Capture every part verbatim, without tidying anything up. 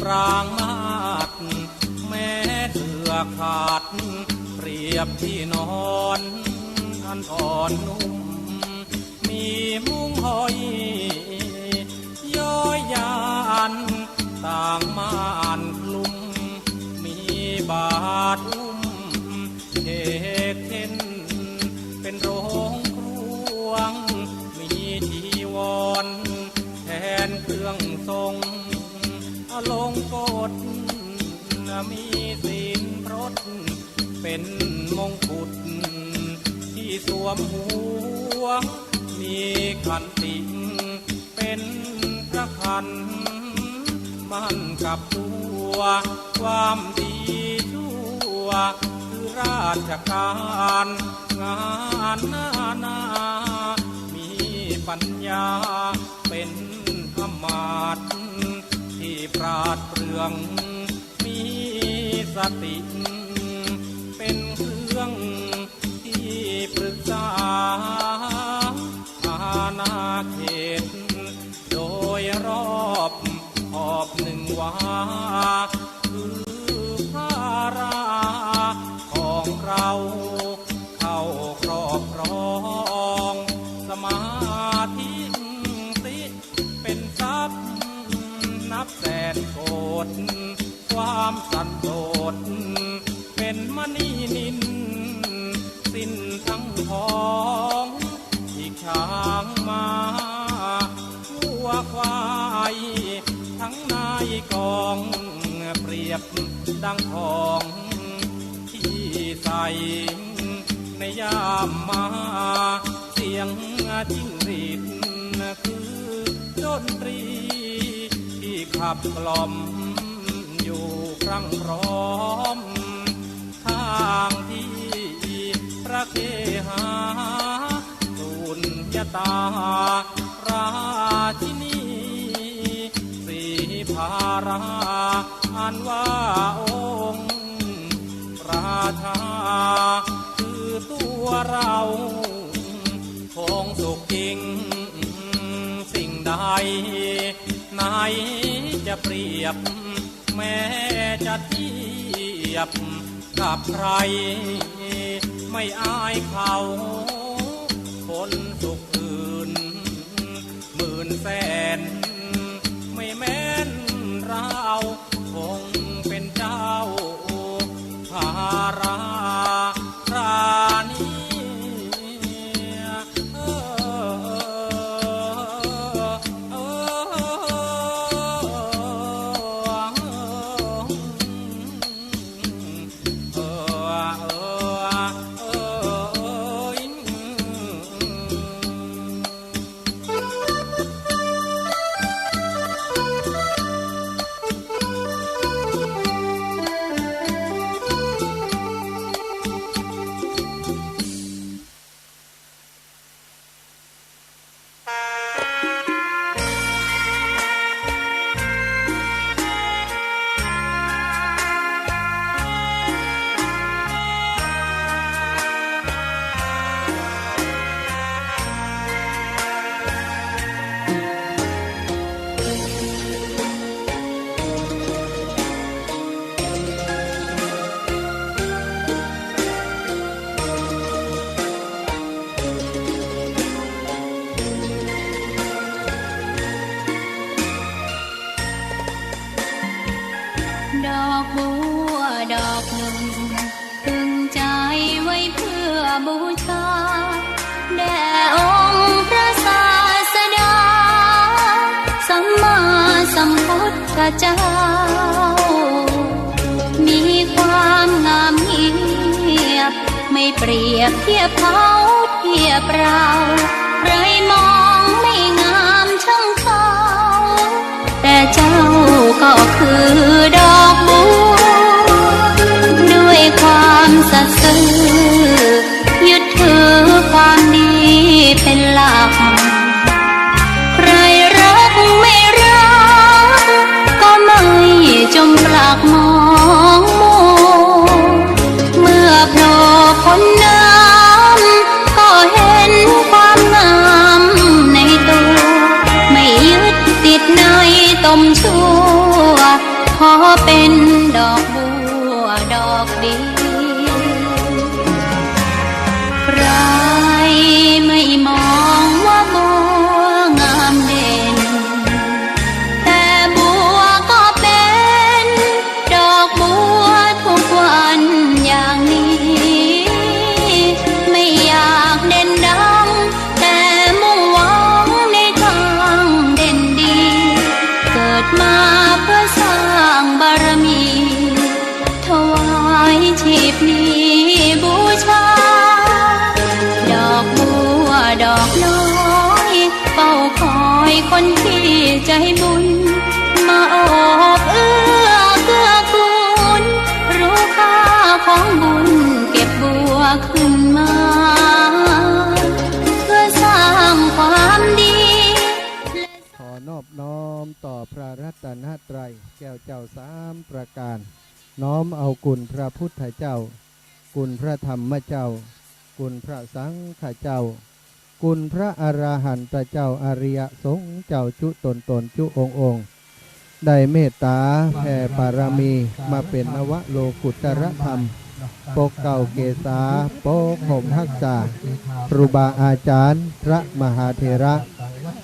ปรามาส แม้เสื่อขาด เปรียบที่นอนอันอ่อนนุ่ม มีมุ้งห้อยย้อยยาน ต่างม่านคลุม มีบาทอุ้ม เขกเข็ญ เป็นโรงครวง มีจีวรแทนเครื่องทรง อลงกฎ มีศีลพรต เป็นมงกุฎที่สวมหัว มีขันติ เป็นพระขัน มั่นกับตัว ความดีชั่ว คือราชการ งานนานา มีปัญญา เป็นอำมาตย์ ที่ปราดเปรื่อง มีสติ เป็นเครื่อง ที่ปรึกษา อาณาเขต โดยรอบ ขอบหนึ่งวา คือพระราของเรา เข้าครอบครอง สมาธิสิ เป็นทรัพย์นับแสนโกฏ ความสันโดษเป็นมณีนิล สิ้นทั้งผอง อีกช้างม้าวัวควาย ทั้งนายกอง เปรียบดังของ ที่ใส่ ในยามมา เสียงจิ้งหรีด คือดนตรี ที่ขับกล่อม อยู่พรั่งพร้อม ทางที่พระเคหา สุญญตา ราชินี ศรีภารา อันว่าองค์ราชา คือตัวเรา คงสุขยิ่งสิ่งใด ไหนจะเปรียบ แม้จะเทียบกับใคร ไม่อายเขา คนสุขอื่นหมื่นแสน ไม่แม้นเรา คงเป็นเจ้าภาราราณี ดอกบัวดอกหนึ่ง พึงใจ๋ไว้เพื่อบูชา แด่องค์พระศาสดา สัมมาสัมพุทธเจ้า มีความงามเงียบ ไม่เปรียบเทียบเขาเทียบเรา ใครมองไม่งามช่างเขา แต่เจ้าก็คือดอกบัว ด้วยความสัตย์ซื่อ ยึดถือความดีเป็นหลัก ใครรักไม่รัก ก็ไม่จงปลักมองมัว เมื่อโผล่พ้นน้ำ ก็เห็นความงามในตัว ไม่ยึดติดในตมชั่ว เป๋นดอกบัวดอกเดียว ใครไม่มองว่าบัวงามเด่น แต่บัวก็เป๋นดอกบัวทุกวันอย่างนี้ ไม่อยากเด่นดัง แต่มุ่งหวังในทางเด่นดี เกิดมาเพื่อสร้างบารมี ถวายชีพนี้บูชา ดอกบัวดอกน้อย เฝ้าคอยคนที่ใจบุญ มาโอบเอื้อเกื้อกูล รู้ค่าของบุญ เก็บบัวขึ้นมา เพื่อสร้างความดี ขอนอบน้อมต่อพระรัตนตรัยแก้วเจ้าสามประการ น้อมเอาคุณพระพุทธเจ้า คุณพระธรรมเจ้า คุณพระสังฆเจ้า คุณพระอรหันตเจ้า อริยสงฆ์เจ้าจุ๊ตนๆ จุ๊องค์ๆ ได้เมตต๋าแผ่บารมีมาเป๋นนวโลกุตตรธรรม ปกเกล้าเกศา ปกห่มฮักษา ครูบาอาจ๋ารย์ พระมหาเถระ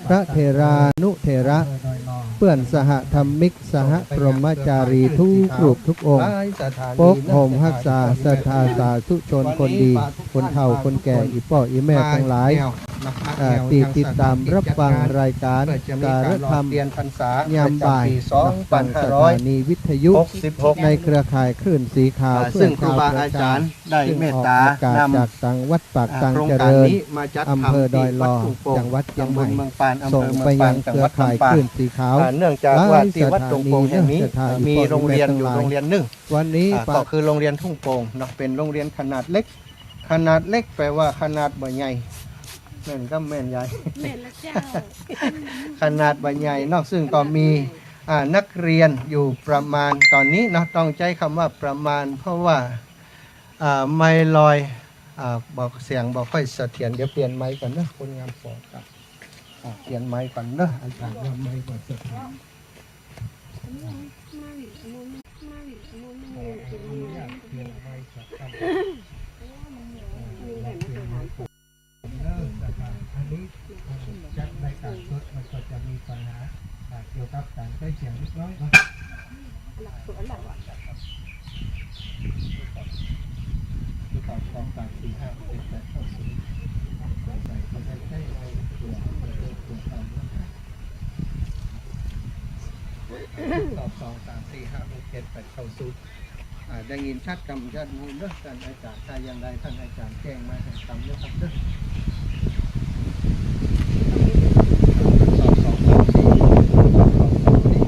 พระเถรานุเถระ เปื้อนสหธรรมิก สหพรหมจารีทุกรูปทุกองค์ ปกห่มฮักษาศรัทธาสาธุชนคนดี คนเฒ่าคนแก่ อี่ป้ออี่แม่ตังหลาย อ่า ตี้ติดต๋ามรับฟังรายก๋านสารธรรมยามบ่าย ตางสถานีวิทยุในเครือข่ายคลื่นสีขาว ซึ่งครูบาอาจ๋ารย์ได้เมตต๋านำ จากตางวัดปากตางเจริญ อำเภอดอยหล่อ จังหวัดเจียงใหม่ ส่งไปยังเครือข่ายคลื่นสีขาว เนื่องจากว่าตี้วัดตุงโป่งแห่งนี้มีโรงเรียนอยู่โรงเรียนนึ่ง วันนี้ อ่า ก็คือโรงเรียนทุ่งโป่งเนาะ เป๋นโรงเรียนขนาดเล็ก ขนาดเล็กแป๋ว่าขนาดบ่ใหญ่ แม่นก็แม่นใหญ่ แม่นละเจ้า ขนาดบ่ใหญ่เนาะ ซึ่งก็มี อ่า นักเรียนอยู่ประมาณ ต๋อนนี้เนาะ ต้องใจ๊กำว่าประมาณ เพราะว่า อ่า ไมค์ลอย อ่า บ่ เสียงบ่ค่อยเสถียร เดี๋ยวเปลี่ยนไมค์ก่อนเนาะ คนงามปอ อ่า เปลี่ยนไมค์ก่อนเนาะ อาจ๋ารย์ว่าไมค์บ่เสถียร อันนี้จัดรายก๋านสด มันก็จะมีปัญหา อ่า เกี่ยวกับก๋านใจ๊เสียงเล็กน้อยเนาะ สอง สาม สี่ ห้า หก เจ็ด แปด เก้า ศูนย์ สงสัยเขาจะใจ๊ไมค์ตัว ตัวเก่าเนาะ สอง สาม สี่ ห้า หก เจ็ด แปด เก้า ศูนย์ อ่า ได้ยินชัดกำชัดมูลเนาะ ท่านอาจ๋ารย์ ถ้าอย่างใดท่านอาจ๋ารย์แจ้งมาแห่งกำเนาะครับเนาะ สอง สาม สี่ สอง สาม สี่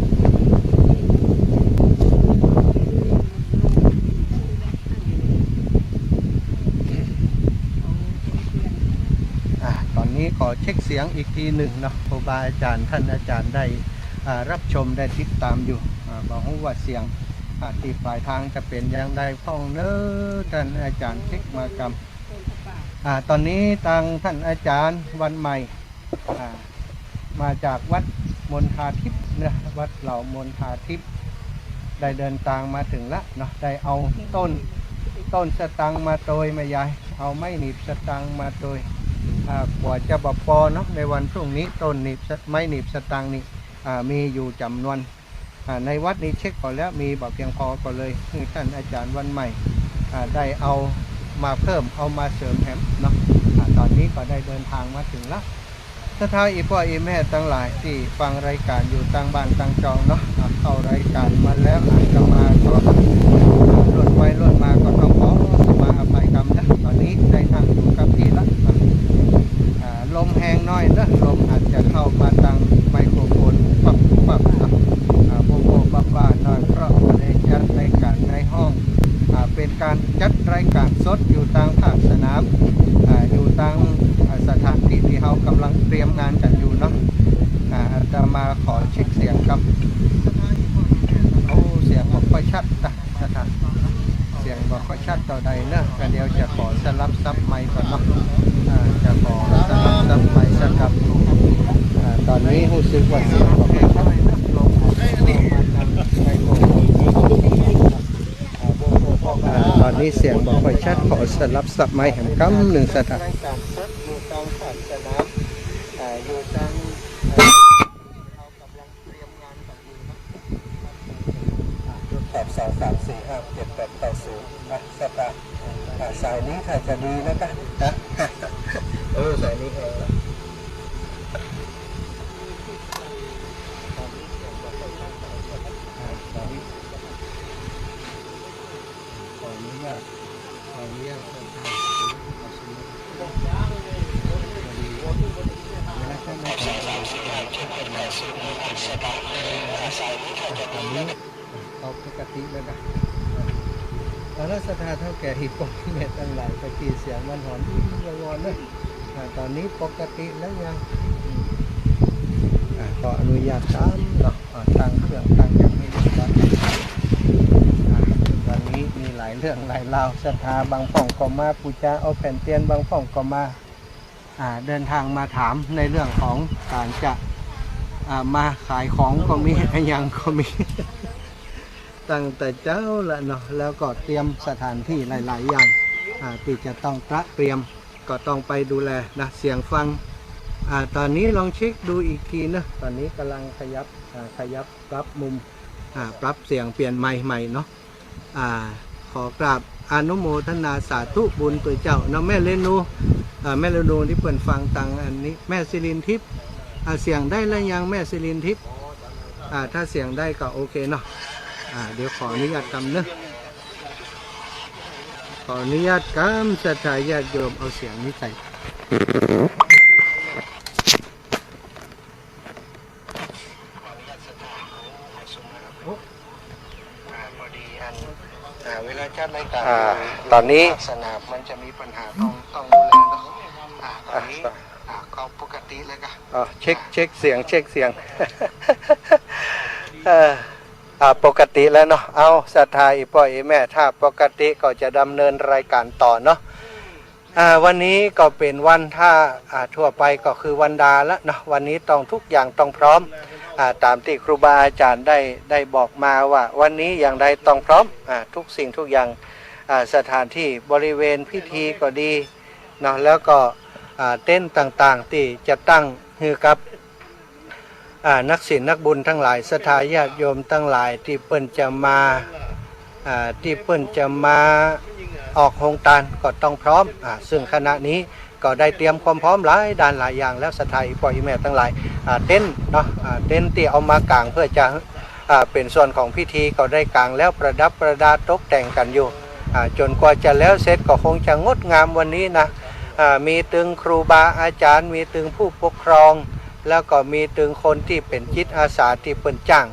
อ่า ต๋อนนี้ขอเช็คเสียงอีกทีนึ่งเนาะ ครูบาอาจ๋ารย์ ท่านอาจ๋ารย์ได้ อ่า รับชมได้ติดต๋ามอยู่ อ่า บ่ฮู้ว่าเสียง อ่า ตี้ป๋ายตางจะเป๋นอย่างใดพ่องเนาะ ท่านอาจ๋ารย์เช็คมากำ อ่า ต๋อนนี้ตางท่านอาจ๋ารย์วันใหม่ อ่า มาจากวัดมณฑาทิพย์เนาะ วัดเหล่ามณฑาทิพย์ ได้เดินตางมาเถิงละเนาะ ได้เอาต้น ต้นสะตังมาตวยแม่ยาย เอาไม้หนีบสะตังมาตวย อ่า กว่าจะบ่ปอเนาะ ในวันพรุ่งนี้ ต้นหนีบสะ ไม้หนีบสะตังนี่ อ่า มีอยู่จ๋ำนวน อ่า ในวัดนี้เช็คก่อนแล้ว มีบ่เปียงปอ ก็เลยหื้อท่านอาจ๋ารย์วันใหม่ อ่า ได้เอามาเพิ่ม เอามาเสริมแหมเนาะ อ่า ต๋อนนี้ก็ได้เดินตางมาเถิงละ ศรัทธาอี่ป้ออี่แม่ตังหลายตี้ฟังรายก๋านอยู่ตางบ้านตางจองเนาะ อ่า เข้ารายก๋านมาแล้วอาตมาก็ อ่า ล่นไปล่นมาก็ต้องขอขมาอภัยกำนะ ต๋อนนี้ได้นั่งอยู่กับตี้ละ อ่า อ่า ลมแฮงหน้อยเนาะ ลมอาจจะเข้ามาตางไมโครโฟนปุ๊บปั๊บปุ๊บปั๊บเนาะ อ่า ปุ๊บปุ๊บปั๊บปั๊บหน้อย เพราะว่าได้จัดรายก๋านในห้อง อ่า เป๋นก๋านจัดรายก๋านสดอยู่ตางภาคสนาม อ่า อยู่ตาง อ่า สถานตี้ตี้เฮากำลังเตรียมงานกั๋นอยู่เนาะ อ่า อาตมาขอเช็คเสียงกำ โอ้ เสียงบ่ค่อยชัดนะ เสียงบ่ค่อยชัดเต้าใดเนาะ ก็เดี๋ยวจะขอสลับสับไมค์ก่อนเนาะ อ่า จะขอสลับสับไมค์สักกำ อ่า ต๋อนนี้ฮู้สึกว่าเสียงบ่ค่อยชัด ลมออกมาจากไมโครโฟน มีเสียงบ่ค่อยชัด ขอสลับสับไมค์แหมกำนึ่งศรัทธา แปด สอง สาม สี่ ห้า เจ็ด แปด เก้า ศูนย์ นะ ศรัทธา อ่ะ สายนี้ถ้าจะดีแล้วก็ นะ เออ สายนี้แหงละ อ่ะ สายนี้ ขออนุญาต ขออนุญาตศรัทธา เวลาท่านมาถึง ตอนนี้ อ่ะ ก็ปกติแล้วนะ อ่ะ แล้วศรัทธาเฒ่าแก่ อีป้อแม่ตังหลาย ตะกี้เสียงมันหอน อี้ วอนๆ นะ อ่ะ ตอนนี้ปกติแล้วยัง อืม อ่ะ ขออนุญาตตามเนาะ อ่ะ ตั้งเครื่องตั้งหยังให้เรียบร้อย อ่ะ วันนี้มีหลายเรื่องหลายราว ศรัทธาบางพ่องก็มาปู๋จาเอาแผ่นเตียน บางพ่องก็มา อ่า เดินทางมาถามในเรื่องของก๋านจะ อ่า มาขายของก็มี อะหยังก็มี ตั้งแต่เจ๊าละเนาะ แล้วก็เตรียมสถานที่หลายๆ อย่าง อ่า ตี้จะต้องตระเตรียม ก็ต้องไปดูแลนะ เสียงฟัง อ่า ตอนนี้ลองเช็คดูอีกทีนะ ตอนนี้ก๋ำลังขยับ อ่า ขยับปรับมุม อ่า ปรับเสียงเปลี่ยนไมค์ใหม่เนาะ อ่า ขอกราบอนุโมทนาสาธุบุญตวยเจ้าเนาะ แม่เรนู อ่า แม่เรนูตี้เปิ้นฟังตังอันนี้ แม่สิรินทิพย์ อ่า เสียงได้แล้วยังแม่สิรินทิพย์ อ่า ถ้าเสียงได้ก็โอเคเนาะ อ่า เดี๋ยวขออนุญาตกำเนาะ ขออนุญาตกำ ศรัทธาญาติโยมเอาเสียงนี้ใส่ ขออนุญาตศรัทธา ขอซูมนะครับ อ่า พอดีอัน อ่า เวลาจัดรายก๋าน อ่า อยู่ ตอนนี้ ภาคสนามมันจะมีปัญหาต้อง ต้องดูแลเนาะ อ่า ตอนนี้ อ่า อ่า ก็ปกติแล้วก็ อ่า เช็ค เช็คเสียง เช็คเสียง เออ อ่า ปกติแล้วเนาะ เอา ศรัทธาอีป้ออีแม่ ถ้าปกติก็จะดำเนินรายก๋านต่อเนาะ อ่า วันนี้ก็เป๋นวันถ้า อ่า ทั่วไปก็คือวันดาละเนาะ วันนี้ต้องทุกอย่างต้องพร้อม อ่า ต๋ามตี้ครูบาอาจ๋ารย์ได้ ได้บอกมาว่าวันนี้อย่างใดต้องพร้อม อ่า ทุกสิ่งทุกอย่าง อ่า สถานที่บริเวณพิธีก็ดีเนาะ แล้วก็ อ่า เต็นท์ต่างๆ ตี้จะตั้งหื้อกับ อ่า นักศีลนักบุญตังหลาย ศรัทธาญาติโยมตังหลายตี้เปิ้นจะมา อ่า ตี้เปิ้นจะมาออกโฮงตานก็ต้องพร้อม อ่า ซึ่งขณะนี้ก็ได้เตรียมความพร้อมหลายด้านหลายอย่างแล้ว ศรัทธาอีป้ออีแม่ตังหลาย อ่า เต็นท์เนาะ อ่า เต็นท์ตี้เอามากางเปื้อจะ อ่า เป๋นส่วนของพิธีก็ได้กางแล้ว ประดับประดาตกแต่งกั๋นอยู่ อ่า จ๋นกว่าจะแล้วเสร็จก็คงจะงดงามวันนี้นะ อ่า มีตึงครูบาอาจ๋ารย์ มีตึงผู้ปกครอง แล้วก็มีตึงคนตี้เป๋นจิตอาสาตี้เปิ้นจ้าง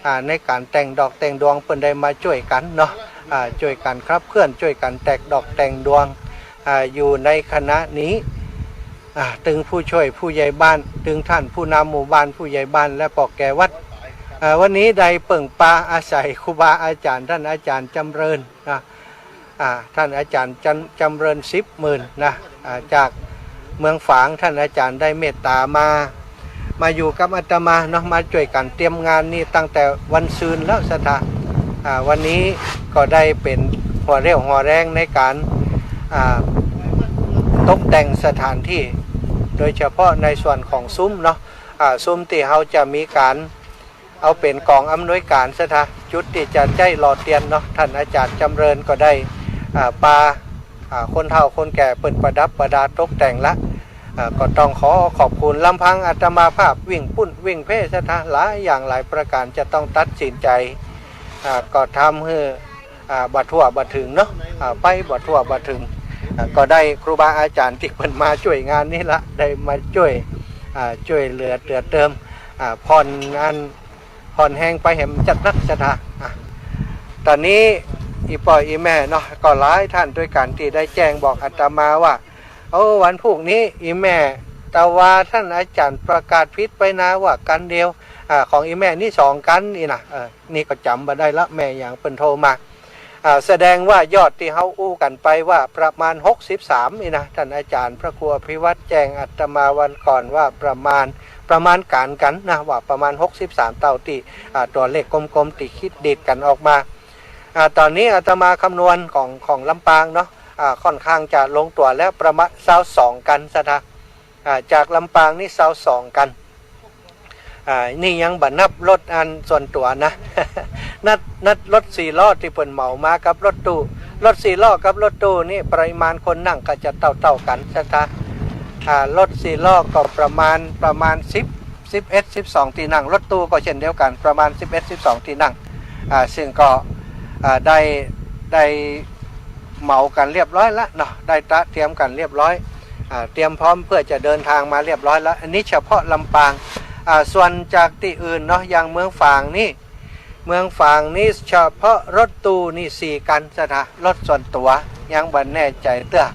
อ่า ในก๋านแต่งดอกแต่งดวง เปิ้นได้มาจ้วยกั๋นเนาะ อ่า จ้วยกั๋นขับเคลื่อน จ้วยกั๋นแต่งดอกแต่งดวง อ่า อยู่ในขณะนี้ อ่า ตึงผู้จ้วยผู้ใหญ่บ้าน ตึงต้านผู้นำหมู่บ้าน ผู้ใหญ่บ้าน และป้อแก่วัด อ่า วันนี้ได้เปิ่งปาอาศัยครูบาอาจ๋ารย์ ต้านอาจ๋ารย์จ๋ำเริญนะ อ่า ต้านอาจ๋ารย์จ๋ำ จ๋ำเริญ สิบหมื่น นะ อ่า จากเมืองฝาง ต้านอาจ๋ารย์ได้เมตต๋ามา มาอยู่กับอาตมาเนาะ มาจ้วยกั๋นเตรียมงานนี้ตั้งแต่วันซืนแล้ว ศรัทธา อ่า วันนี้ก็ได้เป๋นหัวเรี่ยวหัวแรงในก๋าน อ่า ตกแต่งสถานที่ โดยเฉพาะในส่วนของซุ้มเนาะ อ่า ซุ้มตี้เฮาจะมีก๋าน เอาเป๋นก๋องอำนวยก๋าน ศรัทธา จุดตี้จะใจ๊หล่อเตียนเนาะ ต้านอาจ๋ารย์จ๋ำเริญก็ได้ อ่า ปา อ่า คนเฒ่าคนแก่เปิ้นประดับประดาตกแต่งละ อ่า ก็ต้องขอขอบคุณ ลำพังอาตมาภาพวิ่งปุ้นวิ่งเพ่ ศรัทธา หลายอย่างหลายประก๋านจะต้องตัดสินใจ๋ อ่า ก็ทำหื้อ อ่า บ่ทั่วบ่เถิงเนาะ อ่า ไปบ่ทั่วบ่เถิง อ่า ก็ได้ครูบาอาจ๋ารย์ตี้เปิ้นมาจ้วยงานนี้ละ ได้มาจ้วย อ่า จ้วยเหลือเตื้อเติม อ่า ผ่อนอัน ผ่อนแฮงไปแหมจัดนัก ศรัทธา อ่ะ ต๋อนนี้อี่ป้ออี่แม่เนาะ ก็หลายต้านตวยกั๋นตี้ได้แจ้งบอกอาตมาว่า โอ้ วันพูกนี้อี่แม่ ตะวาต้านอาจ๋ารย์ประกาศผิดไปนาว่ากั๋นเดียว อ่า ของอี่แม่นี่สองกั๋นอี้นะ เออ นี่ก็จ๋ำบ่ได้ละ แม่หยังเปิ้นโทรมา อ่า แสดงว่ายอดตี้เฮาอู้กั๋นไปว่าประมาณหกสิบสามอี้นะ ต้านอาจ๋ารย์พระครูอภิวัฒน์แจ้งอาตมาวันก่อนว่าประมาณ ประมาณก๋านกั๋นนะ ว่าประมาณหกสิบสามเต้าตี้ อ่า ตั๋วเลขกลมๆ ตี้คิดดีดกั๋นออกมา อ่า ต๋อนนี้อาตมาคำนวณของ ของลำปางเนาะ อ่า ค่อนข้างจะลงตั๋วแล้ว ประมาณซาวสองคันศรัทธา อ่า จากลำปางนี่ซาวสองคัน อ่า นี่ยังบ่นับรถอันส่วนตั๋วนะ นับ นับรถสี่ล้อตี้เปิ้นเหมามากับรถตู้ รถสี่ล้อกับรถตู้นี่ปริมาณคนนั่งก็จะเต้าๆ กั๋นศรัทธา อ่า รถสี่ล้อก็ประมาณ ประมาณสิบ สิบเอ็ด สิบสองตี้นั่ง รถตู้ก็เช่นเดียวกั๋น ประมาณสิบเอ็ด สิบสองตี้นั่ง อ่า ซึ่งก็ อ่า ได้ ได้เหมากั๋นเรียบร้อยละเนาะ ได้ตระเตรียมกั๋นเรียบร้อย อ่า เตรียมพร้อมเพื่อจะเดินทางมาเรียบร้อยละ อันนี้เฉพาะลำปาง อ่า ส่วนจากตี้อื่นเนาะ อย่างเมืองฝางนี่ เมืองฝางนี่เฉพาะรถตู้นี่สี่คันศรัทธา รถส่วนตั๋วยังบ่แน่ใจ๋เตื้อ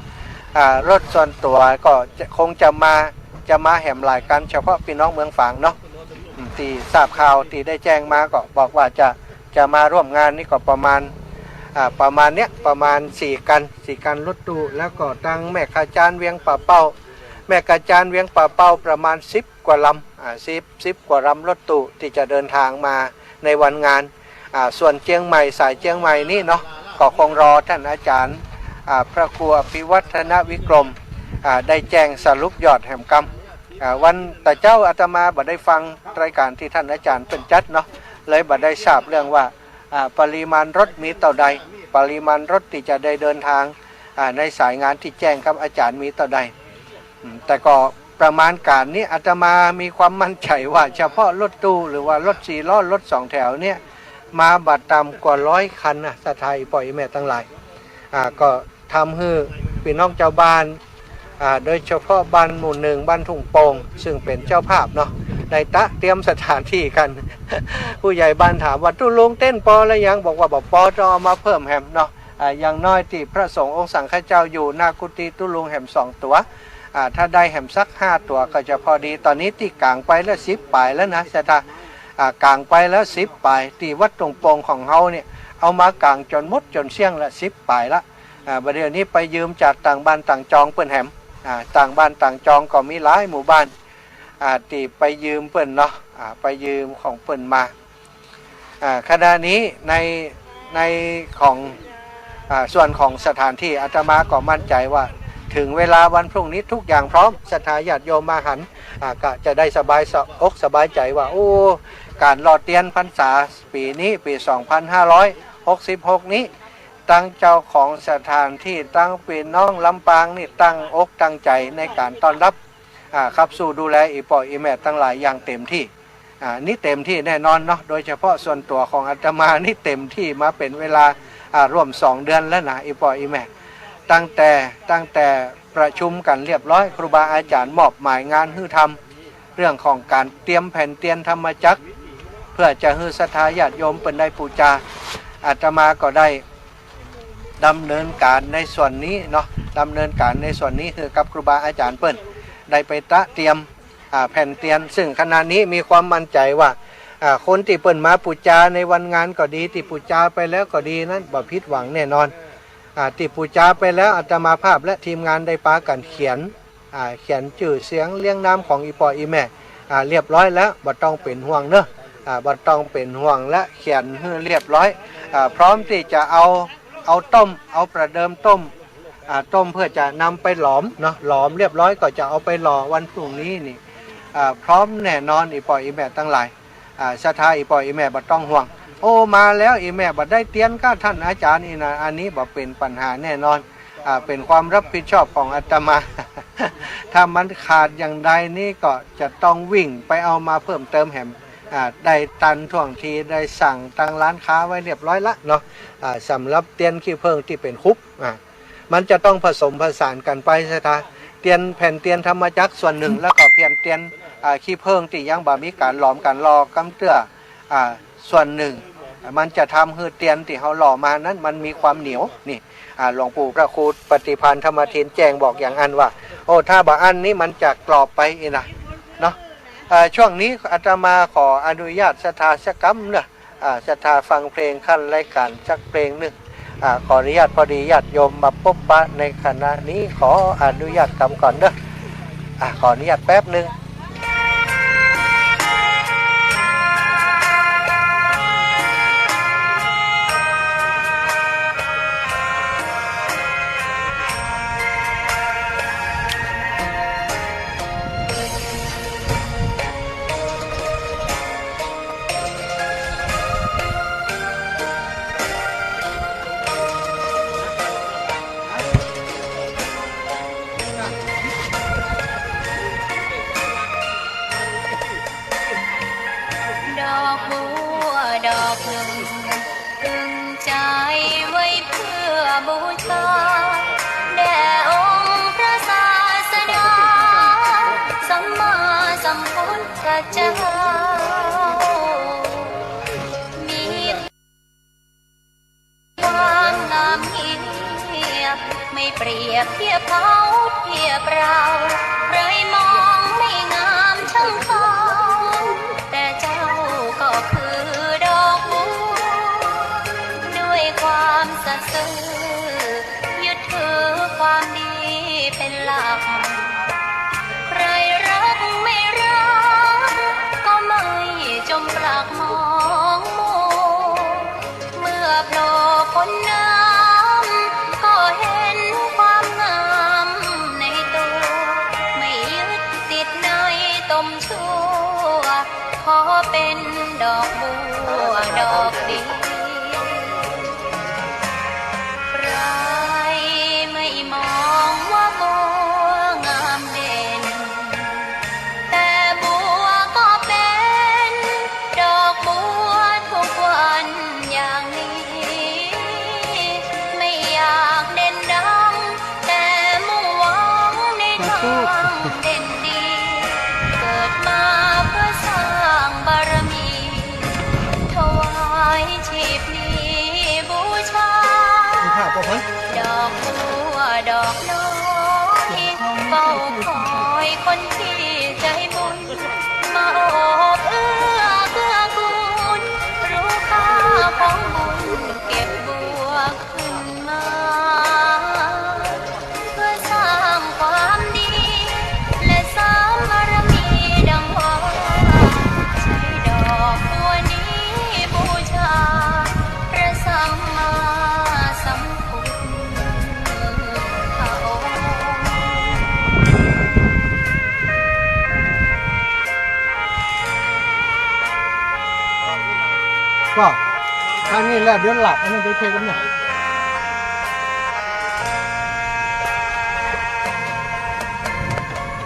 อ่า รถส่วนตั๋วก็จะ คงจะมา จะมาแหมหลายคัน เฉพาะปี้น้องเมืองฝางเนาะ อืม ตี้ทราบข่าวตี้ได้แจ้งมาก็บอกว่าจะ จะมาร่วมงานนี่ก็ประมาณ อ่า ประมาณเนี้ย ประมาณสี่คัน สี่คันรถตู้ แล้วก็ตังแม่กาจานเวียงป่าเป้า แม่กาจานเวียงป่าเป้าประมาณสิบกว่าลำ อ่า สิบ สิบกว่าลำรถตู้ตี้จะเดินทางมาในวันงาน อ่า ส่วนเจียงใหม่ สายเจียงใหม่นี่เนาะ ก็คงรอต้านอาจ๋ารย์ อ่า พระครูอภิวัฒนวิกรม อ่า ได้แจ้งสรุปยอดแหมกำ อ่า วันตะเจ๊าอาตมาบ่ได้ฟังรายก๋านตี้ต้านอาจ๋ารย์เปิ้นจัดเนาะ เลยบ่ได้ทราบเรื่องว่า อ่า ปริมาณรถมีเต้าใด ปริมาณรถตี้จะได้เดินทาง อ่า ในสายงานตี้แจ้งกับอาจ๋ารย์มีเต้าใด อืม แต่ก็ประมาณก๋านนี้อาตมามีความมั่นใจ๋ว่าเฉพาะรถตู้หรือว่ารถสี่ล้อ รถสองแถวเนี่ย มาบ่ต่ำกว่าร้อยคันนะ ศรัทธาอี่ป้ออี่แม่ตังหลาย อ่า ก็ทำหื้อปี้น้องจาวบ้าน อ่า โดยเฉพาะบ้านหมู่หนึ่ง บ้านทุ่งโป่ง ซึ่งเป๋นเจ้าภาพเนาะ ได้ตระเตรียมสถานที่กั๋น ผู้ใหญ่บ้านถามว่า ตุ๊ลุงเต็นท์ปอแล้วยัง บอกว่าบ่ปอ ต้องเอามาเพิ่มแหมเนาะ อ่า อย่างน้อยตี้พระสงฆ์องค์สังฆเจ้าอยู่หน้ากุฏิตุ๊ลุงแหมสองตั๋ว อ่า ถ้าได้แหมสักห้าตั๋วก็จะพอดี ต๋อนนี้ตี้ก๋างไปแล้วสิบป๋ายแล้วนะศรัทธา อ่า ก๋างไปแล้วสิบป๋าย ตี้วัดทุ่งโป่งของเฮาเนี่ย เอามาก๋างจ๋นหมดจ๋นเสี้ยงละสิบป๋ายละ อ่า บ่าเดี่ยวนี้ไปยืมจากต่างบ้านต่างจองเปิ้นแหม อ่า ต่างบ้านต่างจองก็มีหลายหมู่บ้าน อ่า ตี้ไปยืมเปิ้นเนาะ อ่า ไปยืมของเปิ้นมา อ่า ขณะนี้ใน ในของ อ่า ส่วนของสถานที่อาตมาก็มั่นใจ๋ว่า เถิงเวลาวันพรุ่งนี้ทุกอย่างพร้อม ศรัทธาญาติโยมมาหัน อ่า ก็จะได้สบายอกสบายใจ๋ว่า โอ้ ก๋านหล่อเตียนพรรษาปี๋นี้ ปี๋สองพันห้าร้อยหกสิบหกนี้ ตังเจ้าของสถานที่ ตังปี้น้องลำปางนี่ตั้งอกตั้งใจ๋ในก๋านต้อนรับ อ่า ขับสู้ดูแลอี่ป้ออี่แม่ตังหลายอย่างเต็มตี้ อ่า นี่เต็มตี้แน่นอนเนาะ โดยเฉพาะส่วนตั๋วของอาตมานี่เต็มตี้มาเป๋นเวลา อ่า ร่วมสองเดือนแล้วนะ อี่ป้ออี่แม่ ตั้งแต่ ตั้งแต่ประชุมกั๋นเรียบร้อย ครูบาอาจ๋ารย์มอบหมายงานหื้อทำ เรื่องของก๋านเตรียมแผ่นเตียนธรรมจักร เพื่อจะหื้อศรัทธาญาติโยมเปิ้นได้ปู๋จา อาตมาก็ได้ดำเนินก๋านในส่วนนี้เนาะ ดำเนินก๋านในส่วนนี้หื้อกับครูบาอาจ๋ารย์เปิ้นได้ไปตระเตรียม อ่า แผ่นเตียน ซึ่งขณะนี้มีความมั่นใจ๋ว่า อ่า คนตี้เปิ้นมาปู๋จาในวันงานก็ดี ตี้ปู๋จาไปแล้วก็ดีนั้น บ่ผิดหวังแน่นอน อ่า ตี้ปู๋จาไปแล้ว อาตมาภาพและทีมงานได้ปากั๋นเขียน อ่า เขียนจื้อเสียงเรียงนามของอี่ป้ออี่แม่ อ่า เรียบร้อยแล้ว บ่ต้องเป๋นห่วงเนาะ อ่า บ่ต้องเป๋นห่วง และเขียนหื้อเรียบร้อย อ่า พร้อมตี้จะเอา เอาต้ม เอาประเดิมต้ม อ่า ต้มเพื่อจะนำไปหลอมเนาะ หลอมเรียบร้อยก็จะเอาไปหล่อวันพรุ่งนี้นี่ อ่า พร้อมแน่นอน อี่ป้ออี่แม่ตังหลาย อ่า ศรัทธาอี่ป้ออี่แม่บ่ต้องห่วง โอ้ มาแล้วอี่แม่บ่ได้เตียนก้าต้านอาจ๋ารย์อี้นะ อันนี้บ่เป๋นปัญหาแน่นอน อ่า เป๋นความรับผิดชอบของอาตมา ถ้ามันขาดอย่างใดนี่ก็จะต้องวิ่งไปเอามาเพิ่มเติมแหม อ่า ได้ตันท่วงที ได้สั่งตางร้านค้าไว้เรียบร้อยละเนาะ อ่า สำหรับเตียนขี้เผิ้งตี้เป๋นคุบ อ่า มันจะต้องผสมผสานกั๋นไปศรัทธา เตียนแผ่นเตียนธรรมจักรส่วนนึ่ง แล้วก็แผ่นเตียน อ่า ขี้เผิ้งตี้ยังบ่มีก๋านหลอมก๋านหล่อกำเตื้อ อ่า ส่วนนึ่ง มันจะทำหื้อเตียนตี้เฮาหล่อมานั้นมันมีความเหนียวนี่ อ่า หลวงปู่พระครูปฏิภาณธรรมทินแจ้งบอกอย่างอั้นว่า โอ้ ถ้าบ่อั้นนี่มันจะกรอบไปอี้นะ เนาะ เอ่อ ช่วงนี้อาตมาขออนุญาตศรัทธาสักกำเนาะ อ่า ศรัทธาฟังเพลงขั้นรายก๋านสักเพลงนึ่ง อ่า ขออนุญาต พอดีญาติโยมมาปบปะในขณะนี้ ขออนุญาตกำก่อนเนาะ อ่า ขออนุญาตแป๊บนึ่ง เจ้า มีความงามเงียบ ไม่เปรียบเทียบเขาเทียบเรา ใครมองไม่งามช่างเขา แต่เจ้าก็คือดอกบัว ด้วยความสัตย์ซื่อ ยึดถือความดีเป็นหลัก ใครรักไม่รัก ก็ไม่จมปลักมองมัว เมื่อโผล่พ้นน้ำ ก็เห็นความงามในตัว ไม่ยึดติดในตมชั่ว ขอเป็นดอกบัวดอกเดียว ใครไม่มองว่าบัวงามเด่น แต่บัวก็เป็นดอกบัวทุกวันอย่างนี้ ไม่อยากเด่นดัง แต่มุ่งหวังในทางเด่นดี เกิดมาเพื่อสร้างบารมี ถวายชีพนี้บูชา มีภาพปะ ดอกบัวดอกน้อย เฝ้าคอยคนที่ใจบุญ มาโอบเอื้อเกื้อกูล รู้ค่าของบุญ เก็บบัวขึ้นมา เพื่อสร้างความดี และสร้างบารมีดังว่า ใช้ดอกบัวนี้บูชา พระสัมมาสัมพุทธองค์ ก็ อันนี้แหละ เดี๋ยวหลับ อันนี้เดี๋ยวเทกันเนี่ย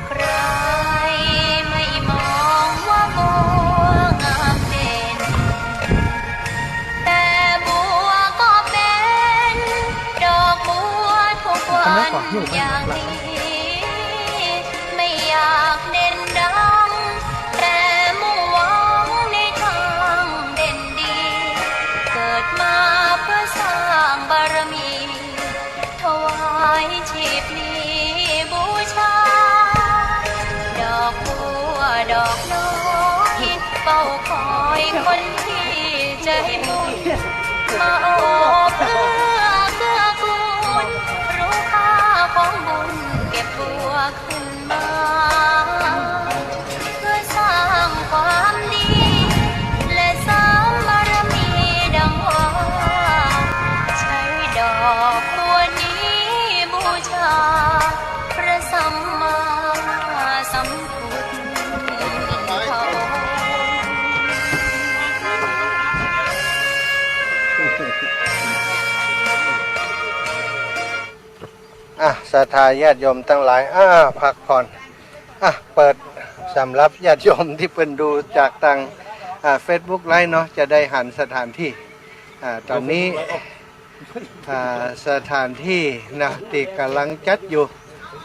ใครไม่มองว่าบัวงามเด่น แต่บัวก็เป็นดอกบัวทุกวันอย่างนี้ ไม่อยากเด่นดัง แต่มุ่งหวังในทางเด่นดี เกิดมาเพื่อสร้างบารมี ถวายชีพนี้บูชา ดอกบัวดอกน้อย เฝ้าคอยคนที่ใจบุญ มาโอบเอื้อเกื้อกูล รู้ค่าของบุญ เก็บบัวขึ้นมา เพื่อสร้างความดี และสร้างบารมีดังว่า ใช้ดอกบัวนี้บูชา พระสัมมาสัมพุทธองค์ อ่ะ ศรัทธาญาติโยมตังหลาย อ่ะ พักผ่อน อ่ะ เปิดสำหรับญาติโยมตี้เปิ้นดูจากตาง อ่ะ เฟซบุ๊กไลฟ์เนาะ จะได้หันสถานที่ อ่ะ ต๋อนนี้ อ่ะ สถานตี้นะ ตี้ก่ำลังจัดอยู่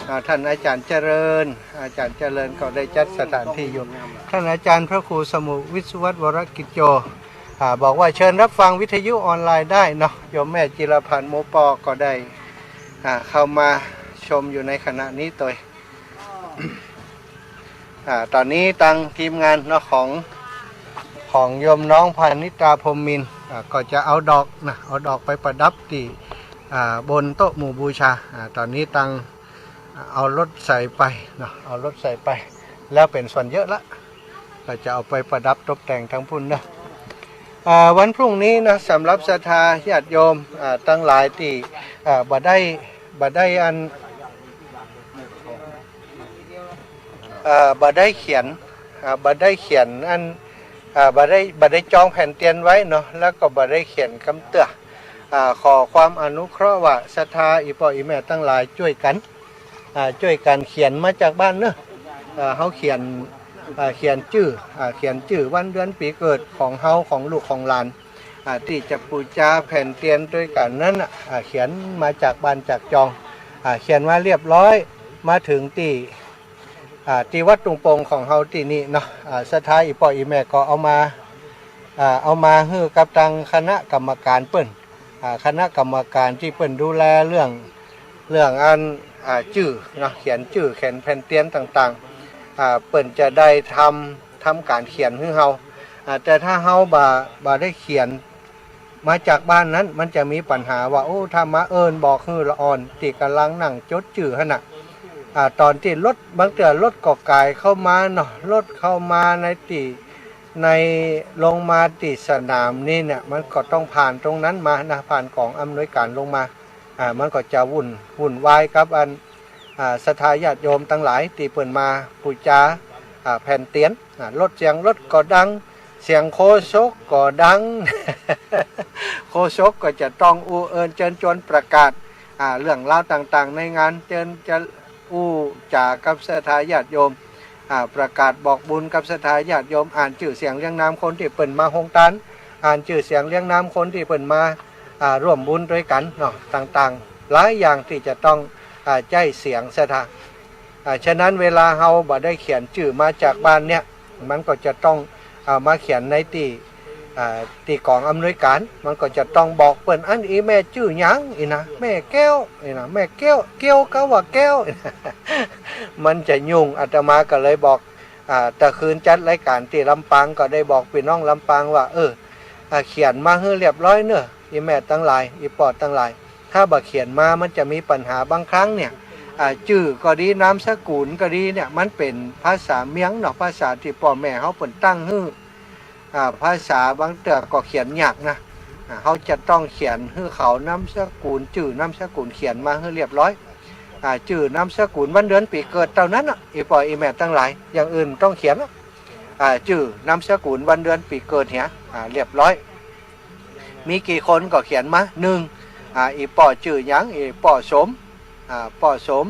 อ่ะ ต้านอาจ๋ารย์เจริญ อาจ๋ารย์เจริญก็ได้จัดสถานตี้อยู่ ต้านอาจ๋ารย์พระครูสมุห์ วิศวัตร วรกิจโจ อ่ะ บอกว่าเชิญรับฟังวิทยุออนไลน์ได้เนาะ โยมแม่จิรพันธ์ หมู่เป้อ ก็ได้ อ่ะ เข้ามาชมอยู่ในขณะนี้ตวย อ่ะ ต๋อนนี้ตางทีมงานเนาะ ของ ของโยมน้องพาณิตา พรหมมินทร์ อ่ะ ก็จะเอาดอกนะ เอาดอกไปประดับตี้ อ่ะ บนโต๊ะหมู่บูชา อ่ะ ต๋อนนี้ตาง อ่ะ เอารถใส่ไปเนาะ เอารถใส่ไป แล้วเป๋นส่วนเยอะละ ก็จะเอาไปประดับตกแต่งตางปู้นเนาะ อ่ะ วันพรุ่งนี้นะ สำหรับศรัทธาญาติโยม อ่ะ ตังหลายตี้ อ่ะ บ่ได้ บ่ได้อัน อ่ะ บ่ได้เขียน อ่ะ บ่ได้เขียนอัน อ่ะ บ่ได้ บ่ได้จองแผ่นเตียนไว้เนาะ แล้วก็บ่ได้เขียนกำเตื้อ อ่ะ ขอความอนุเคราะห์ว่าศรัทธาอี่ป้ออี่แม่ตังหลายจ้วยกั๋น อ่ะ จ้วยกั๋นเขียนมาจากบ้านเนาะ อ่ะ เฮาเขียน อ่ะ เขียนจื้อ อ่ะ เขียนจื้อวันเดือนปี๋เกิดของเฮา ของลูกของหลาน อ่ะ ตี้จะปู๋จาแผ่นเตียนตวยกั๋นนั้นน่ะ อ่ะ เขียนมาจากบ้านจากจอง อ่ะ เขียนมาเรียบร้อย มาเถิงตี้ อ่า ตี้วัดตุงโป่งของเฮาตี้นี่เนาะ อ่า ศรัทธาอี่ป้ออี่แม่ก็เอามา อ่า เอามาหื้อกับตางคณะกรรมการเปิ้น อ่า คณะกรรมการตี้เปิ้นดูแลเรื่อง เรื่องอัน อ่า จื้อเนาะ เขียนจื้อ เขียนแผ่นเตียนต่างๆ อ่า เปิ้นจะได้ทำ ทำก๋านเขียนหื้อเฮา อ่า แต่ถ้าเฮาบ่ บ่ได้เขียนมาจากบ้านนั้น มันจะมีปัญหาว่า โอ้ ถ้ามาเอิ้นบอกหื้อละอ่อนตี้ก่ำลังนั่งจดจื้อหั้นน่ะ อ่า ต๋อนตี้รถ บางเตื้อรถก็ก๋ายเข้ามาเนาะ รถเข้ามาในตี้ ใน ลงมาตี้สนามนี่เนี่ย มันก็ต้องผ่านตรงนั้นมานะ ผ่านก๋องอำนวยก๋านลงมา อ่า มันก็จะวุ่น วุ่นวายกับอัน อ่า ศรัทธาญาติโยมตังหลายตี้เปิ้นมาปู๋จา อ่า แผ่นเตียน อ่า รถ เสียงรถก็ดัง เสียงโฆษกก็ดัง โฆษกก็จะต้องอู้เอิ้นเจิญจวนประกาศ อ่า เรื่องราวต่างๆ ในงาน เจิญจะอู้จ๋ากับศรัทธาญาติโยม อ่า ประกาศบอกบุญกับศรัทธาญาติโยม อ่านจื้อเสียงเรียงนามคนตี้เปิ้นมาโฮงตาน อ่านจื้อเสียงเรียงนามคนตี้เปิ้นมา อ่า ร่วมบุญตวยกั๋นเนาะ ต่างๆ หลายอย่างตี้จะต้อง อ่า ใจ๊เสียงศรัทธา อ่า ฉะนั้นเวลาเฮาบ่ได้เขียนจื้อมาจากบ้านเนี่ย มันก็จะต้อง อ่า มาเขียนในตี้ อ่า ตี้ก๋องอำนวยก๋าน มันก็จะต้องบอกเปิ้น อันอี้แม่จื้อหยังอี้นะ แม่แก้วอี้นะ แม่แก้ว เกี้ยวกาว่าแก้วอี้นะ มันจะยุ่ง อาตมาก็เลยบอก อ่า แต่คืนจัดรายก๋านตี้ลำปางก็ได้บอกปี้น้องลำปางว่า เออ อ่า เขียนมาหื้อเรียบร้อยเน่อ อี้แม่ตังหลาย อี้ป้อตังหลาย ถ้าบ่เขียนมามันจะมีปัญหาบางครั้งเนี่ย อ่า จื้อก็ดี นามสกุลก็ดีเนี่ย มันเป๋นภาษาเมียงเนาะ ภาษาตี้ป้อแม่เฮาเปิ้นตั้งหื้อ อ่า ภาษาบางเตื้อก็เขียนยากนะ อ่า เฮาจะต้องเขียนหื้อเขา นามสกุล จื้อนามสกุล เขียนมาหื้อเรียบร้อย อ่า จื้อนามสกุล วันเดือนปี๋เกิดเต้านั้นน่ะ อี้ป้ออี้แม่ตังหลาย อย่างอื่นบ่ต้องเขียนหรอก อ่า จื้อนามสกุล วันเดือนปี๋เกิดเหีย อ่า เรียบร้อย มีกี่คนก็เขียนมา นึ่ง อ่า อี้ป้อจื้อหยัง อี้ป้อสม อ่า ป้อสม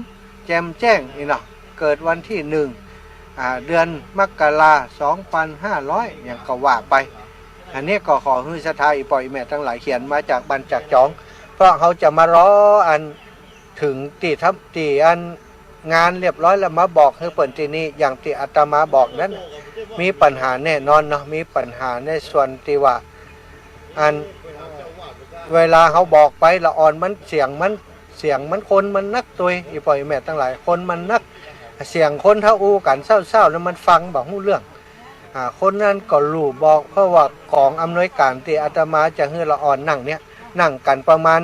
แจ่มแจ้งอี้เนาะ เกิดวันตี้นึ่ง อ่า เดือนมกรา สองปันห้าร้อย หยังก็ว่าไป อันนี้ก็ขอหื้อศรัทธาอี้ป้ออี้แม่ตังหลายเขียนมาจากบ้านจากจอง เพราะเฮาจะมารออัน เถิงตี้ทำ ตี้อันงานเรียบร้อยแล้วมาบอกหื้อเปิ้นตี้นี่ อย่างตี้อาตมาบอกนั้น มีปัญหาแน่นอนเนาะ มีปัญหาในส่วนตี้ว่า อัน เวลาเฮาบอกไปละอ่อนมัน เสียงมัน เสียงมัน คนมันนักตวย อี้ป้ออี้แม่ตังหลาย คนมันนัก เสียงคนถ้าอู้กั๋นเศร้าๆ แล้วมันฟังบ่ฮู้เรื่อง อ่า คนนั้นก็ลู่บอก เพราะว่าก๋องอำนวยก๋านตี้อาตมาจะหื้อละอ่อนนั่งเนี่ย นั่งกั๋นประมาณ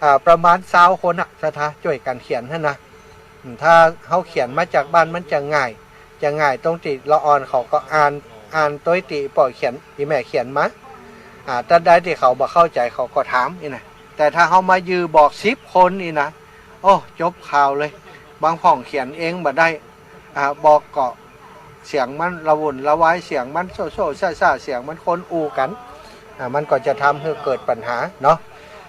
อ่า ประมาณซาวคนน่ะ ศรัทธาจ้วยกั๋นเขียนหั้นนะ อืม ถ้าเฮาเขียนมาจากบ้านมันจะง่าย จะง่ายตรงตี้ละอ่อนเขาก็อ่าน อ่านตวยตี้ป้อเขียน อี้แม่เขียนมา อ่า ตั๊ดใดตี้เขาบ่เข้าใจ๋เขาก็ถามอี้นะ แต่ถ้าเฮามายือบอกสิบคนอี้นะ โอ้ จบข่าวเลย บางพ่องเขียนเองบ่ได้ อ่า บอกก็เสียงมันละวุ่นละวาย เสียงมันโซ่ๆ ซ่าๆ เสียงมันคนอู้กั๋น อ่า มันก็จะทำหื้อเกิดปัญหาเนาะ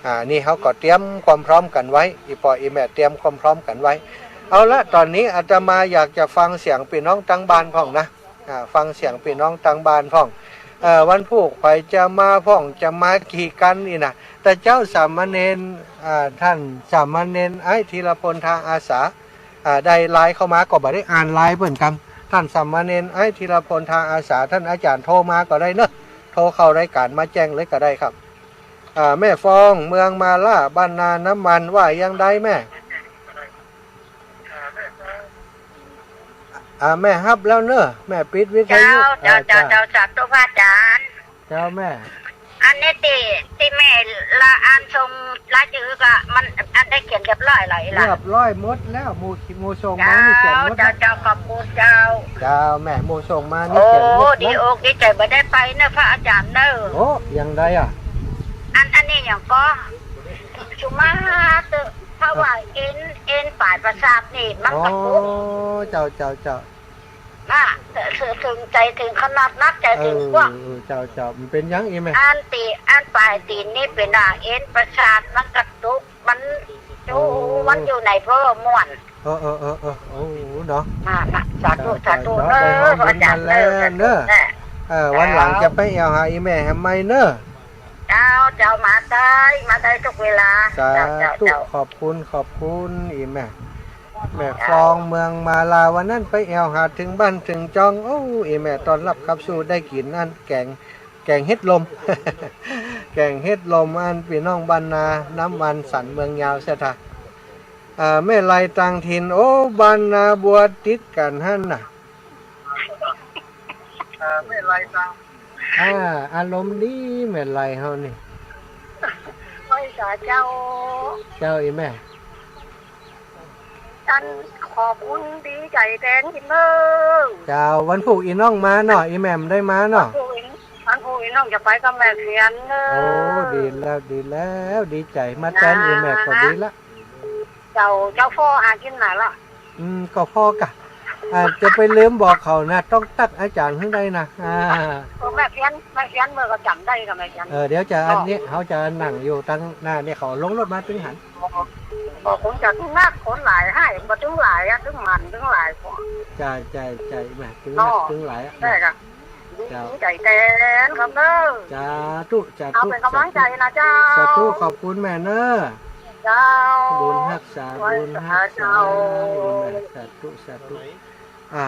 อ่า นี่เฮาก็เตรียมความพร้อมกั๋นไว้ อี้ป้ออี้แม่เตรียมความพร้อมกั๋นไว้ เอาละ ต๋อนนี้อาตมาอยากจะฟังเสียงปี้น้องตังบ้านพ่องนะ อ่า ฟังเสียงปี้น้องตังบ้านพ่อง เอ่อ วันพูกใผจะมาพ่อง จะมากี่กั๋นอี้นะ แต่เจ้าสามเณร อ่า ต้านสามเณรไอ้ธีรพลทาอาสา อ่า ได้ไลน์เข้ามาก็บ่ได้อ่านไลน์เปิ้นกำ ต้านสามเณรไอ้ธีรพลทาอาสา ต้านอาจ๋ารย์โทรมาก็ได้เนาะ โทรเข้ารายก๋านมาแจ้งเลยก็ได้ครับ อ่า แม่ฟอง เมืองมาล่า บ้านนาน้ำมัน ว่ายังใดแม่ อ่า แม่ฮับแล้วเนาะ แม่ปิดวิทยุ เจ้า เจ้า อ่า เจ้า เจ้า เจ้า สาธุพระอาจ๋ารย์ เจ้าแม่ อันนี้ตี้ ตี้แม่ละอ่านส่งรายจื้อก็มัน อันได้เขียนเรียบร้อยแล้วอี้ล่ะ เรียบร้อยหมดแล้ว หมู่ หมู่ส่งมานี่เขียนหมดแล้ว เจ้า เจ้า ขอบคุณเจ้า เจ้าแม่ หมู่ส่งมานี่เขียนหมดแล้ว โอ้ ดีอกดีใจ๋บ่ได้ไปเนาะพระอาจ๋ารย์เนาะ โอ้ ยังใดอ่ะ อัน อันนี้หยังก่อ สุมาเตอะ เพราะว่าเอ็น เอ็นปลายประสาทนี่มันกระตุก อ๋อ เจ้า เจ้า เจ้า น่ะ เถิงใจ๋เถิงขนาดนัก ใจ๋เถิงกว้าง เออ เจ้า เจ้า มันเป๋นหยังอี้แม่ อันตี้ อันปลายตี๋นนี่เป๋นว่าเอ็นประสาทมันกระตุก มัน โอ้ มันอยู่ในเพ้อม่วน เออ เออ เออ เออ โอ้ เนาะ น่ะ น่ะ สาธุ เจ้า สาธุ เจ้า เนาะ ได้ฮอดบุญ อาจ๋ารย์ มาแล้วเนาะ เนาะ เออ วันหลังจะไปแอ่วหาอี้แม่แหมใหม่เนาะ เจ้า เจ้า มาได้ มาได้กู้เวลา สาธุ เจ้า เจ้า เจ้า ขอบคุณ ขอบคุณอี้แม่ แม่ฟองเมืองมาลา วันนั้นไปแอ่วหาเถิงบ้านเถิงจอง โอ้ อี่แม่ต้อนฮับคับสู้ ได้กิ๋นอันแก๋ง แก๋งเห็ดลม แก๋งเห็ดลม อันปี้น้องบ้านนา น้ำมันสันเมืองยาวเสียทะ อ่า แม่ไลต่างถิ่น โอ้ บ้านนาบัวติดกั๋นหั้นน่ะ อ่า แม่ไลต่าง อ่า อารมณ์ดีแม่ไลเฮานี่ ไหว้สาเจ้า เจ้าอี่แม่ อันขอบคุณดีใจ๋แตนกิ๋นเน่อ เจ้า วันพูกอี่น้องมาเนาะ อี่แม่บ่ได้มาเนาะ วันพูกอี่ วันพูกอี่น้องจะไปกับแม่เสียนเน่อ โอ้ ดีแล้ว ดีแล้ว ดีใจ๋ มาแตนอี่แม่ก็ดีละ เจ้า เจ้าพ่อหากิ๋นไหนล่ะ อืม ก็พ่อกะ อ่า จะไปลืมบอกเขานะ ต้องตั๊กอาจ๋ารย์หื้อได้นะ อ่า เออ แม่เสียน แม่เสียนเมื่อก็จ๋ำได้กับแม่เสียน เออ เดี๋ยวจะอันนี้ เฮาจะนั่งอยู่ตังหน้านี่ เขาลงรถมาตึงหัน บอกคนจะตึงนัก คนหลายให้ บ่ตึงหลายอะ ตึงมันตึงหลายกว่า ใจ้ ใจ้ ใจ้ แม่ ตึงนัก ตึงหลายอะ ใจ้ค่ะ เจ้า ใจ๋แตนครับเน่อ สาธุ สาธุ เอาเป๋นก๋ำลังใจ๋นะเจ้า สาธุ ขอบคุณแม่เน่อ เจ้า บุญฮักษา ไหว้สา บุญฮักษา เจ้า แม่ สาธุ สาธุ อ่า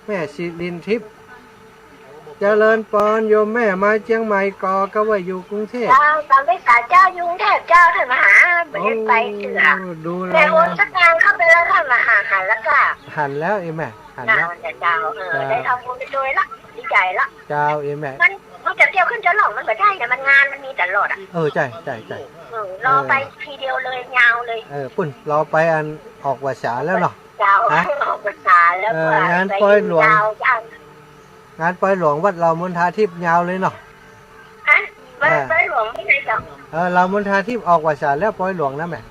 แม่สิรินทิพย์ เจริญปอน โยมแม่มาเจียงใหม่ก่อ ก็ว่าอยู่กรุงเทพฯ เจ้า ต๋ามไปหาเจ้าอยู่กรุงเทพฯเจ้า ท่านมาหา บ่ได้ไปเตื้อ โอ้ ดูแล แม่โอนสตางค์เข้าไปแล้วท่านมาหา หันแล้วก็ หันแล้วอี่แม่ หันแล้ว เจ้า เจ้า เออ เจ้า ได้ทำบุญไปด้วยละ ดีใจ๋ละ เจ้า อี่แม่ มัน มันจะเตี้ยวขึ้นจะล่องมันบ่ได้นะ มันงานมันมีตลอดอะ เออ ใจ้ ใจ้ ใจ้ เออ รอไป เออ ทีเดียวเลย ยาวเลย เออ ปุ้น รอไปอันออกพรรษาแล้วเนาะ เจ้า ฮะ ออกพรรษาแล้ว เออ ก็ งานปอยหลวง ยาวจัง งานปอยหลวงวัดเหล่ามณฑาทิพย์ยาวเลยเนาะ ฮะ วัด อ่า ปอยหลวงตี้ไหนเจ้า เออ เหล่ามณฑาทิพย์ออกพรรษาแล้ว ปอยหลวงนะแม่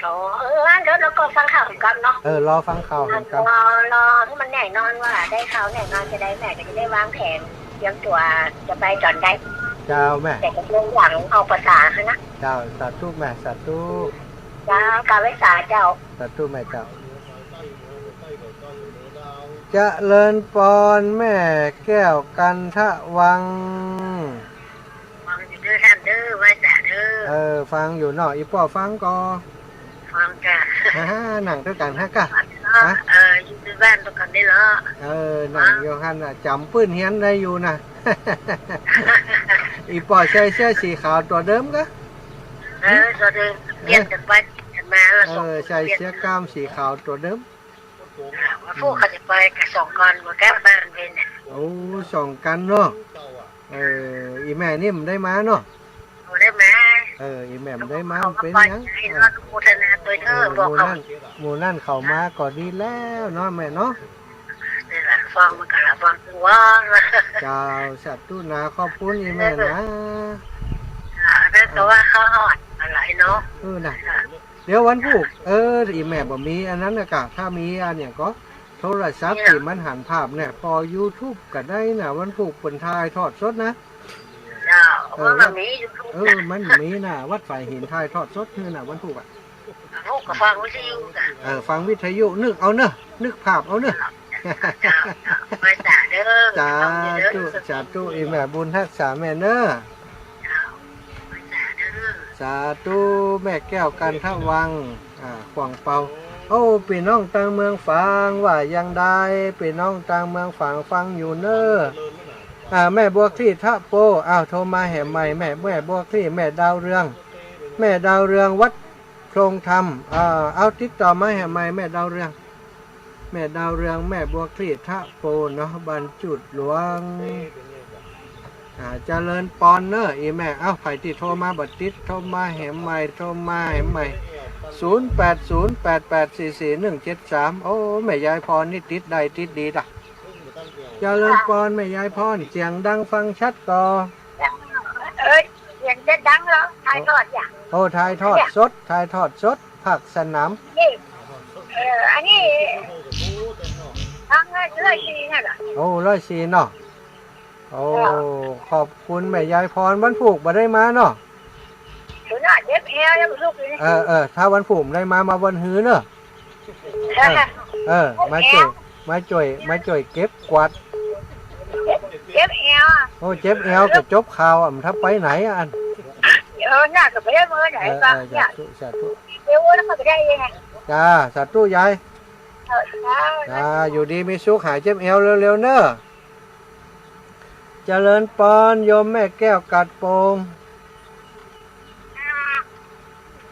อ๋อ เออ อันเดี๋ยวเฮาก็ฟังข่าวกั๋นเนาะ เออ รอฟังข่าวกั๋น รอ รอหื้อมันแน่นอนว่าได้ข่าวแน่นอนจะได้ แม่ก็จะได้วางแผนเตรียมตั๋วจะไปต๋อนใด เจ้าแม่ แต่ก็เตรียมหลังออกพรรษาหั้นนะ เจ้า สาธุแม่ สาธุ เจ้า กราบไหว้สาเจ้า สาธุแม่เจ้า เจริญปอนแม่แก้วกันทะวัง ฟังอยู่เน่อท่านเน่อ ไหว้สาเน่อ เออ ฟังอยู่เนาะ อี่ป้อฟังก่อ ฟังจ้ะ ฮ่าฮ่า นั่งตวยกั๋นฮะก้า ฮะ เออ อยู่ตี้บ้านตวยกั๋นนี่เหรอ เออ นั่งอยู่หั้นน่ะ จ๋ำปื้นเฮียนได้อยู่นะ อี่ป้อใส่เสื้อสีขาวตั๋วเดิมก่อ เออ ตั๋วเดิม เปลี่ยนกั๋นไปกั๋นมา เออ ใส่เสื้อกล้ามสีขาวตั๋วเดิม อ่า วันพูกก็จะไปกั๋นสองคน มาแก้บ้านเปิ้นเนี่ย โอ้ สองคนเนาะ เออ อี่แม่นี่บ่ได้มาเนาะ บ่ได้มา เออ อี่แม่บ่ได้มา เขาก็ เป๋นหยัง ไป เออ อนุโมทนาตวยเน่อ เออ บอกเขา หมู่นั้น หมู่นั้นเขามาก็ดีแล้วเนาะแม่เนาะ นี่แหละ ฟังมันก็ละฟังตัว เจ้า สาธุนะ ขอบคุณอี่แม่นะ อ่า แล้วก็ว่าเขาฮอดอะไรเนาะ เออ น่ะ อ่า เดี๋ยววันพูก เออ อี่แม่บ่มีอันนั้นน่ะก้า ถ้ามีอันเนี่ยก็ โทรศัพท์ตี้มันหันภาพเนี่ย ปอยูทูบก็ได้น่ะ วันพูกเปิ้นถ่ายทอดสดนะ เจ้า เออ ว่ามันมียูทูบ เออ น่ะ มันมีน่ะ วัดฝายหินถ่ายทอดสดหื้อน่ะ วันพูกอะ พูกก็ฟังวิทยุน่ะ เออ ฟังวิทยุนึกเอาเน่อ นึกภาพเอาเน่อ เจ้า เจ้า ไหว้สาเน่อ สาธุ สาธุ อี่แม่บุญฮักษาแม่เน่อ เจ้า ไหว้สาเน่อ สาธุ แม่แก้วกันทะวัง อ่า ขวางเปา โอ้ ปี้น้องตางเมืองฝางว่าอย่างใด ปี้น้องตางเมืองฝางฟังอยู่เน่อ อ่า แม่บัวคลี่ทะโป อ้าว โทรมาแหมใหม่ แม่ แม่บัวคลี่ แม่ดาวเรือง แม่ดาวเรืองวัดโพรงธรรม อ่า เอาติดต่อมาแหมใหม่ แม่ดาวเรือง แม่ดาวเรือง แม่บัวคลี่ทะโปเนาะ บ้านจูดหลวง อ่า เจริญปอนเน่อ อี่แม่ เอ้า ใผตี้โทรมาบ่ติด โทรมาแหมใหม่ โทรมาแหมใหม่ ศูนย์แปดศูนย์แปดแปดสี่สี่หนึ่งเจ็ดสาม โอ้ แม่ยายพรนี่ติดได้ติดดีตะ เจริญปอนแม่ยายพร เสียงดังฟังชัดก่อ เออ เสียงจะดังแล้ว ถ่ายทอดอย่าง โอ้ ถ่ายทอดสด ถ่ายทอดสด ภาคสนาม นี่ เออ อันนี้ ฟังร้อยสี่นั่นแหละ โอ้ ร้อยสี่เนาะ โอ้ เออ ขอบคุณแม่ยายพร วันพูกบ่ได้มาเนาะ เดี๋ยวนะ เจ็บแอวยังลูกอยู่นี่ เออ เออ ถ้าวันพูกบ่ได้มา มาวันฮือเนาะ เออ เออ มาจ่วย มาจ่วย มาจ่วยเก็บกวาด เจ็บแอว โอ้ เจ็บแอวก็จบข่าวอะ มันถ้าไปไหนอะอัน เออ น่าจะไปได้เมื่อไหร่ เออ ปะ เออ เนี่ย สาธุ สาธุ เดี๋ยววันนั้นก็ไปได้เองไง จ้า สาธุยาย จ้า อยู่ดีมีสุข หายเจ็บเอวเร็วๆ เน่อ เจริญปอน โยมแม่แก้วกาดโป่ง อืม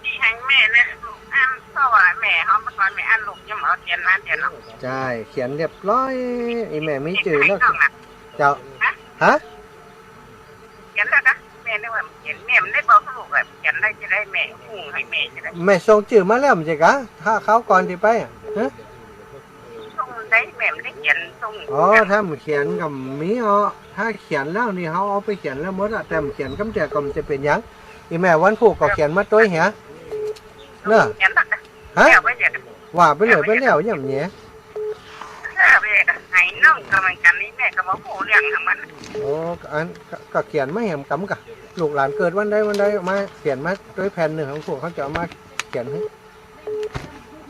ที่ให้แม่นะ ลูกอั้น เพราะว่าแม่เขาเมื่อก่อนแม่อั้นลูกยังเอาเขียนมาเดี๋ยวเนาะ ใช่ เขียนเรียบร้อย อีแม่มีจื้อแล้ว เจ้า ฮะ ฮะ เขียนแล้วกะ แม่นึกว่าเขียน แม่มันได้บอกลูกอะ เขียนได้จะได้แม่ อู้ ให้แม่จะได้ แม่ส่งจื้อมาแล้ว บ่ใจ้กา ถ้าคราวก่อนตี้ไปอะ ฮะ ส่งได้ แม่มันได้เขียนส่ง อ๋อ ถ้าบ่เขียนก็บ่มีอ้อ ถ้าเขียนแล้วนี่ เฮาเอาไปเขียนแล้วหมดอะ แต่บ่เขียนกำเตื้อก็บ่จะเป๋นหยัง อีแม่วันพูกก็เขียนมาตวยเหีย เนาะ เขียนแล้วกะ ฮะ แล้วไปเดี๋ยว ว่าไปเลยไปแล้ว ยังบ่แหน่ เออ แม่ก็ให้น้องก็เหมือนกันนี่ แม่ก็บ่ฮู้เรื่องของมัน โอ้ อัน ก็ ก็เขียนมาแหมกำกะ ลูกหลานเกิดวันใดวันใด มาเขียนมาตวยแผ่นนึ่ง ของพวกเขาจะเอามาเขียนหื้อ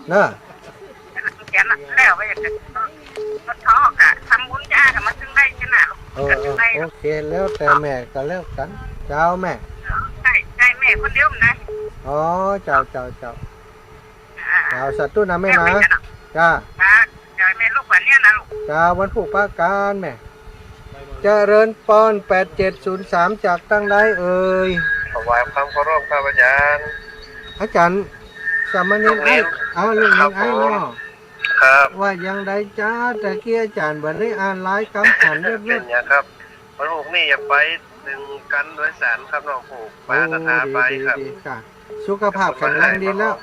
เนาะ เขียนแล้ว แล้วไปก็ ก็ทอดกะ ทำบุญจ้า ก็มาซึ่งได้จ้ะนะ เออ ก็ซึ่งได้ เออ โอเค แล้วแต่แม่ก็แล้วกั๋น เจ้าแม่ ใช่ ใช่ แม่คนเดียวนะ อ๋อ เจ้า เจ้า เจ้า อ่า เจ้า สาธุนะแม่นะ แม่ไปกันเนาะ จ้า จ้า เดี๋ยวแม่ลูกวันเนี้ยนะลูก จ้า วันพูกปะกั๋นแม่ เจริญปอน แปดเจ็ดศูนย์สาม จากตังใดเอ่ย ถวายความเคารพครับอาจารย์ อาจารย์ สามเณรไอ้ ลูกเณร เอา ลูกเณรไอ้ ครับผม เนาะ ครับ ว่าอย่างใดจ๊ะ ตะกี้อาจารย์บ่ได้อ่านไลน์กำขันเว็บๆ เป๋นหยังครับ วันพูกนี่อย่าไป ตึงกั๋นโดยสารครับน้องผู้ โอ้ ปาศรัทธาไปครับ ดีๆ ดีๆ ค่ะ สุขภาพแข็งแรงดีแล้ว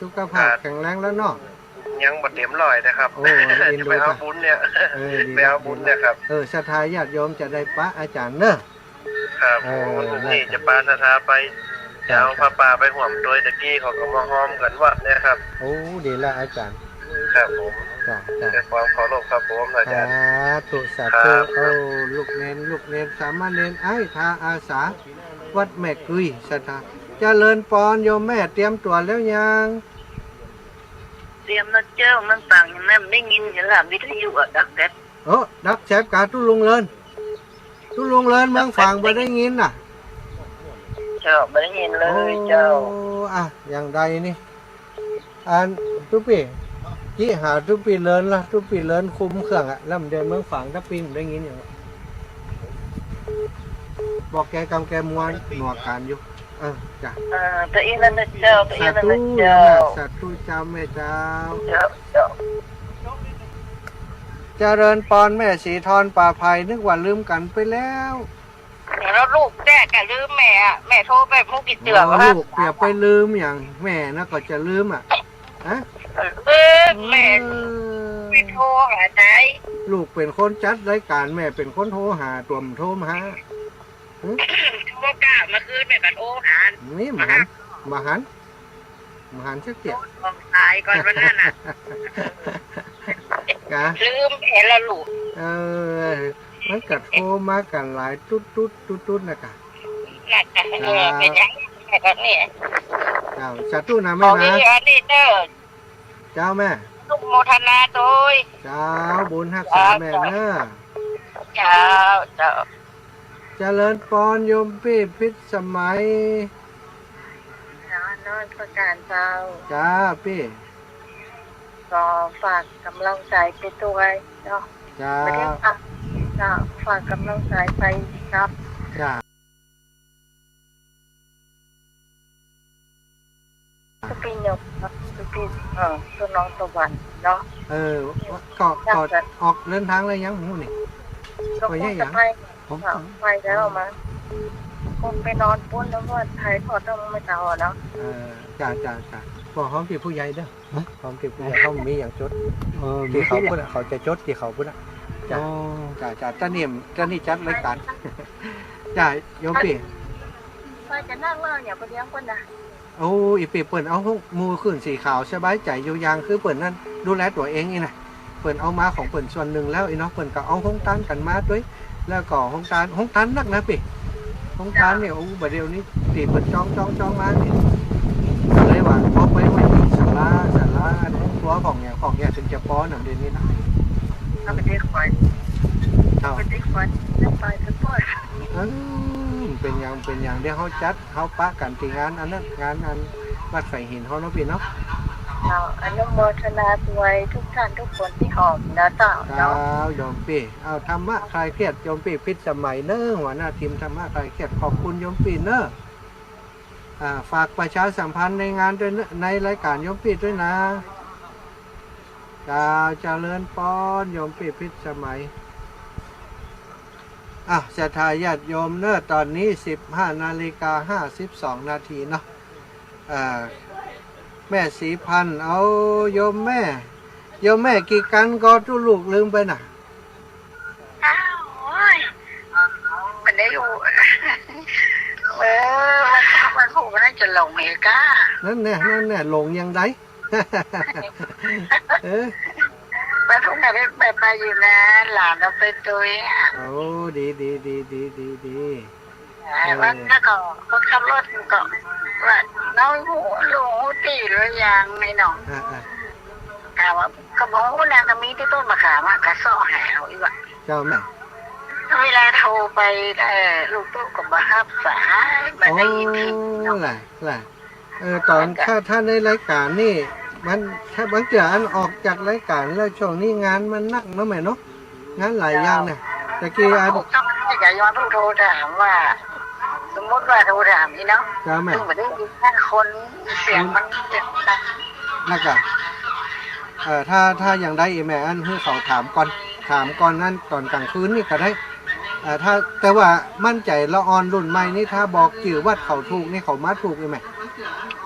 สุขภาพแข็งแรงแล้วเนาะ ยังบ่เต็มร้อยนะครับ โอ้ เอ็นดู ไปเอาบุญเนี่ย เออ ดี ไปเอาบุญเนี่ยครับ เออ ศรัทธาญาติโยมจะได้ปะอาจารย์เนาะ ครับ เออ วันพูกนี่จะปาศรัทธาไป จ้ะ จะเอาผ้าป่าไปฮ่วมตวย ตะกี้เขาก็มาฮ่อมกั๋นวัดเนี่ยครับ โอ้ ดีละอาจารย์ ครับผม จ้ะ จ้ะ ด้วยความเคารพครับผมอาจารย์ สาธุ สาธุ ครับ โอ้ ลูกเณร ลูกเณร สามเณรไอ้ ทาอาสา วัดแม่กุย ศรัทธา เจริญปอน โยมแม่เตรียมตั๋วแล้วยัง เตรียมแล้วเจ้า มันฟังอย่างนั้น ได้ยินอยู่ละ วิทยุอะ ดักแซบ โอ้ ดักแซบกา ตุ๊ลุงเลิน ตุ๊ลุงเลินเมืองฝางบ่ได้ยินน่ะ เจ้า บ่ได้ยินเลยเจ้า โอ้ อ่ะ อย่างใดนี่ อันตุ๊ปี้ จิหาตุ๊ปี้เลินละ ตุ๊ปี้เลินคุมเครื่องอะ แล้วมันเดินเมืองฝาง ตุ๊ปี้มันได้ยินอย่าง บอกแกกำแกมวนหนวกการอยู่ เออ จ้ะ เออ ตะอี้นั่นนะเจ้า ตะอี้นั่นนะเจ้า สาธุ สาธุเจ้าแม่เจ้า เจ้า เจ้า เจริญปอนแม่สีทอนป่าไผ่ นึกว่าลืมกั๋นไปแล้ว แล้วลูกแต๊กะลืมแม่อะ แม่โทรไปบ่ฮู้กี่เตื้อ โอ้ วะ ลูกอย่าไปลืมอย่าง แม่นะก็จะลืมอะ ฮะ เออ แม่ เออ ไปโทรหาใคร ลูกเป๋นคนจัดรายการ แม่เป๋นคนโทรหา ตั๋วมันโทรมาหา หึ โทรกะเมื่อคืนแม่ก็โทรหา นี่บ่หัน บ่หัน บ่หันสักเตื้อ โทรสองสายก่อนวันนั้นน่ะ กะ ลืมแผนละลูก เออ มันก็โทรมากั๋นหลายตุ๊ดๆ ตุ๊ดๆ นะกะ น่าจะ เออ เปนหยัง แต่ก็นี่ เจ้า สาธุนะแม่นะ อันนี้เด้อ เจ้าแม่ อนุโมทนาตวย เจ้า บุญฮักษาแม่เน้อ เจ้า เจ้า เจริญปอนโยมปี้พิษสมัย เจ้า นมัสก๋านเจ้า จ้าปี้ ก็ฝากก๋ำลังใจ๋ไปตวยเนาะ เจ้า บ่ได้ฝาก เจ้า ฝากก๋ำลังใจ๋ไปกับ จ้า ตุ๊ปี้หยก ตุ๊ปี้ เอ่อ ตุ๊น้องตะวันเนาะ เออ ก็ ก็ออกเดินทางแล้วยัง บ่ฮู้นี่ ก็คงจะไป ไปแล้วมั้ง คงไปนอนปู๊นแล้วว่าไทยก็ต้องมาเจ้าเนาะ เออ จ้า จ้า จ้า บอกฮ้องตี้ผู้ใหญ่เด้อ ฮะ ฮ้องตี้ผู้ใหญ่ เขามีอย่างจด เออ ตี้เขาปู๊นน่ะ เขาจะจดตี้เขาปู๊นน่ะ จ้า อ๋อ จ้า จ้า ตานี่ ตานี่จัดรายก๋าน จ้า โยมปี้ ไปจะนั่งเล่าอย่างไปเลี้ยงคนนะ โอ้ อีปี้เปิ้นเอาฮ้อง หมู่ขึ้นสีขาวสบายใจ๋อยู่อย่าง คือเปิ้นนั้นดูแลตั๋วเองอี้นะ เปิ้นเอามาของเปิ้นส่วนนึ่งแล้วอี้เนาะ เปิ้นก็เอาฮ้องต้านกั๋นมาตวย แล้วก็ฮ้องต้าน ฮ้องต้านนักนะปี้ ฮ้องต้านเนี่ย โอ้ บ่าเดี่ยวนี้ตี้เปิ้นจ้อง จ้อง จ้องมานี่ เลยว่า พอไปไว้ตี้ศาลา ศาลาอันนั้น ตั๋วของอย่าง ของอย่างเถิงจะปอน่ะ เดี๋ยวนี้นะ เอาไปเด็กไว้ เอา ไปเด็กไว้ เด็กไปเด็กไป เออ เป๋นอย่าง เป๋นอย่าง เดี๋ยวเฮาจัด เฮาปะกั๋นตี้งานอันนั้น งานอันวัดไผ่หินเฮาเนาะปี้เนาะ เจ้า อนุโมทนาด้วยทุกท่านทุกคนตี้หอมนะเจ้า เจ้า เนาะ โยมปี้ เอาธรรมะคลายเครียด โยมปี้พิสมัยเนอะ หัวหน้าทีมธรรมะคลายเครียด ขอบคุณโยมปี้เนอะ อ่า ฝากประชาสัมพันธ์ในงานด้วยเนอะ ในรายการโยมปี้ด้วยนะ เจ้า เจริญปอน โยมปี้พิสมัย อ่ะ ศรัทธาญาติโยมเนอะ ตอนนี้สิบห้านาฬิกาห้าสิบสองนาทีเนาะ อ่า แม่ศรีพันธ์ เอา โยมแม่ โยมแม่กี่กั๋นก็ ตุ๊ลูกลืมไปน่ะ อ้าว โอ้ย มันได้อยู่ เออ วัน วันพูกมันน่าจะหลงเฮก้า นั่นแน่ นั่นแน่ หลงยังไง เออ วันพูกน่ะไป ไป ไปอยู่นะ หลานเอาไปตวยอะ โอ้ ดี ดี ดี ดี ดี ดี อ่า เออ วันนั้นก็คนขับรถก็ว่า น้องฮู้ ฮู้ตี้หรือยังไอ้น้อง อ่า อ่า ถามว่า ก็บ่ฮู้นะ ก็มีแต่ต้นมะขามอะ ก็เซาะหาเอาอีกว่ะ เจ้าแม่ เวลาโทรไป เอ่อ ลูกตุ๊ก็บ่ฮับสาย บ่ได้ยินเสียงเนาะ โอ้ ล่ะ ล่ะ เออ ต๋อน แล้วก็ ถ้า ถ้าในรายการนี่ มัน ถ้าบางเตื้ออันออกจากรายการแล้ว ช่วงนี้งานมันหนักเนาะแม่เนาะ งานหลายอย่างเนี่ย ตะกี้อัน ก็ไม่อยากย้อนโทรถามว่า สมมุติว่าโทรถามนี่เนาะ เจ้าแม่ ซึ่งบ่ได้ยินนะ คนเสียงมันเจ็บนะ แล้วก็ เอ่อ ถ้า ถ้าอย่างใดอีแม่ อันหื้อเขาถามก่อน ถามก่อนนั้นต๋อนกลางคืนนี่ก็ได้ เอ่อ ถ้า แต่ว่ามั่นใจ๋ละอ่อนรุ่นใหม่นี่ ถ้าบอกจื้อวัดเขาถูกนี่ เขามาถูกอีแม่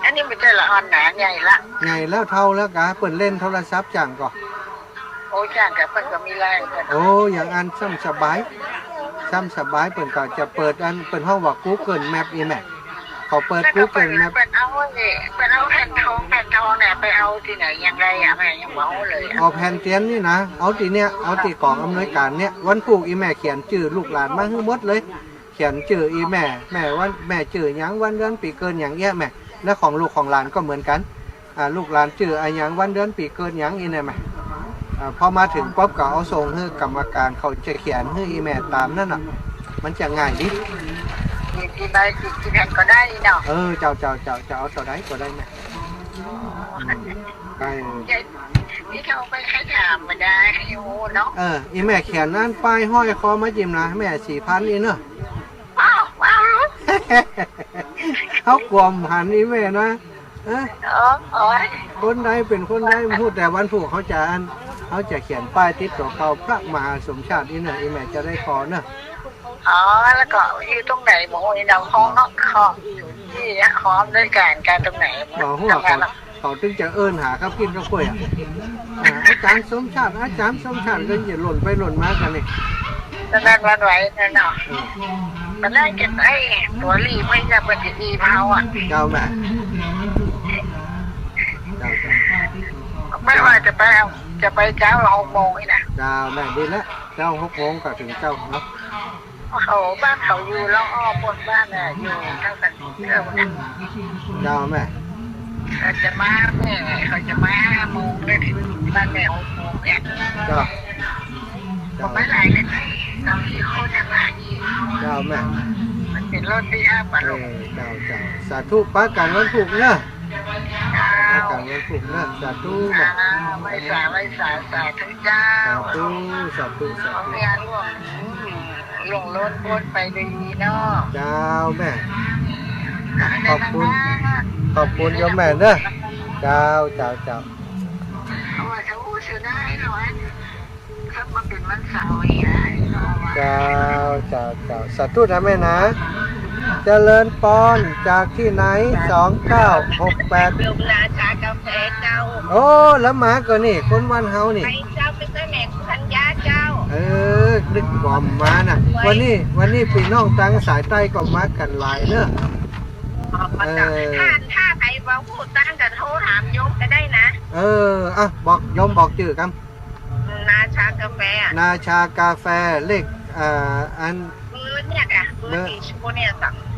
อันนี้มันจะละอ่อนหนา ใหญ่ละ ใหญ่แล้ว เฒ่าแล้วกา เปิ้นเล่นโทรศัพท์จังก่อ โอ้ จังกา เปิ้นก็มีไลน์กัน โอ้ อย่างอันซ้ำสบาย ซ้ำสบาย เปิ้นก็จะเปิดอัน เปิ้นฮ้องว่า กูเกิลแมป อีแม่ เขาเปิด แล้วก็ กูเกิลแมป เปิ้นเอาไอ้ เปิ้นเอาแผ่นทอง แผ่นทองเนี่ยไปเอาตี้ไหนอย่างไรอะ แม่ยังบ่ฮู้เลยอะ เอาแผ่นเตียนนี่นะ เอาตี้เนี่ย เอาตี้กองอำนวยการเนี่ย วันพูกอีแม่เขียนจื้อลูกหลานมาหื้อหมดเลย เขียนจื้ออีแม่ แม่วัน แม่จื้อหยัง วันเดือนปี๋เกิดหยังเอี้ยแม่ และของลูกของหลานก็เหมือนกั๋น อ่า ลูกหลานจื้ออะหยัง วันเดือนปี๋เกิดหยังอี้แน่แม่ อ่า พอมาเถิงปุ๊บก็เอาส่งหื้อกรรมการ เขาจะเขียนหื้ออีแม่ต๋ามนั้นน่ะ มันจะง่ายดี กี่ กี่ใบ กี่ กี่แผ่นก็ได้เนาะ เออ เจ้า เจ้า เจ้า จะเอาเต้าใดก็ได้แม่ อืม ได้ นี่เขาไปใครถามมาได้ ใครฮู้เนาะ เออ อีแม่เขียนอันป้ายห้อยคอมาจิมนะ แม่ศรีพันธ์อี้เนาะ อ้าว อ้าว เขากวมหันอีแม่นะ เออ อ๋อ อ๋อ คนใดเป๋นคนใด ฮู้แต่วันพูกเขาจะอัน เขาจะเขียนป้ายติดตั๋วเก่า พระมหาสมชาติอี้เนาะ อีแม่จะได้คอเนาะ อ๋อ แล้วก็อยู่ตรงไหน บ่ฮู้นี่เนาะ ห้องเนาะ ห้องอยู่ตี้ห้องด้วยกั๋น กั๋นตรงไหน บ่ฮู้ ทำงาน เขา เนาะ เขาตึงจะเอิ้นหากับกิ๋นกับกล้วยอะ อ่า อาจ๋ารย์สมชาติ อาจ๋ารย์สมชาติ ก็จะหล่นไปหล่นมากั๋นนี่ ตอนนั้นวันไหวนั่นเนาะ เออ ตอนแรกเก็บไอ้ตั๋วหลีกไว้จะเปิดพิธีเผาอะ เจ้าแม่ เจ้า เจ้า ไม่ว่าจะไปเอา จะไปเจ๊าหกโมงนี่นะ เจ้าแม่ ดีแล้ว เจ๊าหกโมงก็เถิงเจ๊าเนาะ เขา บ้านเขาอยู่ละอ่อ บนบ้านน่ะ อยู่ทางสันติเกลือนะ เจ้าแม่ เขาจะมาแม่ เขาจะมาห้าโมงเลย เถิงบ้านแม่หกโมงเนี่ย เจ้า เจ้า ไม่หลายเลย สามสี่คนจะมาอีก เจ้าแม่ มันเป๋นรถปิกอัพอะ เออ เจ้า เจ้า สาธุ ปะกั๋นวันพูกเนาะ เจ้า ปะกั๋นวันพูกเนาะ สาธุแม่ อ่า ไหว้สา ไหว้สา สาธุเจ้า สาธุ สาธุ สาธุ ขอให้ล่วง อืม ล่วงล้นพ้นไปโดยดีเนาะ เจ้าแม่ ขอบคุณ ขอบคุณโยมแม่เนาะ เจ้า เจ้า เจ้า เอาไว้เถอะ เสียดายเนาะ ครับ มาเป๋นวันเสาร์อีกแล้วเนาะ เจ้า เจ้า เจ้า สาธุนะแม่นะ เจริญปอน จากตี้ไหน สองเก้าหกแปด ลงราชากาแฟเจ้า โอ้ แล้วมาก่อนี่ คนบ้านเฮานี่ ไปเจ้า ไปเจ้าแม่ธัญญาเจ้า เออ นึกว่ามาน่ะ วันนี้ วันนี้ปี้น้องตางสายใต้ก็มากั๋นหลายเนาะ อ๋อ เออ ถ้า ถ้าใผบ่ฮู้ตางก็โทรถามโยมก็ได้นะ เออ อ่ะ บอก โยมบอกจื้อกำ นาชากาแฟอะ นาชากาแฟ เลข เอ่อ อัน เบอร์เนี่ยค่ะ เบอร์ เบอร์ตี้โชว์เนี่ย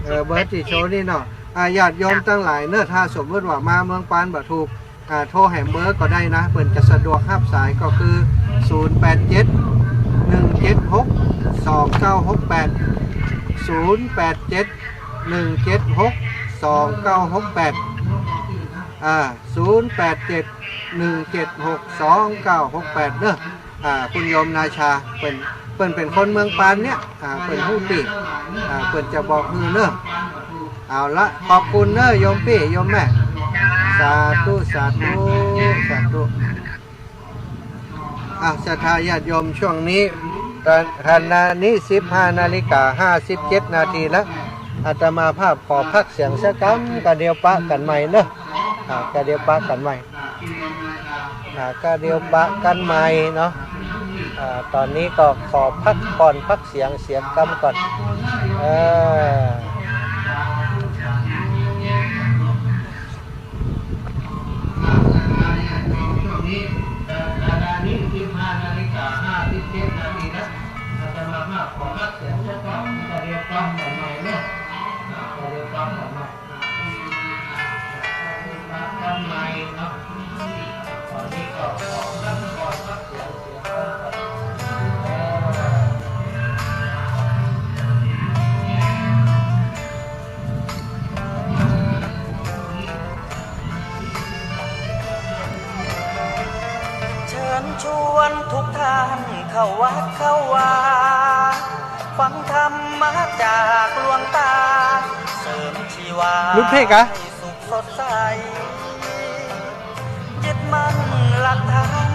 เออ เบอร์ตี้โชว์นี่เนาะ อ่า ญาติโยมตังหลายเนาะ ถ้าสมมุติว่ามาเมืองปานบ่ถูก อ่า โทรแหมเบอร์ก็ได้นะ เปิ้นจะสะดวกฮับสายก็คือ ศูนย์แปดเจ็ด หนึ่งเจ็ดหก สองเก้าหกแปด ศูนย์แปดเจ็ด หนึ่งเจ็ดหก สองเก้าหกแปด อ่า ศูนย์แปดเจ็ด หนึ่งเจ็ดหก สองเก้าหกแปด เนาะ อ่า คุณโยมนาชา เปิ้น เปิ้นเป๋นคนเมืองปานเนี่ย อ่า เปิ้นฮู้ตี้ อ่า เปิ้นจะบอกหื้อเนาะ เอาละ ขอบคุณเนาะ โยมปี้ โยมแม่ สาธุ สาธุ สาธุ อ่ะ ศรัทธาญาติโยม ช่วงนี้ ขณะนี้ สิบห้านาฬิกาห้าสิบเจ็ดนาทีแล้ว อาตมาภาพขอพักเสียงสักกำ ก็เดี๋ยวปะกั๋นใหม่เนาะ อ่ะ ก็เดี๋ยวปะกั๋นใหม่ อ่ะ ก็เดี๋ยวปะกั๋นใหม่เนาะ อ่ะ ต๋อนนี้ก็ขอพักผ่อนพักเสียงเสียกำก่อน เออ ช่วงนี้ เอ่อ เวลานี้ สิบห้านาฬิกาห้าสิบเจ็ดนาทีนะ อาตมาภาพขอพักเสียงสักกำ ก็เดี๋ยวปะกั๋นใหม่เนาะ อ่ะ ก็เดี๋ยวปะกั๋นใหม่ ปะกั๋นใหม่เนาะ ต๋อนนี้ก็ขอพักผ่อนพักเสียงเสียกำก่อน เออ เชิญชวนทุกท่านเข้าวัดเข้าวา ฟังธรรมะจากหลวงตา เสริมชีวา ลุกเพ่งกะ ให้สุขสดใส ยึดมั่นหลักธรรม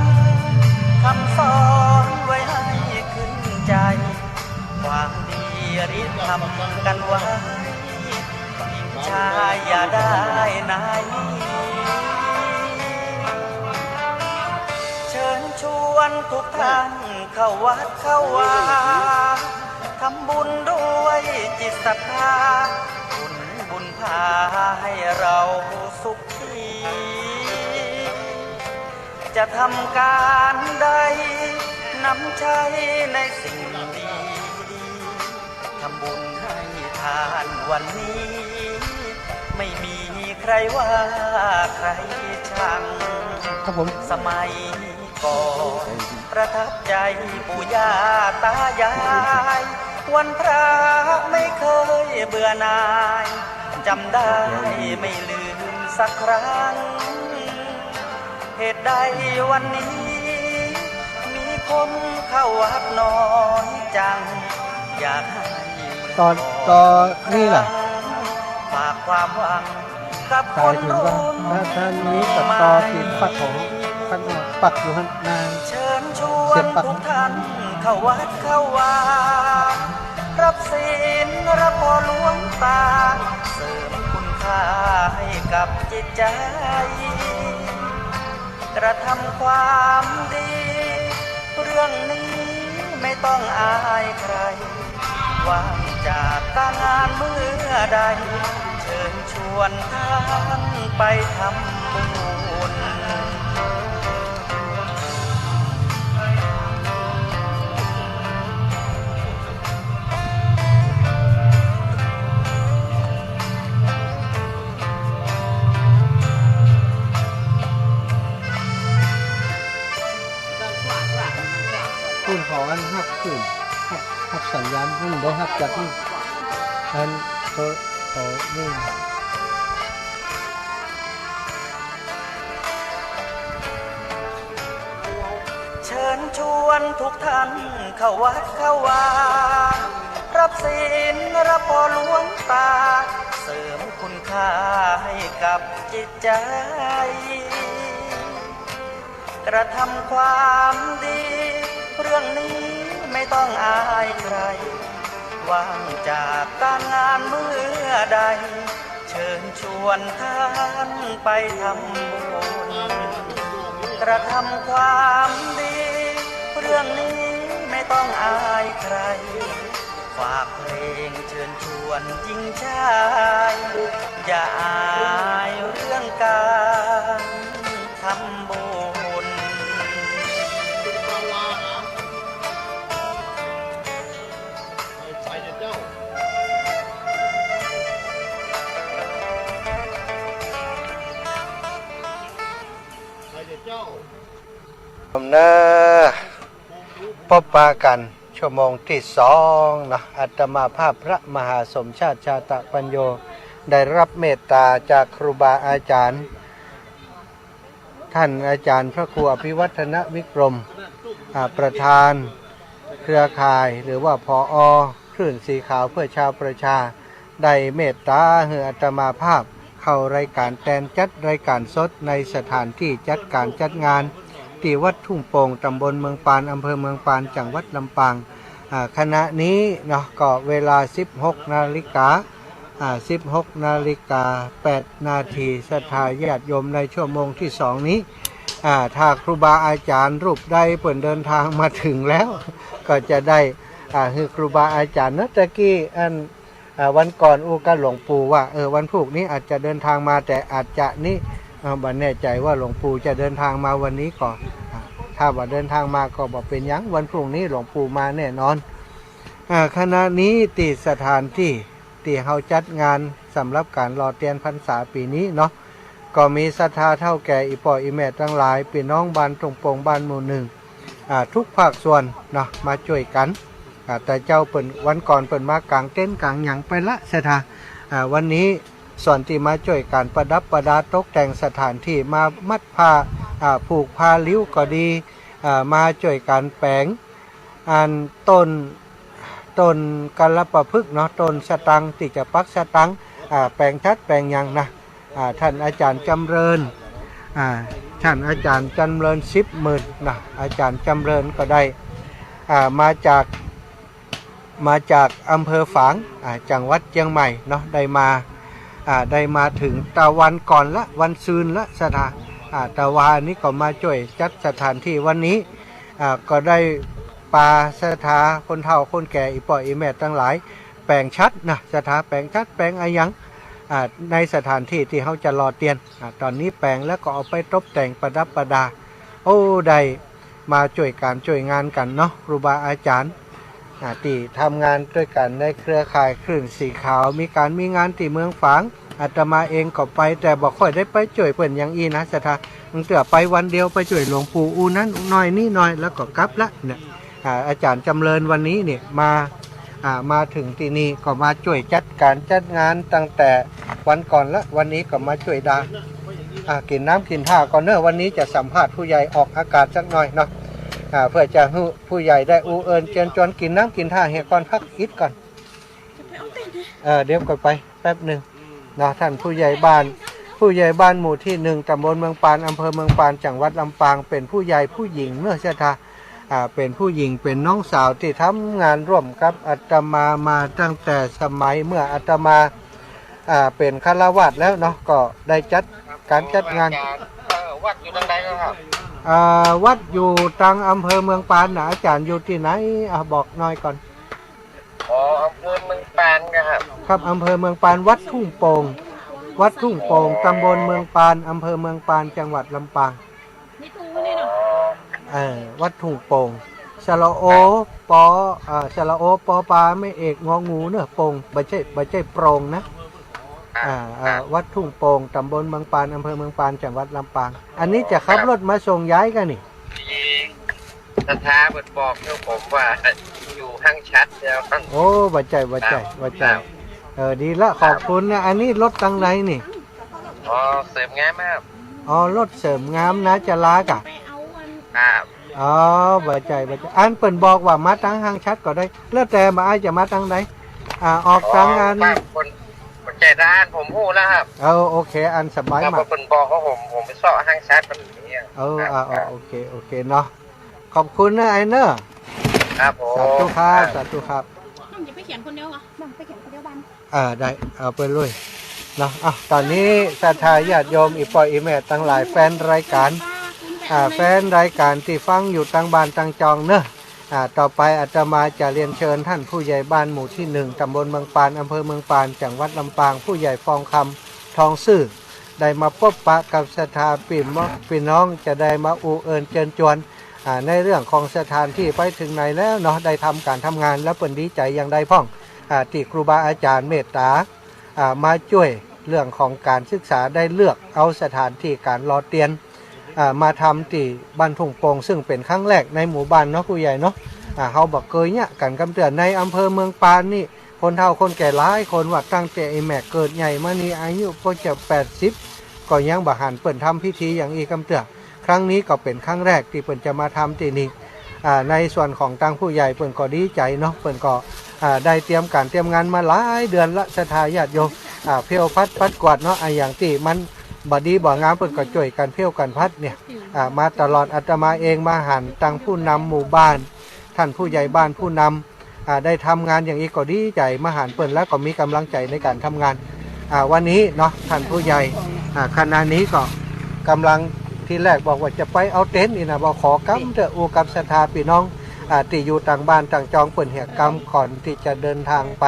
คำสอนไว้ให้ขึ้นใจ ความดีริธรรมกันไว้ หญิงชายอย่าได้หนี เชิญชวนทุกท่านเข้าวัดเข้าวา ทำบุญด้วยจิตศรัทธา บุญ บุญพาให้เราสุขี จะทำการใด นำใช้ในสิ่งดีๆ ทำบุญให้ทานวันนี้ ไม่มีใครว่าใครชัง ครับผม สมัยก่อนประทับใจปู่ย่าตายาย วันพระไม่เคยเบื่อหน่าย จำได้ไม่ลืมสักครั้ง เหตุใดวันนี้ มีคนเข้าวัดน้อยจัง อยากให้ ตอน ตอนนี้ล่ะ ฝากความหวังกับคนรุ่นใหม่ ตายถึงว่า ถ้า ถ้ามีตัดต่อที่ปักของ ปักอยู่หั่นนาน เชิญชวน เสียบปัก ทุกท่านเข้าวัดเข้าวา รับศีลรับพรหลวงตา เสริมคุณค่าให้กับจิตใจ กระทำความดี เรื่องนี้ไม่ต้องอายใคร ว่างจากการงานเมื่อใด เชิญชวนท่านไปทำบุญ คุณขออันฮับคืน ฮับ ฮับสัญญาณ มันบ่ฮับจากนี่ อัน ขอ ขอนี่ เชิญชวนทุกท่านเข้าวัดเข้าวา รับศีลรับพรหลวงตา เสริมคุณค่าให้กับจิตใจ กระทำความดี เรื่องนี้ไม่ต้องอายใคร ว่างจากการงานเมื่อใด เชิญชวนท่านไปทำบุญ กระทำความดี เรื่องนี้ไม่ต้องอายใคร ฝากเพลงเชิญชวนหญิงชาย อย่าอายเรื่องการทำบุญ ไปเจ้า ไปเจ้า นะ พบปะกั๋นชั่วโมงตี้สองเนาะ อาตมาภาพพระมหาสมชาติ ชาตะปัญโญ ได้ฮับเมตต๋าจากครูบาอาจ๋ารย์ ท่านอาจารย์พระครูอภิวัฒนวิกรม อ่า ประธานเครือข่าย หรือว่า ผอ คลื่นสีขาวเพื่อชาวประชา ได้เมตตาหื้ออาตมาภาพเข้ารายก๋านแตนจัดรายก๋านสดในสถานตี้จัดก๋านจัดงาน ตี้วัดทุ่งโป่ง ตำบลเมืองปาน อำเภอเมืองปาน จังหวัดลำปาง อ่า ขณะนี้เนาะ ก็เวลา สิบหกนาฬิกา อ่า สิบหกนาฬิกาแปดนาที ศรัทธาญาติโยมในชั่วโมงตี้สองนี้ อ่า ถ้าครูบาอาจ๋ารย์รูปใดเปิ้นเดินทางมาเถิงแล้ว ก็จะได้ อ่า หื้อครูบาอาจ๋ารย์เนาะ ตะกี้อัน อ่า วันก่อนอู้กับหลวงปู่ว่า เออ วันพูกนี้อาจจะเดินทางมา แต่อาจจะนี้ อ่า บ่แน่ใจ๋ว่าหลวงปู่จะเดินทางมาวันนี้ก่อ อ่า ถ้าว่าเดินทางมาก็บ่เป๋นหยัง วันพูกนี้หลวงปู่มาแน่นอน อ่า ขณะนี้ตี้สถานตี้ ตี้เฮาจัดงานสำหรับก๋านหล่อเตียนพรรษาปี๋นี้เนาะ ก็มีศรัทธาเฒ่าแก่อี่ป้ออี่แม่ตังหลาย ปี้น้องบ้านทุ่งโป่งบ้านหมู่หนึ่ง อ่า กู้ภาคส่วนเนาะ มาจ้วยกั๋น อ่า แต่เจ้าเปิ้น วันก่อนเปิ้นมากางเต็นท์กางหยังไปละศรัทธา อ่า วันนี้ส่วนตี้มาจ้วยกั๋นประดับประดาตกแต่งสถานตี้ มามัดผ้า อ่า ผูกผ้าริ้วก็ดี อ่า มาจ้วยกั๋นแป๋ง อันต้น ต้นกัลปะพฤกษ์เนาะ ต้นสะตังตี้จะปักสะตัง อ่า แป๋งฉัตรแป๋งหยังนะ อ่า ท่านอาจ๋ารย์จำเริญ อ่า ท่านอาจ๋ารย์จำเริญ สิบหมื่น นะ อาจ๋ารย์จำเริญก็ได้ อ่า มาจาก มาจากอำเภอฝาง อ่า จังหวัดเจียงใหม่เนาะ ได้มา อ่า ได้มาเถิงตะวันก่อนละ วันซืนละศรัทธา อ่า ตะวันนี้ก็มาจ้วยจัดสถานตี้วันนี้ อ่า ก็ได้ปาศรัทธาคนเฒ่าคนแก่ อี่ป้ออี่แม่ตังหลาย แป๋งฉัตรนะศรัทธา แป๋งฉัตรแป๋งอะหยัง อ่า ในสถานตี้ตี้เฮาจะหล่อเตียน อ่า ต๋อนนี้แป๋งแล้วก็เอาไปตบแต่งประดับประดา โอ้ ได้มาจ้วยก๋านจ้วยงานกั๋นเนาะ ครูบาอาจ๋ารย์ อ่า ตี้ทำงานตวยกั๋นในเครือข่ายคลื่นสีขาว มีก๋านมีงานตี้เมืองฝาง อาตมาเองก็ไป แต่บ่ค่อยได้ไปจ้วยเปิ้นอย่างอี้นะศรัทธา บางเตื้อไปวันเดียว ไปจ้วยหลวงปู่อู้นั้นอู้น้อยนี้น้อย แล้วก็กลับละเนี่ย อ่า อาจ๋ารย์จำเริญวันนี้เนี่ยมา อ่า มาเถิงตี้นี่ก็มาจ้วยจัดก๋านจัดงานตั้งแต่วันก่อนละ วันนี้ก็มาจ้วยดา อ่า กิ๋นน้ำกิ๋นท่าก่อนเนาะ วันนี้จะสัมภาษณ์ผู้ใหญ่ออกอากาศสักหน่อยเนาะ อ่า เปื้อจะหื้อผู้ใหญ่ได้อู้เอิญเจิญจวน กิ๋นน้ำกิ๋นท่าเหียก่อน พักอิดก่อน เออ เดี๋ยวก่อนไปแป๊บหนึ่งเนาะ ท่านผู้ใหญ่บ้าน ผู้ใหญ่บ้านหมู่ตี้หนึ่ง ตำบลเมืองปาน อำเภอเมืองปาน จังหวัดลำปาง เป๋นผู้ใหญ่ผู้หญิงเนาะศรัทธา อ่า เป๋นผู้หญิง เป๋นน้องสาวตี้ทำงานร่วมกับอาตมามาตั้งแต่สมัยเมื่ออาตมา อ่า เป๋นฆราวาสแล้วเนาะ ก็ได้จัดก๋านจัดงาน เอ่อ วัดอยู่ตางใดครับ อ่า วัดอยู่ตางอำเภอเมืองปานนะ อาจ๋ารย์อยู่ตี้ไหน อ่า บอกหน่อยก่อน อ๋อ อำเภอเมืองปานครับ ครับ อำเภอเมืองปาน วัดทุ่งโป่ง วัดทุ่งโป่ง ตำบลเมืองปาน อำเภอเมืองปาน จังหวัดลำปาง เออ วัดทุ่งโป่ง สระโอ ปอ เอ่อ สระโอ ปอปลา ไม้เอก งองูเนาะ โป่ง บ่ใจ้ บ่ใจ้โปร่งนะ อ่า อ่า วัดทุ่งโป่ง ตำบลเมืองปาน อำเภอเมืองปาน จังหวัดลำปาง อันนี้จะขับรถมาส่งยายก่ะนี่ ศรัทธาเปิ้นบอกอยู่ ผมว่าอยู่ห้างฉัตรแล้ว โอ้ บ่ใจ้ บ่ใจ้ ครับ บ่ใจ้ ครับ เออ ดีละ ขอบคุณนะ อันนี้รถตางใดนี่ อ๋อ เสริมงามครับ อ๋อ รถเสริมงามนะ จะลาก่ะ ครับ อ๋อ บ่ใจ้ บ่ใจ้ อันเปิ้นบอกว่ามาตางห้างฉัตรก็ได้ แล้วแต่บ่าอ้ายจะมาตางใด อ่า ออกตางอัน อ๋อ คน คนใจร้านผมฮู้แล้วครับ เออ โอเค อันสบาย ครับ มาก เปิ้นบอกว่าผม ผมไปเซาะห้างฉัตรมันอย่างเงี้ย เออ ครับ อ่า ครับ โอเค โอเคเนาะ ขอบคุณนะไอ้เนอะ ครับผม สาธุครับ ครับ สาธุครับ น้องจะไปเขียนคนเดียวเหรอ น้องไปเขียนคนเดียวบ้าน อ่า ได้ เอาไปเลยเนาะ อ่ะ ต๋อนนี้ศรัทธาญาติโยม อี่ป้ออี่แม่ตังหลาย แฟนรายก๋าน อ่า แฟนรายก๋านตี้ฟังอยู่ตางบ้านตางจองเนอะ อ่า ต่อไปอาตมาจะเรียนเชิญท่านผู้ใหญ่บ้านหมู่ตี้หนึ่ง ตำบลเมืองปาน อำเภอเมืองปาน จังหวัดลำปาง ผู้ใหญ่ฟองคำ ทองซื่อ ได้มาปบปะกับศรัทธาปี้ม- ปี้น้อง จะได้มาอู้เอิญเจิญจวน อ่า ในเรื่องของสถานตี้ไปเถิงไหนแล้วเนาะ ได้ทำก๋านทำงานแล้วเปิ้นดีใจ๋อย่างใดพ่อง อ่า ตี้ครูบาอาจ๋ารย์เมตตา อ่า มาจ้วยเรื่องของก๋านศึกษา ได้เลือกเอาสถานตี้ก๋านหล่อเตียน อ่า มาทำตี้บ้านทุ่งโป่ง ซึ่งเป๋นครั้งแรกในหมู่บ้านเนาะ ผู้ใหญ่เนาะ อ่า เฮาบ่เกยเยียะกั๋นกำเตื้อ ในอำเภอเมืองปานนี่ คนเฒ่าคนแก่หลายคนว่าตั้งแต่ไอ้แม่เกิดใหญ่มานี่ อายุก็จะแปดสิบ ก็ยังบ่หันเปิ้นทำพิธีอย่างอี้กำเตื้อ ครั้งนี้ก็เป๋นครั้งแรกตี้เปิ้นจะมาทำตี้นี่ อ่า ในส่วนของตังผู้ใหญ่เปิ้นก็ดีใจ๋เนาะ เปิ้นก็ อ่า ได้เตรียมก๋านเตรียมงานมาหลายเดือนละ ศรัทธาญาติโยม อ่า เพลวผัดปัดกวาดเนาะ อ่า อย่างตี้มันบ่ดีบ่งามเปิ้นก็จ้วยกั๋นเพลวกั๋นผัดเนี่ย อ่า มาตลอด อาตมาเองมาหันตังผู้นำหมู่บ้าน ท่านผู้ใหญ่บ้านผู้นำ อ่า ได้ทำงานอย่างอี้ก็ดีใจ๋ มาหันเปิ้นแล้วก็มีก๋ำลังใจ๋ในก๋านทำงาน อ่า วันนี้เนาะ ท่านผู้ใหญ่ อ่า ขณะนี้ก็ก๋ำลัง ทีแรกบอกว่าจะไปเอาเต็นท์นี่นะ บอกขอกำเต๊อะ อู้กับศรัทธาปี้น้อง อ่า ตี้อยู่ต่างบ้านต่างจองเปิ้นเหียกำก่อนตี้จะเดินทางไป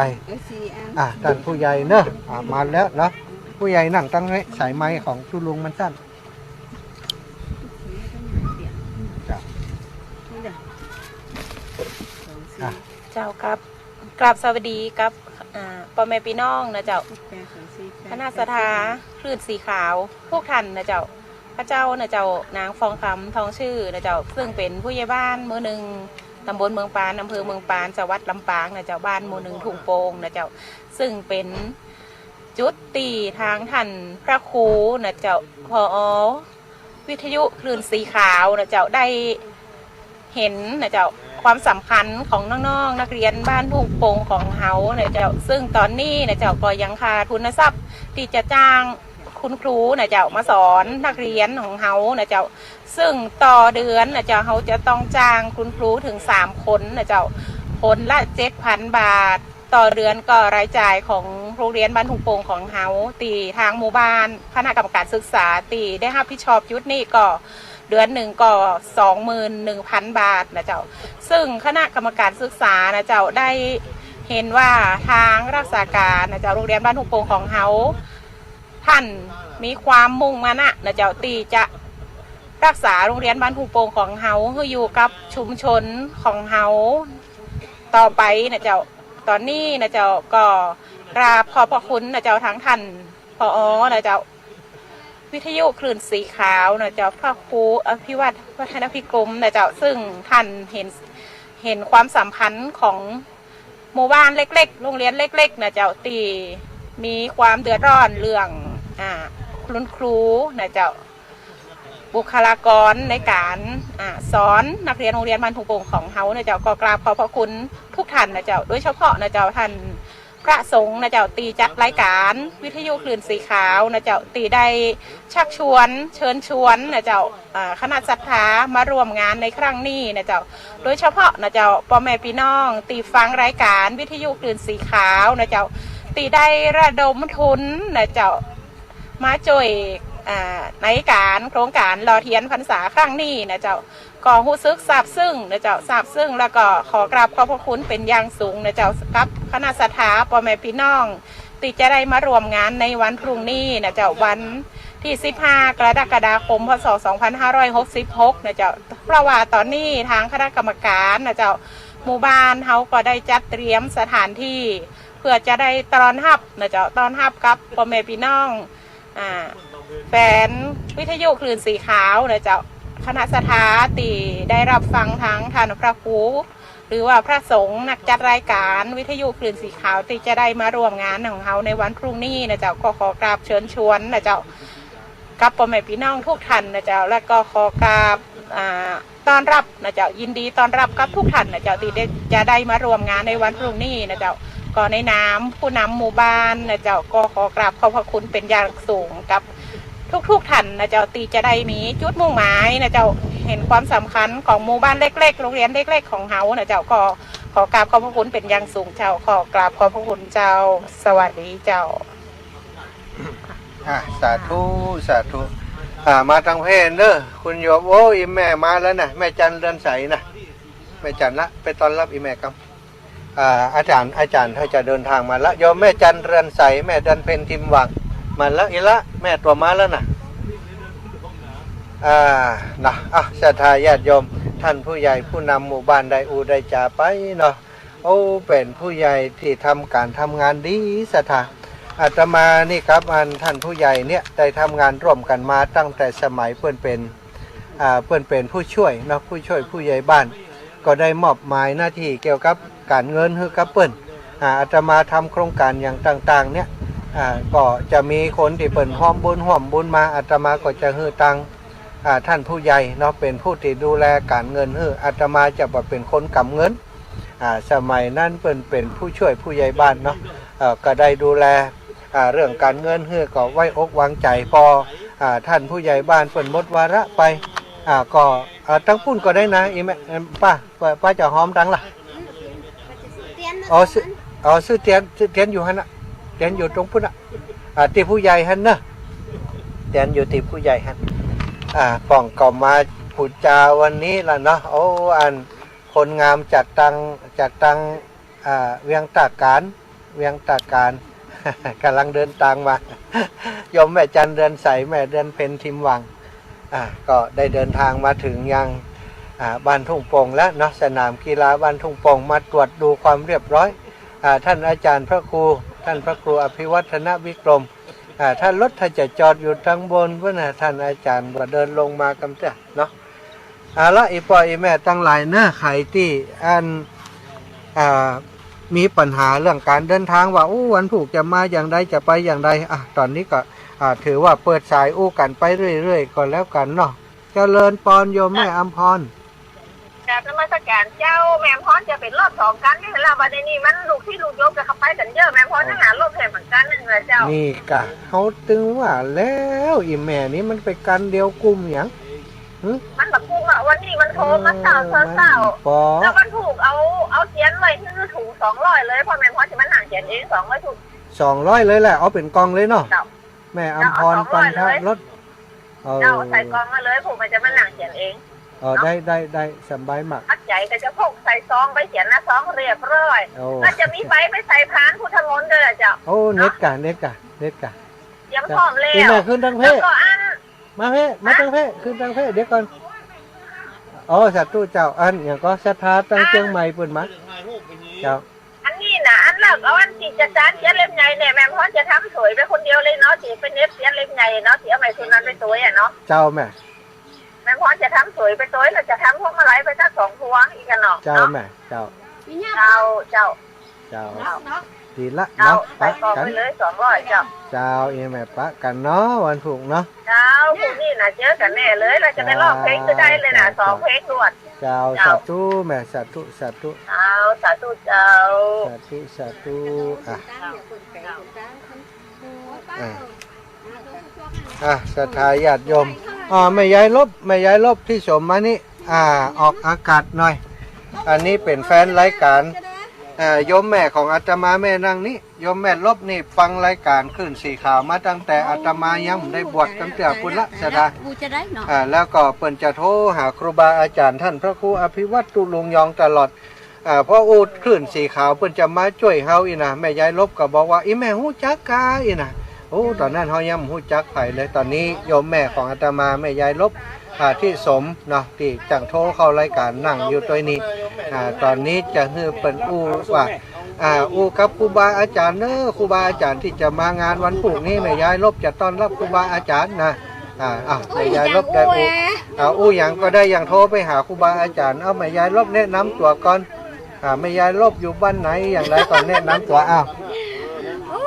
อ่า ท่านผู้ใหญ่เนาะ อ่า มาแล้วเนาะ ผู้ใหญ่นั่งตังนี้ สายไมค์ของตุ๊ลุงมันสั้น เจ้า อ่ะ เจ้าครับ กราบสวัสดีกับ อ่า ป้อแม่ปี้น้องนะเจ้า คณะศรัทธาคลื่นสีขาวทุกท่านนะเจ้า ข้าเจ้านะเจ้า นางฟองคำ ทองชื่อนะเจ้า ซึ่งเป๋นผู้ใหญ่บ้านหมู่หนึ่ง ตำบลเมืองปาน อำเภอเมืองปาน จังหวัดลำปางนะเจ้า บ้านหมู่หนึ่งทุ่งโป่งนะเจ้า ซึ่งเป๋นจุดตี้ทางท่านพระครูนะเจ้า ผอ วิทยุคลื่นสีขาวนะเจ้า ได้เห็นนะเจ้า ความสำคัญของน้องๆ นักเรียนบ้านทุ่งโป่งของเฮานะเจ้า ซึ่งต๋อนนี้นะเจ้า ก็ยังขาดทุนทรัพย์ตี้จะจ้างคุณครูนะเจ้า มาสอนนักเรียนของเฮานะเจ้า ซึ่งต่อเดือนนะเจ้า เฮาจะต้องจ้างคุณครูเถิงสามคนนะเจ้า คนละเจ็ดพันบาท ต่อเดือนก็รายจ่ายของโรงเรียนบ้านทุ่งโป่งของเฮา ตี้ทางหมู่บ้าน คณะกรรมการศึกษาตี้ได้ฮับผิดชอบจุดนี้ก็ เดือนหนึ่งก็สองหมื่นหนึ่งพันบาทนะเจ้า ซึ่งคณะกรรมการศึกษานะเจ้า ได้เห็นว่าทางรักษาก๋านนะเจ้า โรงเรียนบ้านทุ่งโป่งของเฮา ท่านมีความมุ่งมานะนะเจ้า ตี้จะรักษาโรงเรียนบ้านทุ่งโป่งของเฮาหื้ออยู่กับชุมชนของเฮาต่อไปนะเจ้า ต๋อนนี้นะเจ้า ก็กราบขอบพระคุณนะเจ้า ทางท่าน ผอ นะเจ้า วิทยุคลื่นสีขาวนะเจ้า พระครูอภิวัฒน์ วัฒนพิกรมนะเจ้า ซึ่งท่านเห็น เห็นความสำคัญของหมู่บ้านเล็กๆ โรงเรียนเล็กๆ นะเจ้า ตี้มีความเดือดร้อนเรื่อง อ่า คุณครูนะเจ้า บุคลากรในก๋าน อ่า สอนนักเรียนโรงเรียนบ้านทุ่งโป่งของเฮานะเจ้า ก็กราบขอบพระคุณทุกท่านนะเจ้า โดยเฉพาะนะเจ้า ท่านพระสงฆ์นะเจ้า ตี้จัดรายก๋านวิทยุคลื่นสีขาวนะเจ้า ตี้ได้ชักชวน เชิญชวนนะเจ้า อ่า คณะศรัทธามาร่วมงานในครั้งนี้นะเจ้า โดยเฉพาะนะเจ้า ป้อแม่ปี้น้องตี้ฟังรายก๋านวิทยุคลื่นสีขาวนะเจ้า ตี้ได้ระดมทุนนะเจ้า มาจ้วย อ่า ในก๋านโครงก๋านหล่อเทียนพรรษาครั้งนี้นะเจ้า ก็ฮู้สึกซาบซึ้งนะเจ้า ซาบซึ้ง แล้วก็ขอกราบขอบพระคุณเป๋นอย่างสูงนะเจ้า กับคณะศรัทธาป้อแม่ปี้น้องตี้จะได้มาร่วมงานในวันพรุ่งนี้นะเจ้า วันตี้สิบห้า กรกฎาคม พ.ศ. สองพันห้าร้อยหกสิบหกนะเจ้า เพราะว่าต๋อนนี้ทางคณะกรรมก๋านนะเจ้า หมู่บ้านเฮาก็ได้จัดเตรียมสถานตี้ เปื้อจะได้ต้อนฮับนะเจ้า ต้อนฮับกับป้อแม่ปี้น้อง อ่า แฟนวิทยุคลื่นสีขาวนะเจ้า คณะศรัทธาตี้ได้ฮับฟังทางท่านพระครู หรือว่าพระสงฆ์นักจัดรายก๋านวิทยุคลื่นสีขาวตี้จะได้มาร่วมงานของเฮาในวันพรุ่งนี้นะเจ้า ก็ขอกราบเชิญชวนนะเจ้า กับป้อแม่ปี้น้องทุกท่านนะเจ้า และก็ขอกราบ อ่า ต้อนฮับนะเจ้า ยินดีต้อนฮับกับทุกท่านนะเจ้า ตี้ได้ จะได้มาร่วมงานในวันพรุ่งนี้นะเจ้า ก็ในนามผู้นำหมู่บ้านนะเจ้า ก็ขอกราบขอบพระคุณเป๋นอย่างสูงกับทุกๆ ท่านนะเจ้า ตี้จะได้มีจุดมุ่งหมายนะเจ้า เห็นความสำคัญของหมู่บ้านเล็กๆ โรงเรียนเล็กๆ ของเฮานะเจ้า ก็ขอกราบขอบพระคุณเป๋นอย่างสูงเจ้า ขอกราบขอบพระคุณเจ้า สวัสดีเจ้า อ่า สาธุ สาธุ อ่า มาตังเพนเด้อ คุณโยม โอ้ อี่แม่มาแล้วนะ แม่จันเรือนใสนะ แม่จันละ ไปต้อนฮับอี่แม่ก่อน อ่า อาจ๋ารย์ อาจ๋ารย์เฮาจะเดินตางมาละ โยมแม่จันเรือนใส แม่จันเพ็ญทิมหว่าง มาละ อี่ละ แม่ตั๋วมาแล้วนะ อ่า นะ อ่ะ ศรัทธาญาติโยม ท่านผู้ใหญ่ผู้นำหมู่บ้านได้อู้ได้จ๋าไปเนาะ โอ้ เป๋นผู้ใหญ่ตี้ทำก๋านทำงานดีศรัทธา อาตมานี่กับอันท่านผู้ใหญ่เนี่ยได้ทำงานร่วมกั๋นมาตั้งแต่สมัยเปิ้นเป๋น อ่า เปิ้นเป๋นผู้ช่วยเนาะ ผู้ช่วยผู้ใหญ่บ้าน ก็ได้มอบหมายหน้าตี้เกี่ยวกับก๋านเงินหื้อกับเปิ้น อ่า อาตมาทำโครงก๋านอย่างต่างๆ เนี่ย อ่า ก็จะมีคนตี้เปิ้นฮ่วมบุญฮ่วมบุญมา อาตมาก็จะหื้อตังค์ อ่า ท่านผู้ใหญ่เนาะ เป๋นผู้ตี้ดูแลก๋านเงินหื้อ อาตมาจะบ่เป๋นคนก๋ำเงิน อ่า สมัยนั้นเปิ้นเป๋นผู้จ้วยผู้ใหญ่บ้านเนาะ เอ่อ ก็ได้ดูแล อ่า เรื่องก๋านเงินหื้อก็ไว้อกวางใจ๋ ปอ อ่า ท่านผู้ใหญ่บ้านเปิ้นหมดวาระไป อ่า ก็ อ่า ตังปุ้นก็ได้นะ อี่แม่ เอิ่ม ป้า ป้า ป้าจะหอมตังล่ะ เตียน อ๋อ ซื้อ อ๋อ ซื้อเตียน ซื้อเตียนอยู่หั้นน่ะ เตียนอยู่ตรงปุ้นน่ะ อ่า ตี้ผู้ใหญ่หั้นเนาะ เตียนอยู่ตี้ผู้ใหญ่หั้น อ่า ป้องก็มาปู๋จาวันนี้ละเนาะ โอ้ อันคนงามจากตัง จากตัง อ่า เวียงตาก๋าน เวียงตาก๋าน ก่ำลังเดินตางมา โยมแม่จันเดือนใส แม่เดือนเพ็ญทิมหว่าง อ่า ก็ได้เดินทางมาเถิงยัง อ่า บ้านทุ่งโป่งแล้วเนาะ สนามกีฬาบ้านทุ่งโป่ง มาตรวจดูความเรียบร้อย อ่า ท่านอาจ๋ารย์พระครู ท่านพระครูอภิวัฒนวิกรม อ่า ถ้ารถถ้าจะจอดอยู่ตังบนปุ้นน่ะ ท่านอาจ๋ารย์ก็เดินลงมาก่ำเตื้อเนาะ เอาละ อี่ป้ออี่แม่ตังหลายเนาะ ใผตี้อัน อ่า มีปัญหาเรื่องก๋านเดินตางว่า อู้ วันพูกจะมาอย่างใด จะไปอย่างใด อ่ะ ต๋อนนี้ก็ อ่า ถือว่าเปิดสายอู้กั๋นไปเรื่อยๆ ก็แล้วกั๋นเนาะ เจริญปอนโยมแม่อำพร กราบนมัสก๋านเจ้า แม่อำพรจะเป๋นรอบสองกั๋นนี่ละ วันนี้มันลูกศิษย์ลูกโยมจะเข้าไปกั๋นเยอะ แม่อำพรจะหาร่มแหมเหมือนกั๋นนึ่งละเจ้า นี่ก่ะ เฮาตึงว่าแล้ว อี่แม่นี่มันไปกั๋นเดียวกุ้มหยัง หึ มันบ่กุ้มอะ วันนี้มันโทรมาเศร้า เออ เศร้า มันปอ แล้ววันพูกเอา เอาเตียนไว้หื้อถุงสองร้อยเลย ป้อแม่อำพรจะมานั่งเขียนเองสองร้อยถุง สองร้อยเลยแหละ เอาเป๋นกล่องเลยเนาะ เจ้า แม่อำพร เจ้า เอาสองร้อย ปันทะรส เลย เออ เจ้า ใส่กล่องมาเลย พูกมันจะมานั่งเขียนเอง เออ เนาะ ได้ ได้ ได้ สบายมาก อัดใจ๋ก็จะพกใส่ซองไปเขียนหน้าซองเรียบร้อย โอ้ แล้วจะมีใบไปใส่พานพุทธมนต์ด้วยล่ะเจ้า โอ้ เนาะ เน็ดก่ะ เน็ดก่ะ เน็ดก่ะ เตรียมพร้อมแล้ว อี่แม่ขึ้นตังเพ แล้วก็อัน มาเพ มาตังเพ ขึ้นตังเพ เดี๋ยวก่อน อ๋อ สาธุเจ้า อันหยังก็ศรัทธาตังเจียงใหม่ปุ้นมา เจ้า อันนี้น่ะ อันเลิกเอาอันตี้จะจานเขียนเล่มใหญ่เนี่ย แม่อำพรจะทำสวยไปคนเดียวเลยเนาะ ตี้ไปเน็บเขียนเล่มใหญ่เนาะ ตี้เอาไม้สุนันไปสวยอะเนาะ เจ้าแม่ แม่อำพรจะทำสวยไปสวย แล้วจะทำพวงมาลัยไปสักสองพวงอีกอะเนาะ เจ้าแม่ เจ้า เจ้า เจ้า เจ้า เนาะ ดีละ เจ้า เนาะ ใส่กล่องไปเลยสองร้อยเจ้า เจ้า อี่แม่ปะกั๋นเนาะ วันพูกเนาะ เจ้า พูกนี้น่ะเจอกั๋นแน่เลย แล้วจะไปร้องเพลงก็ได้เลยน่ะ สองเพลงรวด เจ้า เจ้า สาธุแม่ สาธุ สาธุ เจ้า สาธุเจ้า สาธุ สาธุ อ่ะ อ่ะ อ่ะ ศรัทธาญาติโยม อ่า แม่ยายลบ แม่ยายลบตี้สมมานี่ อ่า ออกอากาศหน่อย อันนี้เป๋นแฟนรายก๋าน อ่า โยมแม่ของอาตมา แม่นั่งนี่ โยมแม่ลบนี่ฟังรายก๋านคลื่นสีขาวมาตั้งแต่อาตมายังบ่ได้บวชก๋ำเตื้อปุ้นละ ศรัทธา กูจะได้เนาะ อ่า แล้วก็เปิ้นจะโทรหาครูบาอาจ๋ารย์ ท่านพระครูอภิวัตร ตุลุงยองตลอด อ่า เพราะอู้คลื่นสีขาวเปิ้นจะมาจ้วยเฮาอี้นะ แม่ยายลบก็บอกว่า อี่แม่ฮู้จักกาอี้นะ โอ้ ต๋อนนั้นเฮายังบ่ฮู้จักใผเลย ต๋อนนี้โยมแม่ของอาตมา แม่ยายลบ อ่า ตี้สมเนาะ ตี้จั่งโทรเข้ารายก๋านนั่งอยู่ตวยนี่ อ่า ต๋อนนี้จะหื้อเปิ้นอู้ว่า อ่า อู้กับครูบาอาจ๋ารย์เน้อ ครูบาอาจ๋ารย์ตี้จะมางานวันพูกนี้ แม่ยายลบจะต้อนรับครูบาอาจ๋ารย์นะ อ่า อ้าว แม่ยายลบได้อู้ อ่า อู้หยังก็ได้ ยังโทรไปหาครูบาอาจ๋ารย์ เอา แม่ยายลบแนะนำตั๋วก่อน อ่า แม่ยายลบอยู่บ้านไหนอย่างไรก่อน แนะนำตั๋ว อ้าว โอ้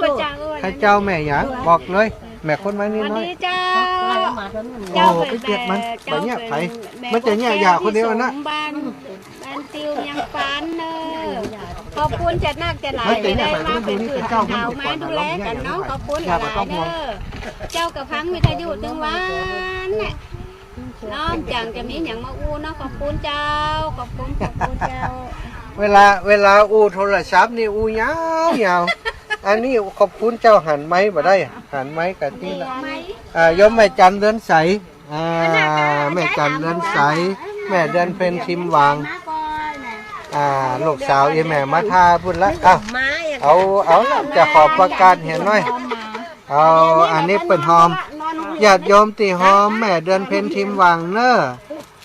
พระเจ้า แม่หยัง บอกเลย แม่คนมานี่ สวัสดีเจ้า โอ้ เจ้า ไปเกลียดมัน เจ้า บ่เยียะใผ แม่ มันจะเยียะยาคนเดียวนะ บ้าน บ้านติวยังปานเนอะ ขอบคุณจัดนักจัดหลาย ไม่ได้มาเป็นเพื่อนข่าวมาดูแลกั๋นเนาะ ขอบคุณหลายๆเนอะ เจ้าก็ฟังวิทยุตึงวันเนี่ย น้อมจังจะมีหยังมาอู้เนาะ ขอบคุณเจ้า ขอบคุณ ขอบคุณเจ้า เวลา เวลาอู้โทรศัพท์นี่อู้ยาวยาว อันนี้ขอบคุณเจ้าหันไมค์บ่ได้ หันไมค์กะตี้ละ อ่า โยมแม่จันเดือนใส อ่า แม่จันเดือนใส แม่เดือนเพ็ญทิมหว่าง อ่า ลูกสาวอี่แม่มาท่าปุ้นละ อ้าว เอา เอาละ จะขอประกาศเหียหน้อย เอา อันนี้เปิ้นฮอม ญาติโยมตี้ฮอม แม่เดือนเพ็ญทิมหว่างเน้อ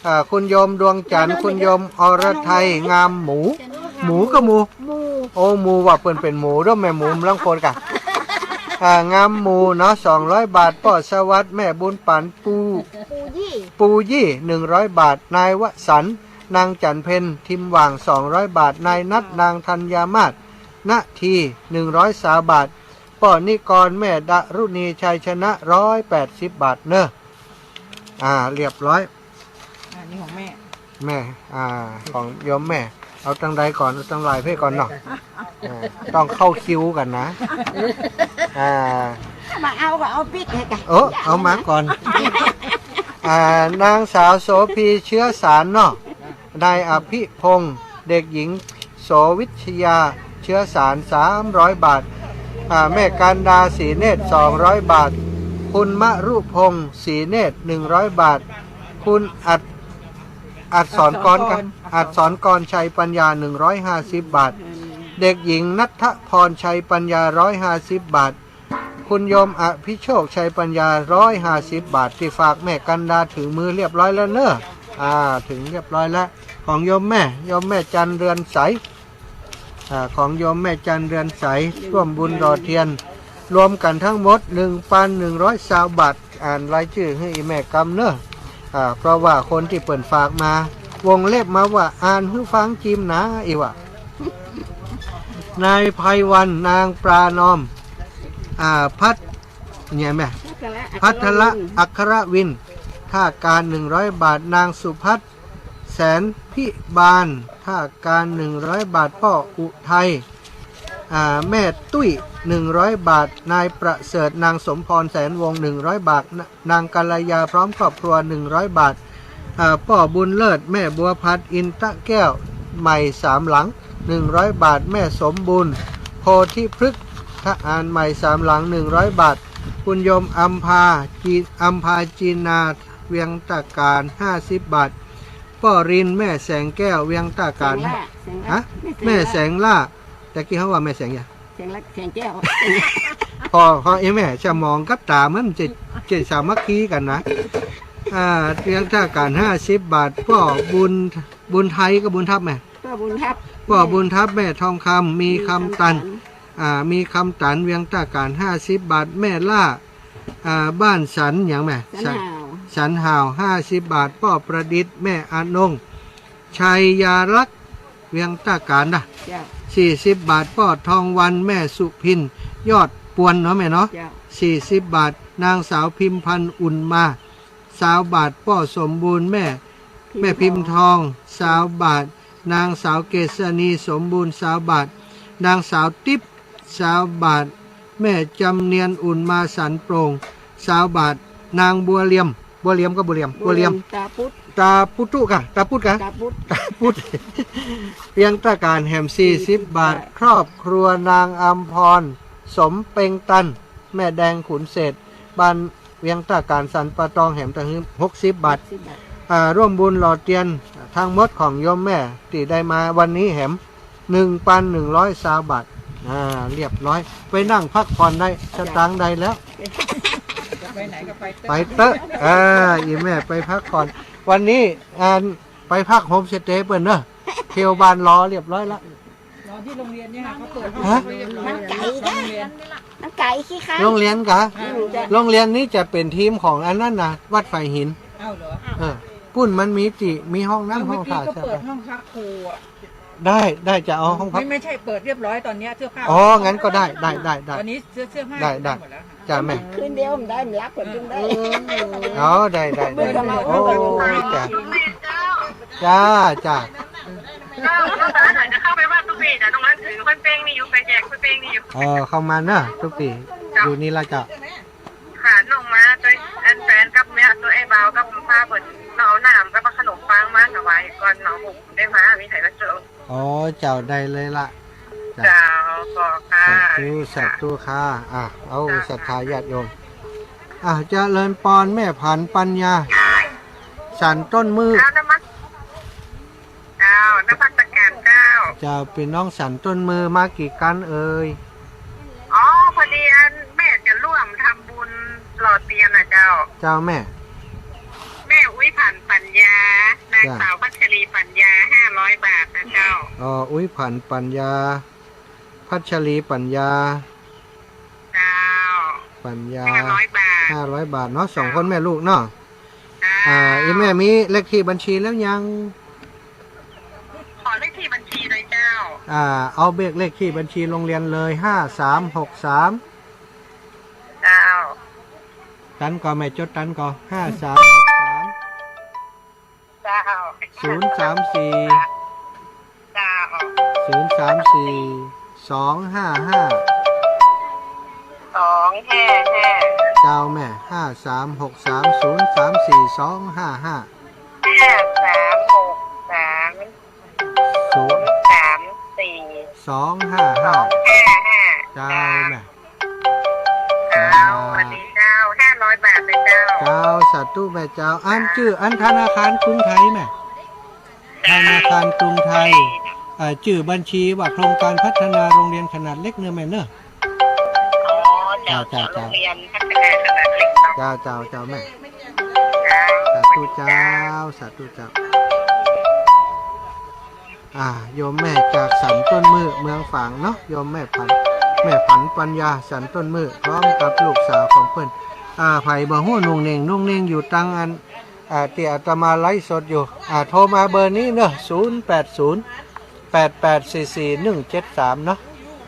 อ่า คุณโยมดวงจันทร์ คุณโยมอรไทย งามหมู หมูก็หมู่ โอ้ หมู่ว่าเปิ้นเป๋นหมูเด้อ แม่หมูมันลางคนกะ อ่า งามหมู่เนาะ สองร้อยบาท ป้อสวัสดิ์ แม่บุญปัน ปู่ ปู่ยี่ ปู่ยี่ หนึ่งร้อยบาท นายวสันต์ นางจันเพ็ญ ทิมหว่าง สองร้อยบาท นายนัท นางธัญญามาศ นาที หนึ่งร้อยซาวบาท ป้อนิกร แม่ดารุณี ชัยชนะ ร้อยแปดสิบบาทเน้อ อ่า เรียบร้อย อ่า นี่ของแม่ แม่ อ่า ของโยมแม่ เอาตังใดก่อน เอาตังหลายเพ่ก่อนเนาะ อ่า ต้องเข้าคิวกั๋นนะ อ่า มาเอาก็เอาปิ๊กให้กั๋น เออ เอามาก่อน อ่า นางสาวโสภี เชื้อสารเนาะ นายอภิพงษ์ เด็กหญิงโสวิชยา เชื้อสาร สามร้อยบาท อ่า แม่กันดา ศรีเนตร สองร้อยบาท คุณมรุพงษ์ ศรีเนตร หนึ่งร้อยบาท คุณอัด อัดสรกร อัดสรกร อัดสรกร ชัยปัญญา หนึ่งร้อยห้าสิบบาท เด็กหญิงณัฐพร ชัยปัญญา ร้อยห้าสิบบาท คุณโยมอภิโชค ชัยปัญญา ร้อยห้าสิบบาท ตี้ฝากแม่กันดาเถิงมือเรียบร้อยแล้วเนอะ อ่า เถิงเรียบร้อยแล้ว ของโยมแม่ โยมแม่จันเรือนใส อ่า ของโยมแม่จันเรือนใส ร่วมบุญหล่อเตียน รวมกั๋นทั้งหมด หนึ่งปันหนึ่งร้อยซาวบาท อ่านรายจื้อหื้ออี่แม่กำเนอะ อ่า เพราะว่าคนตี้เปิ้นฝากมา วงเล็บมาว่า อ่านหื้อฟังจิมหนา อี่ว่า นายไพวัน นางปรานอม อ่า พัท เนี่ยแม่ พัทรอัครวิน ท่ากาญ หนึ่งร้อยบาท นางสุพัฒน์ แสนพิบาล ท่ากาญ หนึ่งร้อยบาท ป้ออุทัย อ่า แม่ตุ้ย หนึ่งร้อยบาท นายประเสริฐ นางสมพร แสนวงศ์ หนึ่งร้อยบาท น- นางกัลยา พร้อมครอบครัว หนึ่งร้อยบาท อ่า ป้อบุญเลิศ แม่บัวพันธ์ อินตะแก้ว ใหม่สามหลัง หนึ่งร้อยบาท แม่สมบูรณ์ โพธิพฤกษ์ ทหารใหม่สามหลัง หนึ่งร้อยบาท คุณโยมอัมพา จี- อัมพาจีนา เวียงตะการ ห้าสิบบาท ป้อริน แม่แสงแก้ว เวียงตะการ แสงล่า ฮะ แม่แสงล่า แม่แสงล่า ตะกี้เขาว่าแม่แสงหยัง แสงล่า แสงแก้ว พอ พอไอ้แม่สมองกับต๋ามันจะ จะสามัคคีกั๋นนะ อ่า เวียงตะการ ห้าสิบบาท ป้อบุญ บุญไทยกับบุญทับแม่ ป้อบุญทับ ป้อบุญทับ แม่ทองคำ มีคำตัน มีคำตัน อ่า มีคำตัน เวียงตะการ ห้าสิบบาท แม่ล่า อ่า บ้านสันหยังแม่ สันห่าว สันห่าว ห้าสิบบาท ป้อประดิษฐ์ แม่อนง ชัยยาลักษณ์ เวียงตะการนะ เจ้า สี่สิบบาท ป้อทองวัน แม่สุพิน ยอดปวนเนาะแม่เนาะ เจ้า สี่สิบบาท นางสาวพิมพันธ์ อุ่นมา ซาวบาท ป้อสมบูรณ์ แม่ พิมพ์ แม่พิมพ์ทอง ซาวบาท นางสาวเกษณี สมบูรณ์ ซาวบาท นางสาวติ๊บ ซาวบาท แม่จำเนียน อุ่นมา สันโปร่ง ซาวบาท นางบัวเหลี่ยม บัวเหลี่ยมกับบัวเหลี่ยม บัวเหลี่ยม บัวเหลี่ยม ตาปุด ตาปุตุกะ ตาปุดกะ ตาปุด ตาปุด เวียงตะการแหม สี่สิบบาท สี่สิบบาท ครอบครัวนางอำพร สมเปงตัน แม่แดงขุนเศรษฐ บ้านเวียงตะการ สันป่าตองแหมตะฮื้อ หกสิบบาท หกสิบบาท อ่า ร่วมบุญหล่อเตียน ทั้งหมดของโยมแม่ตี้ได้มาวันนี้แหม หนึ่งปันหนึ่งร้อยซาวบาท อ่า เรียบร้อย ไปนั่งพักผ่อนได้ สตางค์ได้แล้ว ไปไหนก็ไปเต๊อะ ไปเต๊อะ อ่า อีแม่ไปพักผ่อน วันนี้ อ่า ไปพักโฮมสเตย์เปิ้นเนอะ เตียวบ้านรอเรียบร้อยละ รอตี้โฮงเฮียนเนี่ยค่ะ เขาเปิดห้อง ฮะ เรียบร้อย มันไก๋ โฮงเฮียน มันไก๋ขี้ค้าน โฮงเฮียนกะ อืม โฮงเฮียนนี้จะเป๋นธีมของอันนั้นนะ วัดฝายหิน อ้าวเหรอ เออ ปุ้นมันมีตี้ มีห้องน้ำ เออ ห้องถ่าย เมื่อกี้ก็เปิด ใช่ปะ ห้องพักครูอะ ได้ ได้ จะเอาห้องพัก ไม่ ไม่ใช่ เปิดเรียบร้อยตอนเนี้ย เสื้อผ้า อ๋อ งั้นก็ได้ ได้ ได้ ได้ ตอนนี้เสื้อ เสื้อผ้า ได้ ได้ หมดแล้วค่ะ จ้ะแม่ คืนเดียวมันได้ มันรับผลจึงได้ เออ อ๋อ ได้ ได้ ได้ เออ โอ้ จ้ะ จ้า จ้า เจ้า เจ้าจ๋า เดี๋ยวจะเข้าไปบ้านตุ๊กปี๋จ้ะ ตรงนั้นถือคนเป้งนี่อยู่ ไปแจกคนเป้งนี่อยู่ เออ เข้ามาเนอะ ตุ๊กปี๋ เจ้า อยู่นี่ละเจ้า ค่ะ น้องมาตวยอันแฟนกับเมียตวย ไอ้บ่าวกับป้าเปิ้น น้องเอาน้ำกับขนมปังมาถวายก่อน น้องคงได้มา มีใครมาเจอ อ๋อ เจ้า ได้เลยละ เจ้า เจ้า ขอบคุณค่ะ สาธุ สาธุค่ะ อ่ะ เอา เจ้า ศรัทธาญาติโยม อ่ะ เจริญปอน แม่ผันปัญญา สันต้นมือ เจ้า นมัส เจ้า นมัสการเจ้า เจ้า ปี้น้องสันต้นมือมากี่กั๋นเอ่ย อ๋อ พอดีอันแม่จะร่วมทำบุญหล่อเตียนน่ะเจ้า เจ้าแม่ แม่อุ๊ยผันปัญญา นาง จ้ะ สาวพัชรีปัญญา ห้าร้อยบาทนะเจ้า อ๋อ อุ๊ยผันปัญญา พัชรีปัญญา เจ้า ปัญญา ห้าร้อยบาท ห้าร้อยบาทเนาะ สองคนแม่ลูกเนาะ เจ้า อ่า อีแม่มีเลขที่บัญชีแล้วยัง ขอเลขที่บัญชีเลยเจ้า อ่า เอาเบอร์เลขที่บัญชีโฮงเฮียนเลย ห้าสามหกสาม เจ้า ตันก่อ แม่จดตันก่อ ห้าสามหกสาม ศูนย์สามสี่ เจ้า ศูนย์สามสี่ สองห้าห้า สองห้าห้า เจ้าแม่ ห้าสามหกสาม ศูนย์สามสี่ สองห้าห้า ห้าสามหกสาม ศูนย์สามสี่ สองห้าห้า สองห้าห้า เจ้าแม่ เจ้า สวัสดีเจ้า ห้าร้อยบาทเลยเจ้า เจ้า สาธุแม่เจ้า อันจื้ออันธนาคารกรุงไทยแม่ ธนาคารกรุงไทย อ่า จื้อบัญชีว่าโครงการพัฒนาโรงเรียนขนาดเล็กเนอะแม่เนอะ อ๋อ เจ้า เจ้า เจ้า เจ้า โรงเรียนพัฒนาขนาดเล็กเนาะ เจ้า เจ้า เจ้าแม่ เจ้า สาธุเจ้า สาธุเจ้า อ่า โยมแม่จากสันต้นมื้อเมืองฝางเนาะ โยมแม่ผัน แม่ผันปัญญาสันต้นมื้อ พร้อมกับลูกสาวของเปิ้น อ่า ใผบ่ฮู้นุ่งเน่ง นุ่งเน่งอยู่ตังอัน อ่า ตี้อาตมาไลฟ์สดอยู่ อ่า โทรมาเบอร์นี้เนอะ ศูนย์แปดศูนย์ แปดแปดสี่สี่หนึ่งเจ็ดสาม เนาะ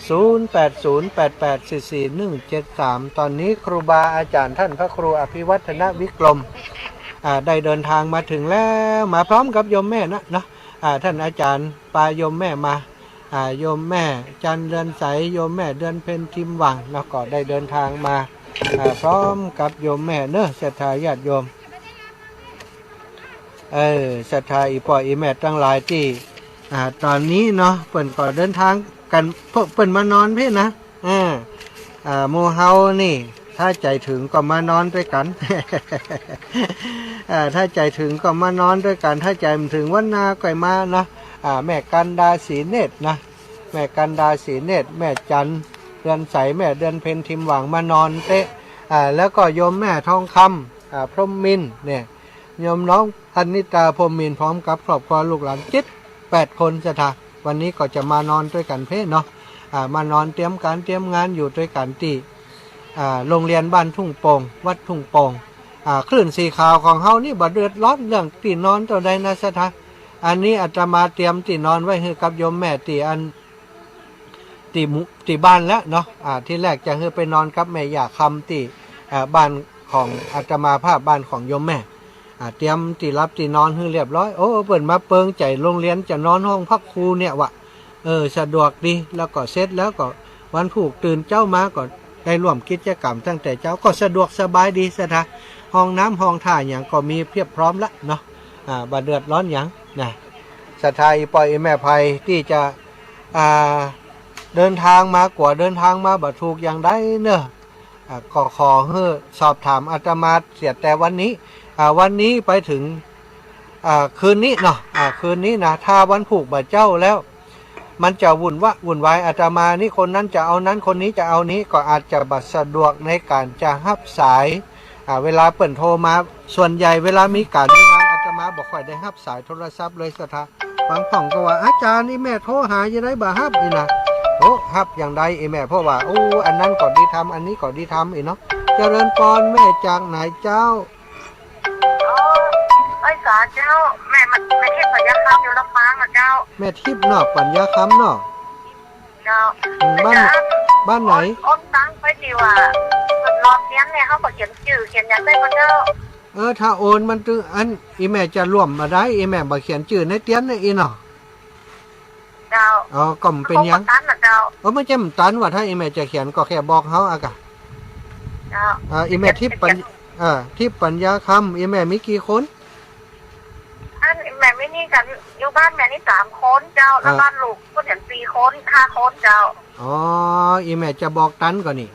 ศูนย์แปดศูนย์ แปดแปดสี่สี่หนึ่งเจ็ดสาม ตอนนี้ครูบาอาจ๋ารย์ท่านพระครูอภิวัฒนวิกรม อ่า ได้เดินทางมาถึงแล้ว มาพร้อมกับโยมแม่นะ เนาะ อ่า ท่านอาจ๋ารย์ปาโยมแม่มา อ่า โยมแม่จันเดือนใส โยมแม่เดือนเพ็ญทิมหว่าง แล้วก็ได้เดินทางมา อ่า พร้อมกับโยมแม่เนอะ ศรัทธาญาติโยม เออ ศรัทธาอี่ป้ออี่แม่ตังหลายตี้ อ่า ต๋อนนี้เนาะ เปิ้นก็เดินทางกั๋น เปิ้น เปิ้นมานอนพี้นะ อ่า อ่า หมู่เฮานี่ ถ้าใจ๋เถิงก็มานอนตวยกั๋น อ่า ถ้าใจ๋เถิงก็มานอนตวยกั๋น ถ้าใจ๋บ่เถิงวันนาก็มาเนาะ อ่า แม่กันดาศรีเนตรนะ แม่กันดาศรีเนตร แม่จันเดือนใส แม่เดือนเพ็ญทิมหว่างมานอนเต๊ะ อ่า แล้วก็โยมแม่ทองคำ อ่า พรหมมินทร์เนี่ย โยมน้องพันนิตาพรหมมินทร์ พร้อมกับครอบครัวลูกหลานเจ็ดแปดคนศรัทธา วันนี้ก็จะมานอนตวยกั๋นเพ้เนาะ อ่า มานอนเตรียมก๋านเตรียมงานอยู่ตวยกั๋นตี้ อ่า โรงเรียนบ้านทุ่งโป่ง วัดทุ่งโป่ง อ่า คลื่นสีขาวของเฮานี่บ่เดือดร้อนเรื่องตี้นอนเต้าใดนะศรัทธา อันนี้อาตมาเตรียมตี้นอนไว้หื้อกับโยมแม่ตี้อัน ตี้หมู่ ตี้บ้านแล้วเนาะ อ่า ตี้แรกจะหื้อไปนอนกับแม่ย่าคำตี้ อ่า บ้านของอาตมาภาพ บ้านของโยมแม่ อ่า เตรียมตี้หลับตี้นอนหื้อเรียบร้อย โอ้ เปิ้นมาเปิงใจ๋โรงเรียนจะนอนห้องพระครูเนี่ยว่ะ เออ สะดวกดี แล้วก็เสร็จแล้วก็วันพูกตื่นเจ๊ามาก็ได้ร่วมกิจกรรมตั้งแต่เจ๊า ก็สะดวกสบายดีศรัทธา ห้องน้ำห้องท่าหยังก็มีเพียบพร้อมละเนาะ อ่า บ่เดือดร้อนหยังนะ ศรัทธาอี่ป้ออี่แม่ใผตี้จะ อ่า เดินทางมากั๋ว เดินทางมาบ่ถูกอย่างใดเนอะ อ่า ก็ขอหื้อสอบถามอาตมาเสียแต่วันนี้ อ่า วันนี้ไปเถิง อ่า คืนนี้เนาะ อ่า คืนนี้นะ ถ้าวันพูกบ่าเจ๊าแล้ว มันจะวุ่นวะ วุ่นวาย อาตมานี่คนนั้นจะเอานั้น คนนี้จะเอานี้ ก็อาจจะบ่สะดวกในก๋านจะฮับสาย อ่า เวลาเปิ้นโทรมา ส่วนใหญ่เวลามีก๋านมีงาน อาตมาบ่ค่อยได้ฮับสายโทรศัพท์เลยศรัทธา บางพ่องก็ว่า อาจ๋ารย์ อี่แม่โทรหาจะได้บ่ฮับนี่นะ โอ้ ฮับอย่างใดอี่แม่ เพราะว่า โอ้ อันนั้นก็ดีทำ อันนี้ก็ดีทำอี่เนาะ เจริญปอน แม่จากไหนเจ้า อ๋อ ไอ้สาเจ้า แม่มัน แม่ทิพย์ปัญญาคำอยู่ลำปางนะเจ้า แม่ทิพย์เนาะ ปัญญาคำเนาะ เจ้า อืม บ้าน เจ้า บ้านไหน โอน โอนตังไปตี้ว่า เปิดรอบเขียนเนี่ย เฮาก็เขียนจื้อเขียนหยังได้ก่อเจ้า เออ ถ้าโอนมันตึง อัน อี่แม่จะร่วมบ่ได้ อี่แม่บ่เขียนจื้อในเตียนนะอี่เนาะ เจ้า อ๋อ ก็บ่เป๋นหยัง เขาบ่ตันนะเจ้า เออ มันจะบ่ตันว่า ถ้าอี่แม่จะเขียนก็แค่บอกเฮาอะกะ เจ้า อ่า อี่แม่ทิพย์ปัญ เขียน อ่า ทิพย์ปัญญาคำ อี่แม่มีกี่คน อันแม่มีนี่กั๋น อยู่บ้านแม่นี่สามคนเจ้า แล้ว อ่า บ้านลูกเปิ้นหั้นสี่คน ห้าคนเจ้า อ๋อ อี่แม่จะบอกตันก่อนี่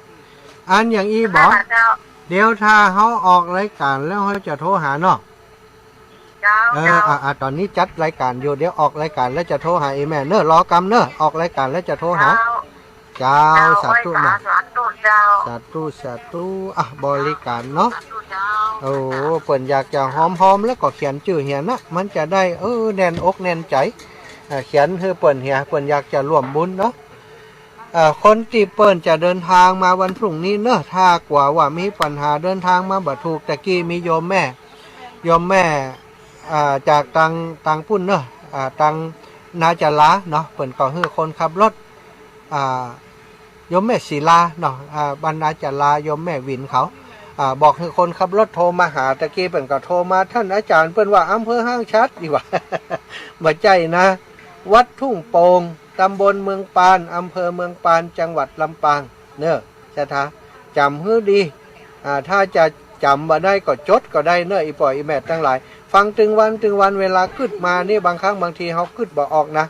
อันอย่างอี้บ่ เจ้า เดี๋ยวถ้าเฮาออกรายก๋านแล้วเฮาจะโทรหาเนาะ เจ้า เออ เจ้า อ่ะ อ่ะ ต๋อนนี้จัดรายก๋านอยู่ เดี๋ยวออกรายก๋านแล้วจะโทรหาอี่แม่เนอะ รอกำเนอะ ออกรายก๋านแล้วจะโทรหา เจ้า เจ้า สาธุ โอ้ย นะ สาธุเจ้า สาธุ สาธุ อ่ะ บริก๋านเนาะ สาธุเจ้า โอ้ เปิ้นอยากจะฮอมๆ แล้วก็เขียนจื้อเหียนะ มันจะได้ เออ แน่นอกแน่นใจ๋ อ่า เขียนหื้อเปิ้นเหีย เปิ้นอยากจะร่วมบุญเนาะ เอ่อ คนตี้เปิ้นจะเดินทางมาวันพรุ่งนี้เนอะ ถ้ากว่าว่ามีปัญหาเดินทางมาบ่ถูก ตะกี้มีโยมแม่ โยมแม่ อ่า จากตาง ตางปุ้นเนอะ อ่า ตางนาจาราเนาะ เปิ้นก็หื้อคนขับรถ อ่า โยมแม่ศิลาเนาะ อ่า บ้านนาจารา โยมแม่หวินเขา อ่า บอกหื้อคนขับรถโทรมาหา ตะกี้เปิ้นก็โทรมา ต้านอาจ๋ารย์เปิ้นว่าอำเภอห้างฉัตร อีกว่า บ่ใจ้นะ วัดทุ่งโป่ง ตำบลเมืองปาน อำเภอเมืองปาน จังหวัดลำปาง เน่อ ศรัทธาจ๋ำหื้อดี อ่า ถ้าจะจ๋ำบ่ได้ก็จดก็ได้เน่อ อี่ป้ออี่แม่ตังหลาย ฟังตึงวันตึงวัน เวลากึ๊ดมานี่ บางครั้งบางทีเฮากึ๊ดบ่ออกนะ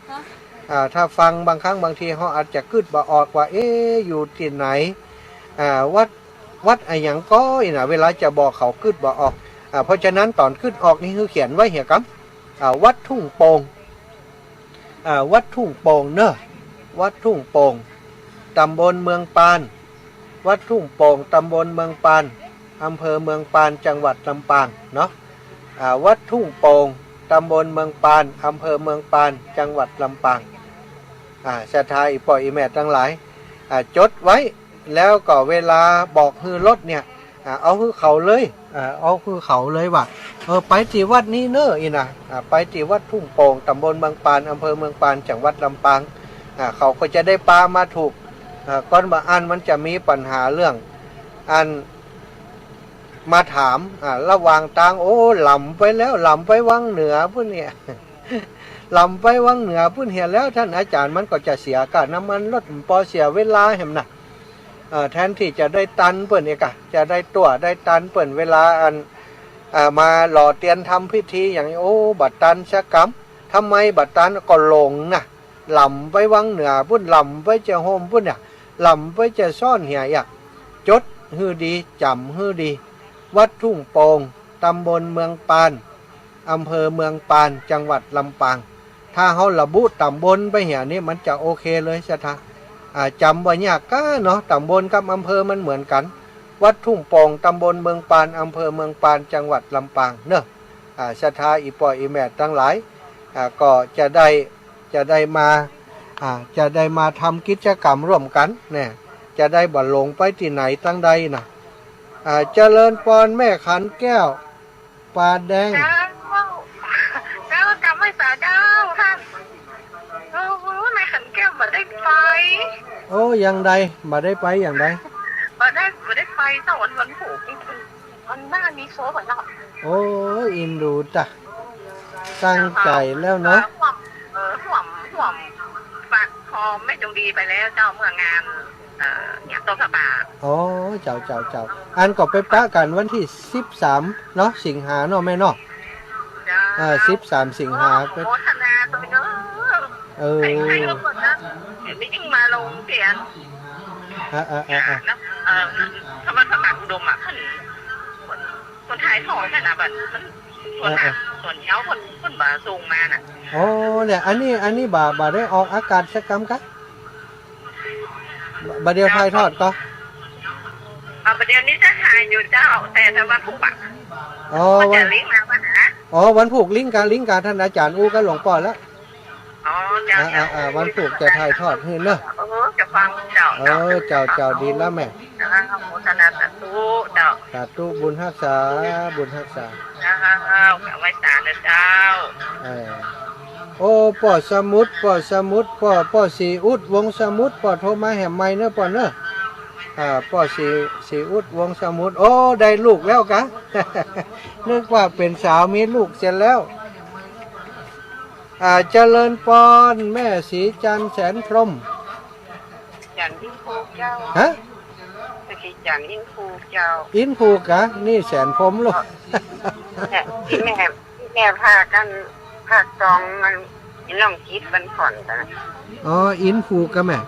อ่า ถ้าฟังบางครั้งบางทีเฮาอาจจะกึ๊ดบ่ออกว่า เอ๊ะ อยู่ตี้ไหน อ่า วัด วัดอะหยังก้อ อี้นะ เวลาจะบอกเขากึ๊ดบ่ออก อ่า เพราะฉะนั้นต๋อนกึ๊ดออกนี่คือเขียนไว้เหียกำ อ่า วัดทุ่งโป่ง อ่า วัดทุ่งโป่งเน่อ วัดทุ่งโป่ง ตำบลเมืองปาน วัดทุ่งโป่ง ตำบลเมืองปาน อำเภอเมืองปาน จังหวัดลำปางเนาะ อ่า วัดทุ่งโป่ง ตำบลเมืองปาน อำเภอเมืองปาน จังหวัดลำปาง อ่า ศรัทธาอี่ป้ออี่แม่ตังหลาย อ่า จดไว้ แล้วก็เวลาบอกหื้อรถเนี่ย อ่า เอาหื้อเขาเลย อ่า เอาหื้อเขาเลยว่า เออ ไปตี้วัดนี้เน่อ อี้นะ อ่า ไปตี้วัดทุ่งโป่ง ตำบลเมืองปาน อำเภอเมืองปาน จังหวัดลำปาง อ่า เขาก็จะได้ปามาถูก อ่า ก่อนบ่อั้นมันจะมีปัญหาเรื่อง อัน มาถาม อ่า ระหว่างตาง โอ้ หล่ำไปแล้ว หล่ำไปวังเหนือปุ้นเนี่ย หล่ำไปวังเหนือปุ้นเหีย แล้วต้านอาจ๋ารย์มันก็จะเสียก้าน้ำมันรถ ปอเสียเวลาแหมนะ เอ่อ แทนตี้จะได้ตันเปิ้นเอกอะ จะได้ตั๋วได้ตันเปิ้น เวลาอัน เอ่อ มาหล่อเตียนทำพิธีอย่างนี้ โอ้ บ่ตันสักกำ ทำไมบ่ตัน ก็หลงนะ หล่ำไปวังเหนือปุ้น หล่ำไปจะโฮมปุ้นเนี่ย หล่ำไปจะซ่อนเหียอะ จดหื้อดี จ๋ำหื้อดี วัดทุ่งโป่ง ตำบลเมืองปาน อำเภอเมืองปาน จังหวัดลำปาง ถ้าเฮาระบุตำบลไปเหียนี่ มันจะโอเคเลยศรัทธา อ่า จ๋ำบ่ยากก้าเนาะ ตำบลกับอำเภอมันเหมือนกั๋น วัดทุ่งโป่ง ตำบลเมืองปาน อำเภอเมืองปาน จังหวัดลำปางเนาะ อ่า ศรัทธาอี่ป้ออี่แม่ตังหลาย อ่า ก็จะได้ จะได้มา อ่า จะได้มาทำกิจกรรมร่วมกั๋นเนี่ย จะได้บ่หลงไปตี้ไหนตังใดนะ อ่า เจริญปอนแม่ขันแก้ว ป่าแดง เจ้า เจ้า จ๋ำไหว้สาเจ้าต้าน โอ้ แม่ขันแก้วบ่ได้ไป โอ้ อย่างใด บ่ได้ไปอย่างใด บ่ได้ บ่ได้ไปเจ้า วัน วันพูก วันหน้ามีโชว์ก่อนเนาะ โอ้ อินดูตะ ตั้งใจ๋แล้วเนาะ เออ ห่วม เออ ห่วม ห่วม ฝากขอมแม่จงดีไปแล้วเจ้า เมื่องาน เอ่อ เนี่ย ต้นผ้าป่า อ๋อ เจ้า เจ้า เจ้า อันก็ไปปะกั๋นวันตี้สิบสามเนาะ สิงหาเนาะแม่เนาะ เจ้า เออ สิบสามสิงหา อนุโมทนาตวยเนาะ เออ ใครๆ ก็เปิดนะ เดี๋ยวนี้ยิ่งมาลงเสียง อ่ะ อ่ะ อ่ะ อ่ะ นะ เอ่อ ธรรมสมัครอุดมอะ เปิ้น เปิ้นถ่ายทอดหั้นน่ะ บัดมัน ส่วนมาก เออ เออ ส่วนเย้าเปิ้น เปิ้นบ่ส่งมาน่ะ อ๋อ เนี่ย อันนี้ อันนี้บ่ บ่ได้ออกอากาศสักกำกะ บ่าเดี่ยวถ่ายทอดก่อ อ่า บ่าเดี่ยวนี้จะถ่ายอยู่เจ้า แต่ แต่วันพูกอะ อ๋อ เปิ้นจะลิงก์มาบ่านะ อ๋อ วันพูกลิงก์กา ลิงก์กาต้านอาจ๋ารย์อู้กับหลวงป้อแล้ว อ๋อ เจ้า อ่า เจ้า อ่า อ่า วันพูกจะถ่ายทอดหื้อเนาะ เออ จะฟังเจ้า เออ เจ้า เจ้า ดีแล้วแม่ อ่า อนุโมทนาสาธุเจ้า สาธุ บุญฮักษา บุญฮักษา เจ้า ไหว้สานะเจ้า เออ โอ้ ป้อสมุทร ป้อสมุทร ป้อ ป้อศรีอุด วงศ์สมุทร ป้อโทรมาแหมใหม่เนาะป้อเนาะ อ่า ป้อศรี ศรีอุด วงศ์สมุทร โอ้ ได้ลูกแล้วกะ นึกว่าเป๋นสาวมีลูกเสียแล้ว อ่า เจริญปอน แม่ศรีจันทร์แสนพรหม จันทร์อินผูกเจ้า ฮะ แม่ศรีจันทร์อินผูกเจ้า อินผูกกะ นี่แสนพรหมลูก เนี่ย อี่แม่ อี่แม่ฝากกั๋น ฝากซองอัน น้องจิตวันผ่อนกั๋น อ๋อ อินผูกกะแม่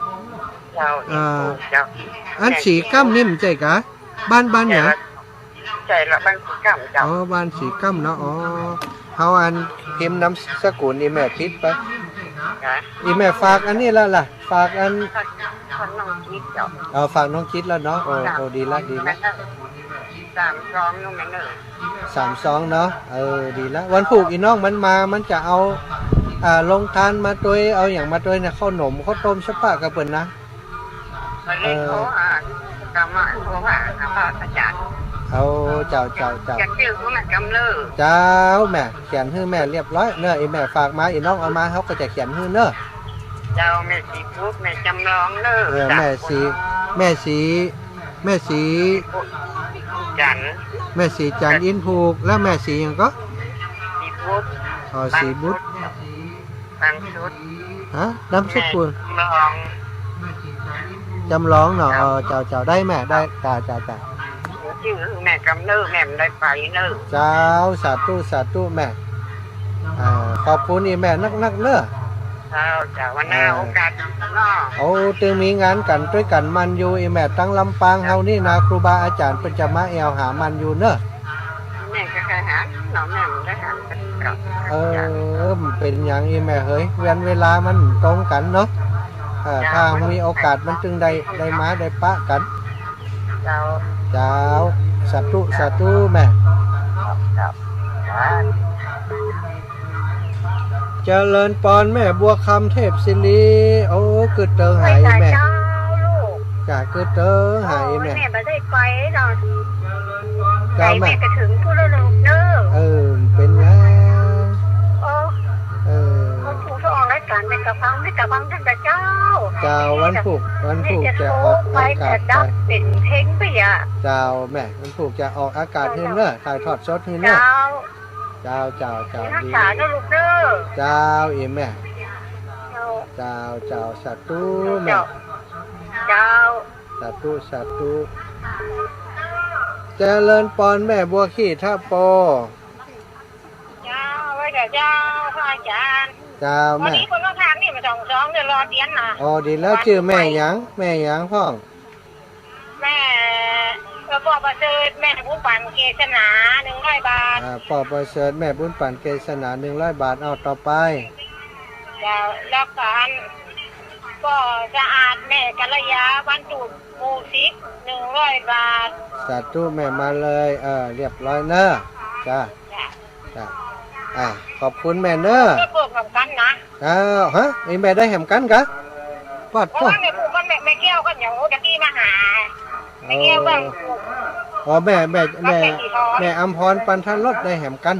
เจ้า อ่า อินผูกเจ้า อันศรีก้ำนี่มันใจ้กะ บ้าน บ้านหยัง ใจ้ละ บ้านศรีก้ำเจ้า อ๋อ บ้านศรีก้ำเนาะ อ๋อ เฮาอันพิมพ์นามสกุลอี่แม่ผิดไป นะ อี่แม่ฝากอันนี้แล้วล่ะ ฝากอัน ฝากน้องจิตเจ้า เออ ฝากน้องจิตแล้วเนาะ โอ้ เจ้า โอ้ ดีละ ดีละ สามซองเนาะแม่เนาะ สามซองเนาะ เออ ดีละ วันพูกอี่น้องมันมา มันจะเอา อ่า โฮงตานมาตวย เอาหยังมาตวยเนี่ย ข้าวหนม ข้าวต้ม ซะปะกะเปิ้นนะ เออ โทรหา กำมา โทรหา หาพระอาจ๋ารย์ เอา เจ้า เจ้า เจ้า เขียนจื้อหื้อแม่กำเน่อ เจ้า แม่ เขียนหื้อแม่เรียบร้อยเน่อ อี่แม่ฝากมา อี่น้องเอามา เฮาก็จะเขียนหื้อเน่อ เจ้า แม่ศรีพุก แม่จำลองเน่อ เออ แม่ศรี แม่ศรี แม่ศรี แม่ จันทร์ แม่ศรีจันทร์อินผูก แล้วแม่ศรีหยังก่อ ศรีบุตร อ๋อ ศรีบุตร บางสุด ฮะ นามสกุล แม่จำลอง จำลองเนาะ อ๋อ เจ้า เจ้า ได้แม่ ได้ เจ้า เจ้า เจ้า จื้อแม่กำเนิด แม่บ่ได้ไปเนอะ เจ้า สาธุ สาธุแม่ อ่า ขอบคุณอี่แม่นักๆ เนอะ เจ้า เจ้า วันหน้า อ่า โอกาสเนาะ โอ้ ตึงมีงานกั๋นตวยกั๋นมันอยู่อี่แม่ ตังลำปางเฮานี่นะ ครูบาอาจ๋ารย์เปิ้นจะมาแอ่วหามันอยู่เนอะ แม่ก็เคยหันเนาะ แม่บ่ได้หัน เออ มันเป๋นหยังอี่แม่เหย วันเวลามันตรงกั๋นเนาะ เออ ถ้ามีโอกาสมันจึงได้ ได้มาได้ปะกั๋น เจ้า เจ้า สาธุ สาธุแม่ เจ้า เจริญปอนแม่บัวคำเทพศิริ โอ้ กึ๊ดเติงหาแม่ เจ้าลูก จ้ะ กึ๊ดเติงหาแม่ โอ้ย แม่บ่ได้ไปเนาะ เจ้าแม่ ใกล้แม่ก็เถิงพุ้นแล้วลูกเนอะ เออ เป๋นไง โอ้ เออ วันพูกจะออกรายก๋านแม่ก็ฟัง แม่ก็ฟังตั้งแต่เจ๊า เจ้า วันพูก วันพูกจะออกอากาศ แม่จะโทรไปแต่ดับเป๋นเพลงไปอะ เจ้าแม่ วันพูกจะออกอากาศหื้อเนอะ ถ่ายทอดสดหื้อเนอะ เจ้า เจ้า เจ้า เจ้า ฮักษาเนอะลูกเนอะ เจ้า เจ้า อี่แม่ เจ้า เจ้า เจ้า สาธุแม่ เจ้า เจ้า สาธุ สาธุ เจริญปอนแม่บัวขี่ทะโป เจ้า ว่าแต่เจ้า พระอาจ๋ารย์ เจ้า วันนี้เปิ้นมาพักนี่มาสองสอง เดี๋ยวรอเตียนนะ อ๋อ ดีแล้ว จื้อแม่หยัง แม่หยังพ่อง แม่ เอ่อ ป้อประเสริฐ แม่บุญปันเกษณา หนึ่งร้อยบาท อ่า ป้อประเสริฐ แม่บุญปันเกษณา หนึ่งร้อยบาท เอาต่อไป แล้ว แล้วก็อัน ป้อสะอาด แม่กัลยา บ้านตูด หมู่สิบ หนึ่งร้อยบาท สาธุแม่ มาเลย เออ เรียบร้อยเนอะ จ้ะ จ้ะ จ้ะ อ่ะ ขอบคุณแม่เนอะ ก็เปิดพร้อมกั๋นนะ อ้าว ฮะ อี่แม่ได้แหมกั๋นกะ ปัด เพราะว่าแม่พูดกับแม่ แม่แก้วก็เดี๋ยวจะตีมาหา แม่แก้วก็ อ๋อ แม่ แม่ แม่ แม่สีทอง แม่อำพร ปันทรส ได้แหมกั๋น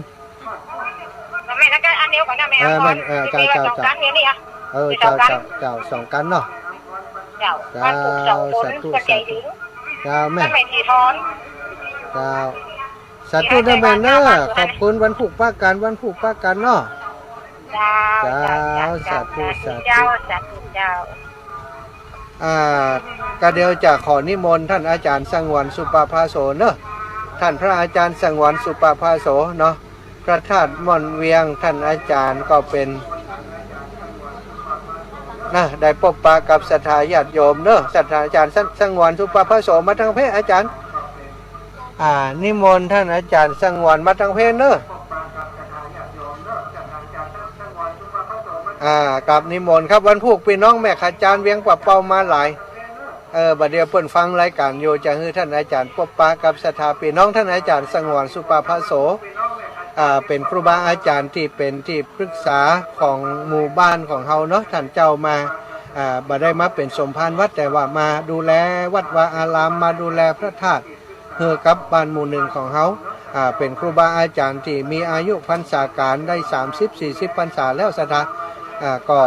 แม่แล้วก็อันเดียวกั๋นนะ แม่ เออ อำพร แม่ เออ เจ้า เจ้า เจ้า สองกั๋นเดี๋ยวนี้อะ เออ มีสองกั๋น เจ้า เจ้า สองกั๋นเนาะ เจ้า เจ้า วันพูกสองคน สาธุ เปิ้นใจดี เจ้าแม่ แม่สีทอง เจ้า สาธุเนอะแม่เนอะ ขอบคุณ วันพูกปะกั๋น วันพูกปะกั๋นเนาะ เจ้า เจ้า เจ้า สาธุ สาธุ เจ้า สาธุ เจ้า อ่า ก็เดี๋ยวจะขอนิมนต์ท่านอาจ๋ารย์สงวนสุปภาโสเนอะ ท่านพระอาจ๋ารย์สงวนสุปภาโสเนาะ พระธาตุม่อนเวียง ท่านอาจ๋ารย์ก็เป๋น นะ ได้ปบปะกับศรัทธาญาติโยมเนอะ ศรัทธาอาจ๋ารย์ส- สงวนสุปภาโส มาตังเพ อาจ๋ารย์ อ่า นิมนต์ท่านอาจ๋ารย์สงวนมาตังเพเนอะ อ่า กราบนิมนต์ครับ วันพูกปี้น้องแม่ขาจานเวียงป่าเปามาหลาย เออ บ่าเดี่ยวเปิ้นฟังรายก๋านอยู่ จะหื้อท่านอาจ๋ารย์ปบปะกับศรัทธาปี้น้อง ท่านอาจ๋ารย์สงวนสุปภาโส อ่า เป๋นครูบาอาจ๋ารย์ตี้เป๋นตี้ปรึกษาของหมู่บ้านของเฮาเนาะ ท่านเจ้ามา อ่า บ่ได้มาเป๋นสมภารวัด แต่ว่ามาดูแลวัดวาอาราม มาดูแลพระธาตุ หื้อกับบ้านหมู่นึ่งของเฮา อ่า เป๋นครูบาอาจ๋ารย์ตี้มีอายุพรรษาก๋านได้สามสิบสี่สิบพรรษาแล้วศรัทธา อ่า ก็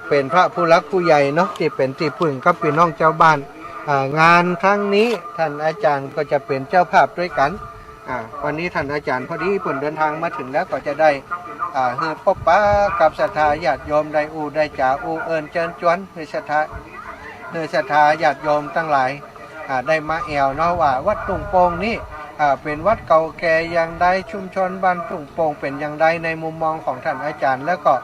เป๋นพระผู้หลักผู้ใหญ่เนาะ ตี้เป๋นตี้ปึ้งกับปี้น้องจาวบ้าน อ่า งานครั้งนี้ท่านอาจ๋ารย์ก็จะเป๋นเจ้าภาพตวยกั๋น อ่า วันนี้ท่านอาจ๋ารย์พอดีเปิ้นเดินทางมาเถิงแล้ว ก็จะได้ อ่า หื้อปบปะกับศรัทธาญาติโยมได้อู้ได้จ๋าอู้เอิญเจิญจวน หื้อศรัทธา หื้อศรัทธาญาติโยมตังหลาย อ่า ได้มาแอ่วเนาะว่าวัดทุ่งโป่งนี้ อ่า เป๋นวัดเก่าแก่อย่างใด ชุมชนบ้านทุ่งโป่งเป๋นอย่างใด ในมุมมองของท่านอาจ๋ารย์ แล้วก็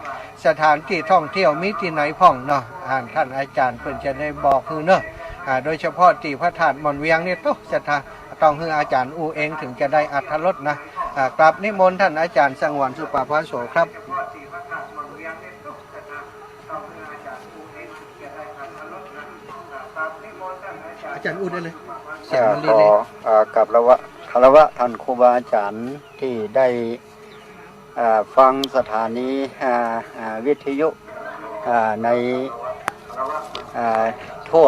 สถานตี้ท่องเที่ยวมีตี้ไหนพ่องเนาะ อ่า ท่านอาจ๋ารย์เปิ้นจะได้บอกหื้อเนาะ อ่า โดยเฉพาะตี้พระธาตุม่อนเวียงนี่ ตุ๊ ศรัทธาต้องหื้ออาจ๋ารย์อู้เองเถิงจะได้อรรถรสนะ อ่า กราบนิมนต์ท่านอาจ๋ารย์สงวนสุปภาโสครับ อาจ๋ารย์อู้ได้เลย เสียงมันดีเลย เอ่อ ขอ เอ่อ กราบละวะ คารวะท่านครูบาอาจ๋ารย์ตี้ได้ เอ่อ ฟังสถานี เอ่อ เอ่อ วิทยุ เอ่อ ใน เอ่อ ทั่ว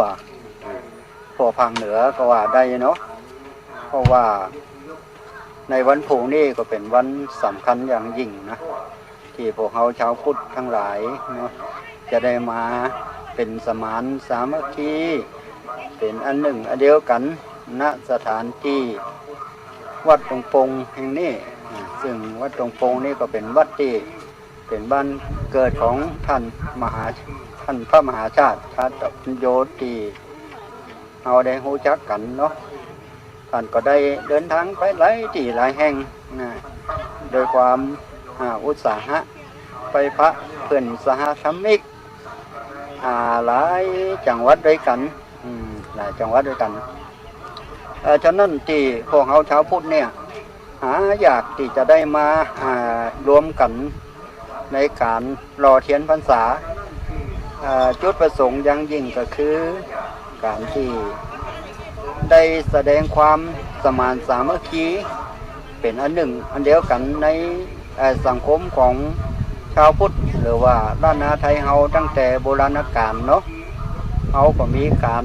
ทั่วภาคเหนือก็ว่าได้เนาะ เพราะว่าในวันพูกนี้ก็เป๋นวันสำคัญอย่างยิ่งนะ ตี้พวกเฮาชาวพุทธตังหลายเนาะ จะได้มาเป๋นสมานสามัคคี เป๋นอันนึ่งอันเดียวกั๋น ณ สถานตี้ วัดดงปงแห่งนี้ อ่า ซึ่งวัดดงปงนี้ก็เป๋นวัดตี้เป๋นบ้านเกิดของต้านมหา ต้านพระมหาชาติ ชาตปัญโญ ตี้เฮาได้ฮู้จักกั๋นเนาะ ต้านก็ได้เดินตางไปหลายตี้หลายแห่งนะ โดยความ อ่า อุตสาหะ ไปปะเปื้อนสหธรรมิก อ่า หลายจังหวัดตวยกั๋น อืม หลายจังหวัดตวยกั๋น เอ่อ ฉะนั้นตี้พวกเฮาจาวพุทธเนี่ย หายากตี้จะได้มา อ่า รวมกั๋นในก๋านหล่อเตียนพรรษา เอ่อ จุดประสงค์อย่างยิ่งก็คือก๋านตี้ได้แสดงความสมานสามัคคี เป๋นอันนึ่งอันเดียวกั๋นใน เอ่อ สังคมของจาวพุทธ หรือว่าล้านนาไทยเฮาตั้งแต่โบราณกาลเนาะ เฮาก็มีก๋าน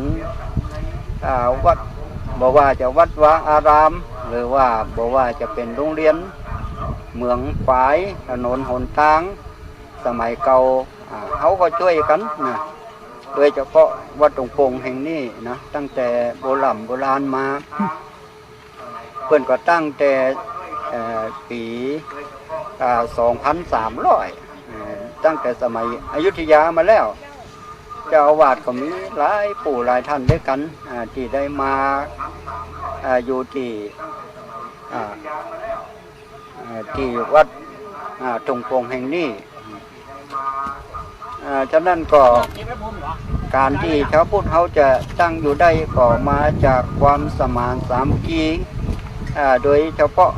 อ่า วัด บ่ว่าจะวัดวาอาราม หรือว่าบ่ว่าจะเป๋นโฮงเฮียน เหมืองฝาย ถนนหนตาง สมัยเก่า อ่า เฮาก็จ้วยกั๋นนะ โดยเฉพาะวัดดงปงแห่งนี้นะ ตั้งแต่โบร่ำโบราณมา เปิ้นก็ตั้งแต่ เอ่อ ปี๋ อ่า สองพันสามร้อย เอ่อ ตั้งแต่สมัยอยุธยามาแล้ว เจ้าอาวาสก็มีหลายปู่หลายต้านตวยกั๋น อ่า ตี้ได้มา อ่า อยู่ตี้ อ่า เอ่อ ตี้วัด อ่า ดงปงแห่งนี้ อ่า ฉะนั้นก็ก๋านตี้จาวพุทธเฮาจะตั้งอยู่ได้ก็มาจากความสมานสามัคคี อ่า โดยเฉพาะ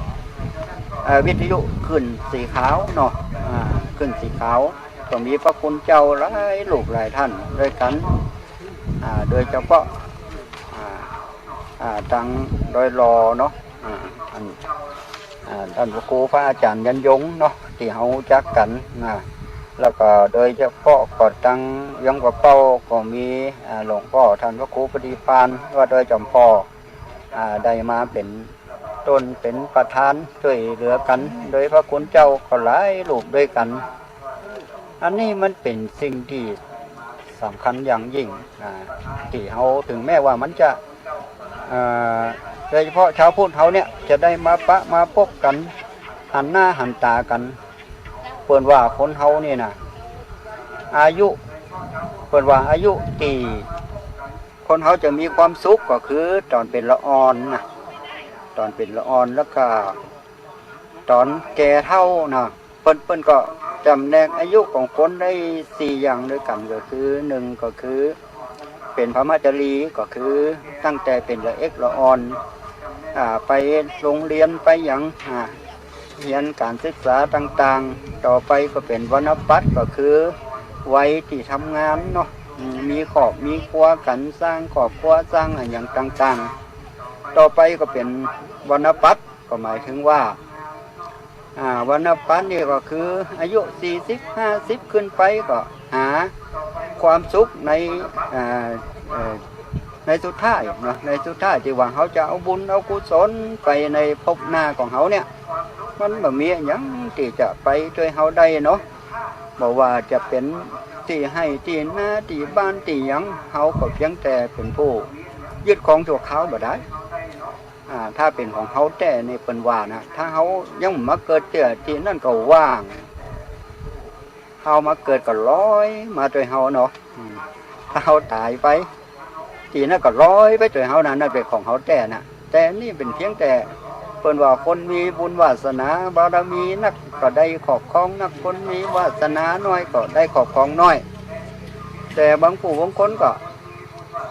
อ่า วิทยุคลื่นสีขาวเนาะ อ่า คลื่นสีขาว ก็มีพระคุณเจ้าหลายรูปหลายต้านตวยกั๋น อ่า โดยเฉพาะ อ่า อ่า ตางดอยหล่อเนาะ อ่า อัน อ่า ต้านพระครูพระอาจ๋ารย์ยันยงเนาะ ตี้เฮาฮู้จักกั๋นนะ แล้วก็โดยเฉพาะก็ตางเวียงป่าเป้าก็มี อ่า หลวงป้อต้านพระครูปฏิภาณ วัดดอยจ๋อมผ่อ อ่า ได้มาเป๋นต้นเป๋นประธานจ้วยเหลือกั๋น โดยพระคุณเจ้าก็หลายรูปตวยกั๋น อันนี้มันเป๋นสิ่งตี้สำคัญอย่างยิ่ง อ่า ตี้เฮา เถิงแม้ว่ามันจะ เอ่อ โดยเฉพาะจาวพุทธเฮาเนี่ย จะได้มาปะมาปบกั๋น หันหน้าหันต๋ากั๋น เปิ้นว่าคนเฮานี่นะ อายุ เปิ้นว่าอายุตี้คนเฮาจะมีความสุขก็คือต๋อนเป๋นละอ่อนนะ ต๋อนเป๋นละอ่อน แล้วก็ต๋อนแก่เฒ่านะ เปิ้น เปิ้นก็จ๋ำแนกอายุของคนได้สี่อย่างตวยกั๋น ก็คือ นึ่งก็คือ เป๋นพรหมจารี ก็คือตั้งแต่เป๋นละเอ็กละอ่อน อ่า ไปโฮงเฮียนไปหยัง อ่า เฮียนก๋านศึกษาต่างๆ ต่อไปก็เป๋นวัณปัตย์ ก็คือวัยตี้ทำงานเนาะ อืม มีครอบมีครัวกั๋น สร้างครอบครัว สร้างอะหยังต่างๆ ต่อไปก็เป๋นวัณปัตย์ ก็หมายเถิงว่า อ่า วัณปัตย์นี่ก็คืออายุสี่สิบ ห้าสิบขึ้นไปก็หาความสุขใน อ่า เอ่อ ในสุดท้ายเนาะ ในสุดท้ายตี้ว่าเฮาจะเอาบุญเอากุศลไปในภพหน้าของเฮาเนี่ย มันบ่มีอะหยังตี้จะไปจ้วยเฮาได้เนาะ บ่ว่าจะเป๋นตี้ไฮ่ตี้นาตี้บ้านตี้หยัง เฮาก็เพียงแต่เป๋นผู้ยึดครองชั่วคราวบ่ได้ อ่า ถ้าเป๋นของเฮาแต๊นี่เปิ้นว่านะ ถ้าเฮายังบ่มาเกิดเตื้อตี้นั่นก็ว่าง เฮามาเกิดก็ลอยมาจ้วยเฮาเนาะ อืม ถ้าเฮาต๋ายไป ตี้นั่นก็ลอยไปจ้วยเฮานะ นั่นเป๋นของเฮาแต๊นะ แต่นี่เป๋นเพียงแต่เปิ้นว่าคนมีบุญวาสนาบารมีนักก็ได้ครอบครองนัก คนมีวาสนาน้อยก็ได้ครอบครองน้อย แต่บางผู้บางคนก็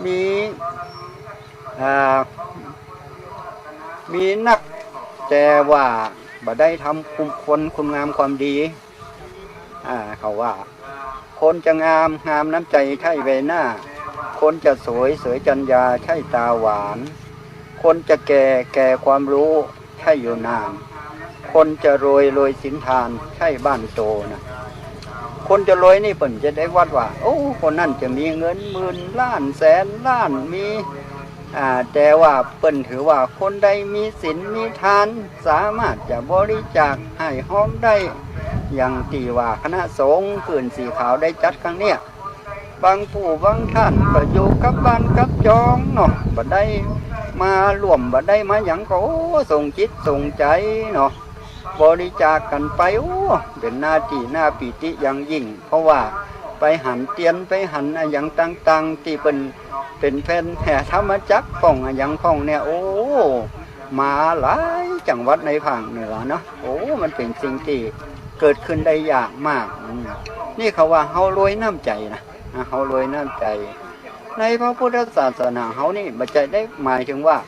มี อ่า มีนัก แต่ว่าบ่ได้ทำคุณ คุณงามความดี อ่า เขาว่า คนจะงาม งามน้ำใจ๋ใช่ใบหน้า คนจะสวย สวยจรรยาใช่ต๋าหวาน คนจะแก่ แก่ความรู้ใช่อยู่นาน คนจะรวย รวยศีลทานใช่บ้านโตนะ คนจะรวยนี่เปิ้นจะได้วัดว่า โอ้ คนนั้นจะมีเงินหมื่นล้านแสนล้าน มี อ่า แต่ว่าเปิ้นถือว่าคนใดมีศีลมีทาน สามารถจะบริจาคไห้ฮ้อมได้ อย่างตี้ว่าคณะสงฆ์ผืนสีขาวได้จัดครั้งเนี้ย บางผู้บางต้านก็อยู่กับบ้านกับจองเนาะ บ่ได้ มาร่วมบ่ได้มาหยังก็ โอ้ ส่งจิตส่งใจ๋เนาะ บริจาคกั๋นไป โอ้ เป๋นหน้าตี้น่าปีติอย่างยิ่ง เพราะว่าไปหันเตียน ไปหันอะหยังต่างๆ ตี้เปิ้นเป๋นแผ่นแห่ธรรมจักรพ่องอะหยังพ่องเนี่ย โอ้ มาหลายจังหวัดในภาคเหนือเนาะ โอ้ มันเป๋นสิ่งตี้เกิดขึ้นได้ยากมาก อืม นี่เขาว่าเฮารวยน้ำใจ๋นะ อ่ะ เฮารวยน้ำใจ๋ ในพระพุทธศาสนาเฮานี่บ่ใจ้ได้หมายเถิงว่า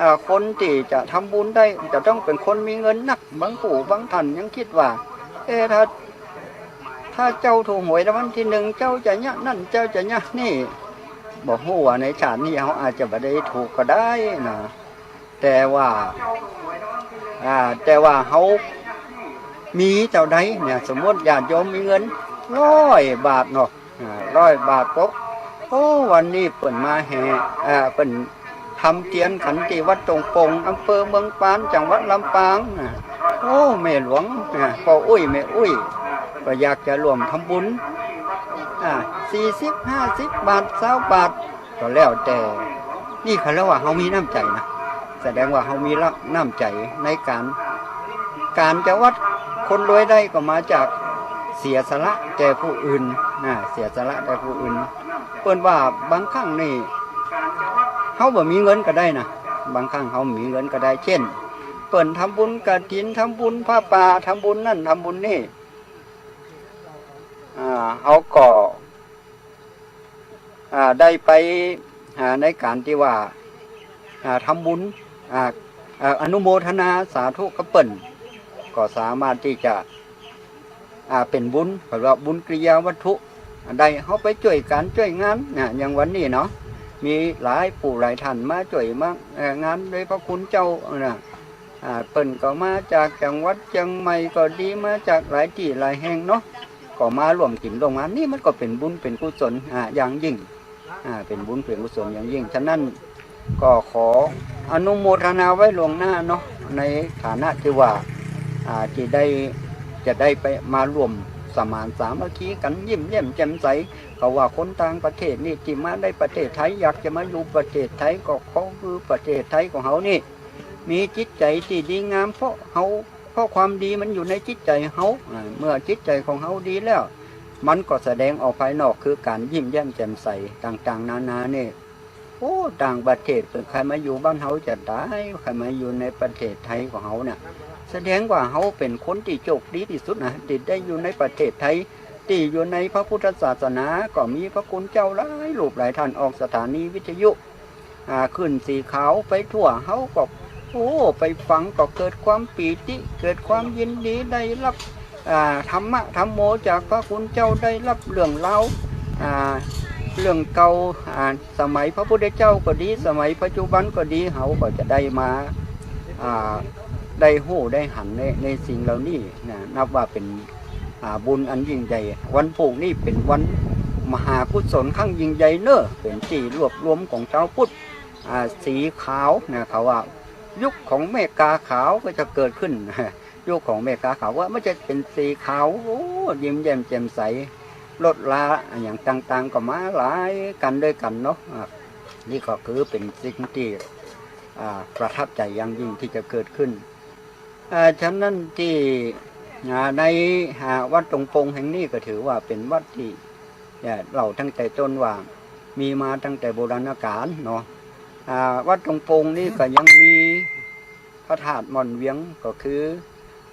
อ่า คนตี้จะทำบุญได้จะต้องเป๋นคนมีเงินนัก บางผู้บางท่านยังกึ๊ดว่า เอ๊ะ ถ้า ถ้าเจ้าถูกหวยรางวัลตี้นึ่ง เจ้าจะเยียะนั่น เจ้าจะเยียะนี่ บ่ฮู้ว่าในชาตินี้เฮาอาจจะบ่ได้ถูกก็ได้นะ แต่ว่า อ่า แต่ว่าเฮามีเต้าใดเนี่ย สมมุติญาติโยมมีเงินร้อยบาทเนาะ อ่า ร้อยบาทปุ๊บ โอ้ วันนี้เปิ้นมาแห่ อ่า เปิ้นทำเตียนขันตี้วัดตงปง อำเภอเมืองปาน จังหวัดลำปาง อ่า โอ้ แม่หลวง อ่า ป้ออุ๊ย แม่อุ๊ย ก็อยากจะร่วมทำบุญ อ่า สี่สิบ ห้าสิบบาท ซาวบาท ก็แล้วแต่ นี่เขาเรียกว่าเฮามีน้ำใจ๋นะ แสดงว่าเฮามีละ น้ำใจ๋ในก๋าน ก๋านจะวัดคนรวยได้ก็มาจากเสียสละแก่ผู้อื่นนะ เสียสละแก่ผู้อื่น เปิ้นว่าบางครั้งนี่ เฮาบ่มีเงินก็ได้นะ บางครั้งเฮาบ่มีเงินก็ได้ เจ้น เปิ้นทำบุญกฐิน ทำบุญผ้าป่า ทำบุญนั่น ทำบุญนี่ อ่า เฮาก็ อ่า ได้ไป อ่า ในก๋านตี้ว่า อ่า ทำบุญ อ่า เอ่อ อนุโมทนาสาธุกับเปิ้น ก็สามารถตี้จะ อ่า เป๋นบุญ เขาเรียกว่าบุญกิริยาวัตถุ ได้เฮาไปจ้วยก๋านจ้วยงานนะ อย่างวันนี้เนาะ มีหลายผู้หลายท่านมาจ้วยมา เอ่อ งานโดยพระคุณเจ้านะ อ่า เปิ้นก็มาจากจังหวัดเจียงใหม่ก็ดี มาจากหลายตี้หลายแห่งเนาะ ก็มาร่วมกิ๋นร่วมงาน นี่มันก็เป๋นบุญเป๋นกุศล อ่า อย่างยิ่ง อ่า เป๋นบุญเป๋นกุศลอย่างยิ่ง ฉะนั้นก็ขออนุโมทนาไว้ล่วงหน้าเนาะ ในฐานะตี้ว่า อ่า ตี้ได้ จะได้ไปมาร่วมสมานสามัคคีกั๋น ยิ้มแย้มแจ่มใส เขาว่าคนต่างประเทศนี่ตี้มาในประเทศไทย อยากจะมาอยู่ประเทศไทย ก็ขอคือประเทศไทยของเฮานี่ มีจิตใจ๋ตี้ดีงาม เพราะเฮา เพราะความดีมันอยู่ในจิตใจ๋เฮา อ่า เมื่อจิตใจ๋ของเฮาดีแล้ว มันก็แสดงออกภายนอก คือก๋านยิ้มแย้มแจ่มใสต่างๆ นานานี่ โอ้ ต่างประเทศเปิ้นใค่มาอยู่บ้านเฮาจะต๋าย ใค่มาอยู่ในประเทศไทยของเฮาเนี่ย แสดงว่าเฮาเป๋นคนตี้โชคดีตี้สุดนะ ตี้ได้อยู่ในประเทศไทย ตี้อยู่ในพระพุทธศาสนา ก็มีพระคุณเจ้าหลายรูปหลายท่านออกสถานีวิทยุ อ่า ขึ้นสีขาวไปทั่ว เฮาก็ โอ้ ไปฟังก็เกิดความปีติ เกิดความยินดี ได้ฮับ อ่า ธรรมะธัมโมจากพระคุณเจ้า ได้ฮับเรื่องราว อ่า เรื่องเก่า อ่า สมัยพระพุทธเจ้าก็ดี สมัยปัจจุบันก็ดี เฮาก็จะได้มา อ่า ได้ฮู้ได้หันใน ในสิ่งเหล่านี้นะ นับว่าเป๋น อ่า บุญอันยิ่งใหญ่ วันพูกนี้เป๋นวันมหากุศลครั้งยิ่งใหญ่เน่อ เป๋นตี้รวบรวมของจาวพุทธ อ่า สีขาวนะ เขาว่ายุคของแม่กาขาวก็จะเกิดขึ้น ยุคของแม่กาขาวว่ามันจะเป๋นสีขาว โอ้ ยิ้มแย้มแจ่มใส ลดลาอะหยังต่างๆ ก็มาหลายกั๋นด้วยกั๋นเนาะ อ่า นี่ก็คือเป๋นสิ่งตี้ อ่า ประทับใจ๋อย่างยิ่งตี้จะเกิดขึ้น อ่า ฉะนั้นตี้ อ่า ใน อ่า วัดตงปงแห่งนี้ก็ถือว่าเป๋นวัดตี้ เนี่ย เล่าตั้งแต่ต้นว่ามีมาตั้งแต่โบราณกาลเนาะ อ่า วัดตงปงนี่ก็ยังมีพระธาตุม่อนเวียง ก็คือ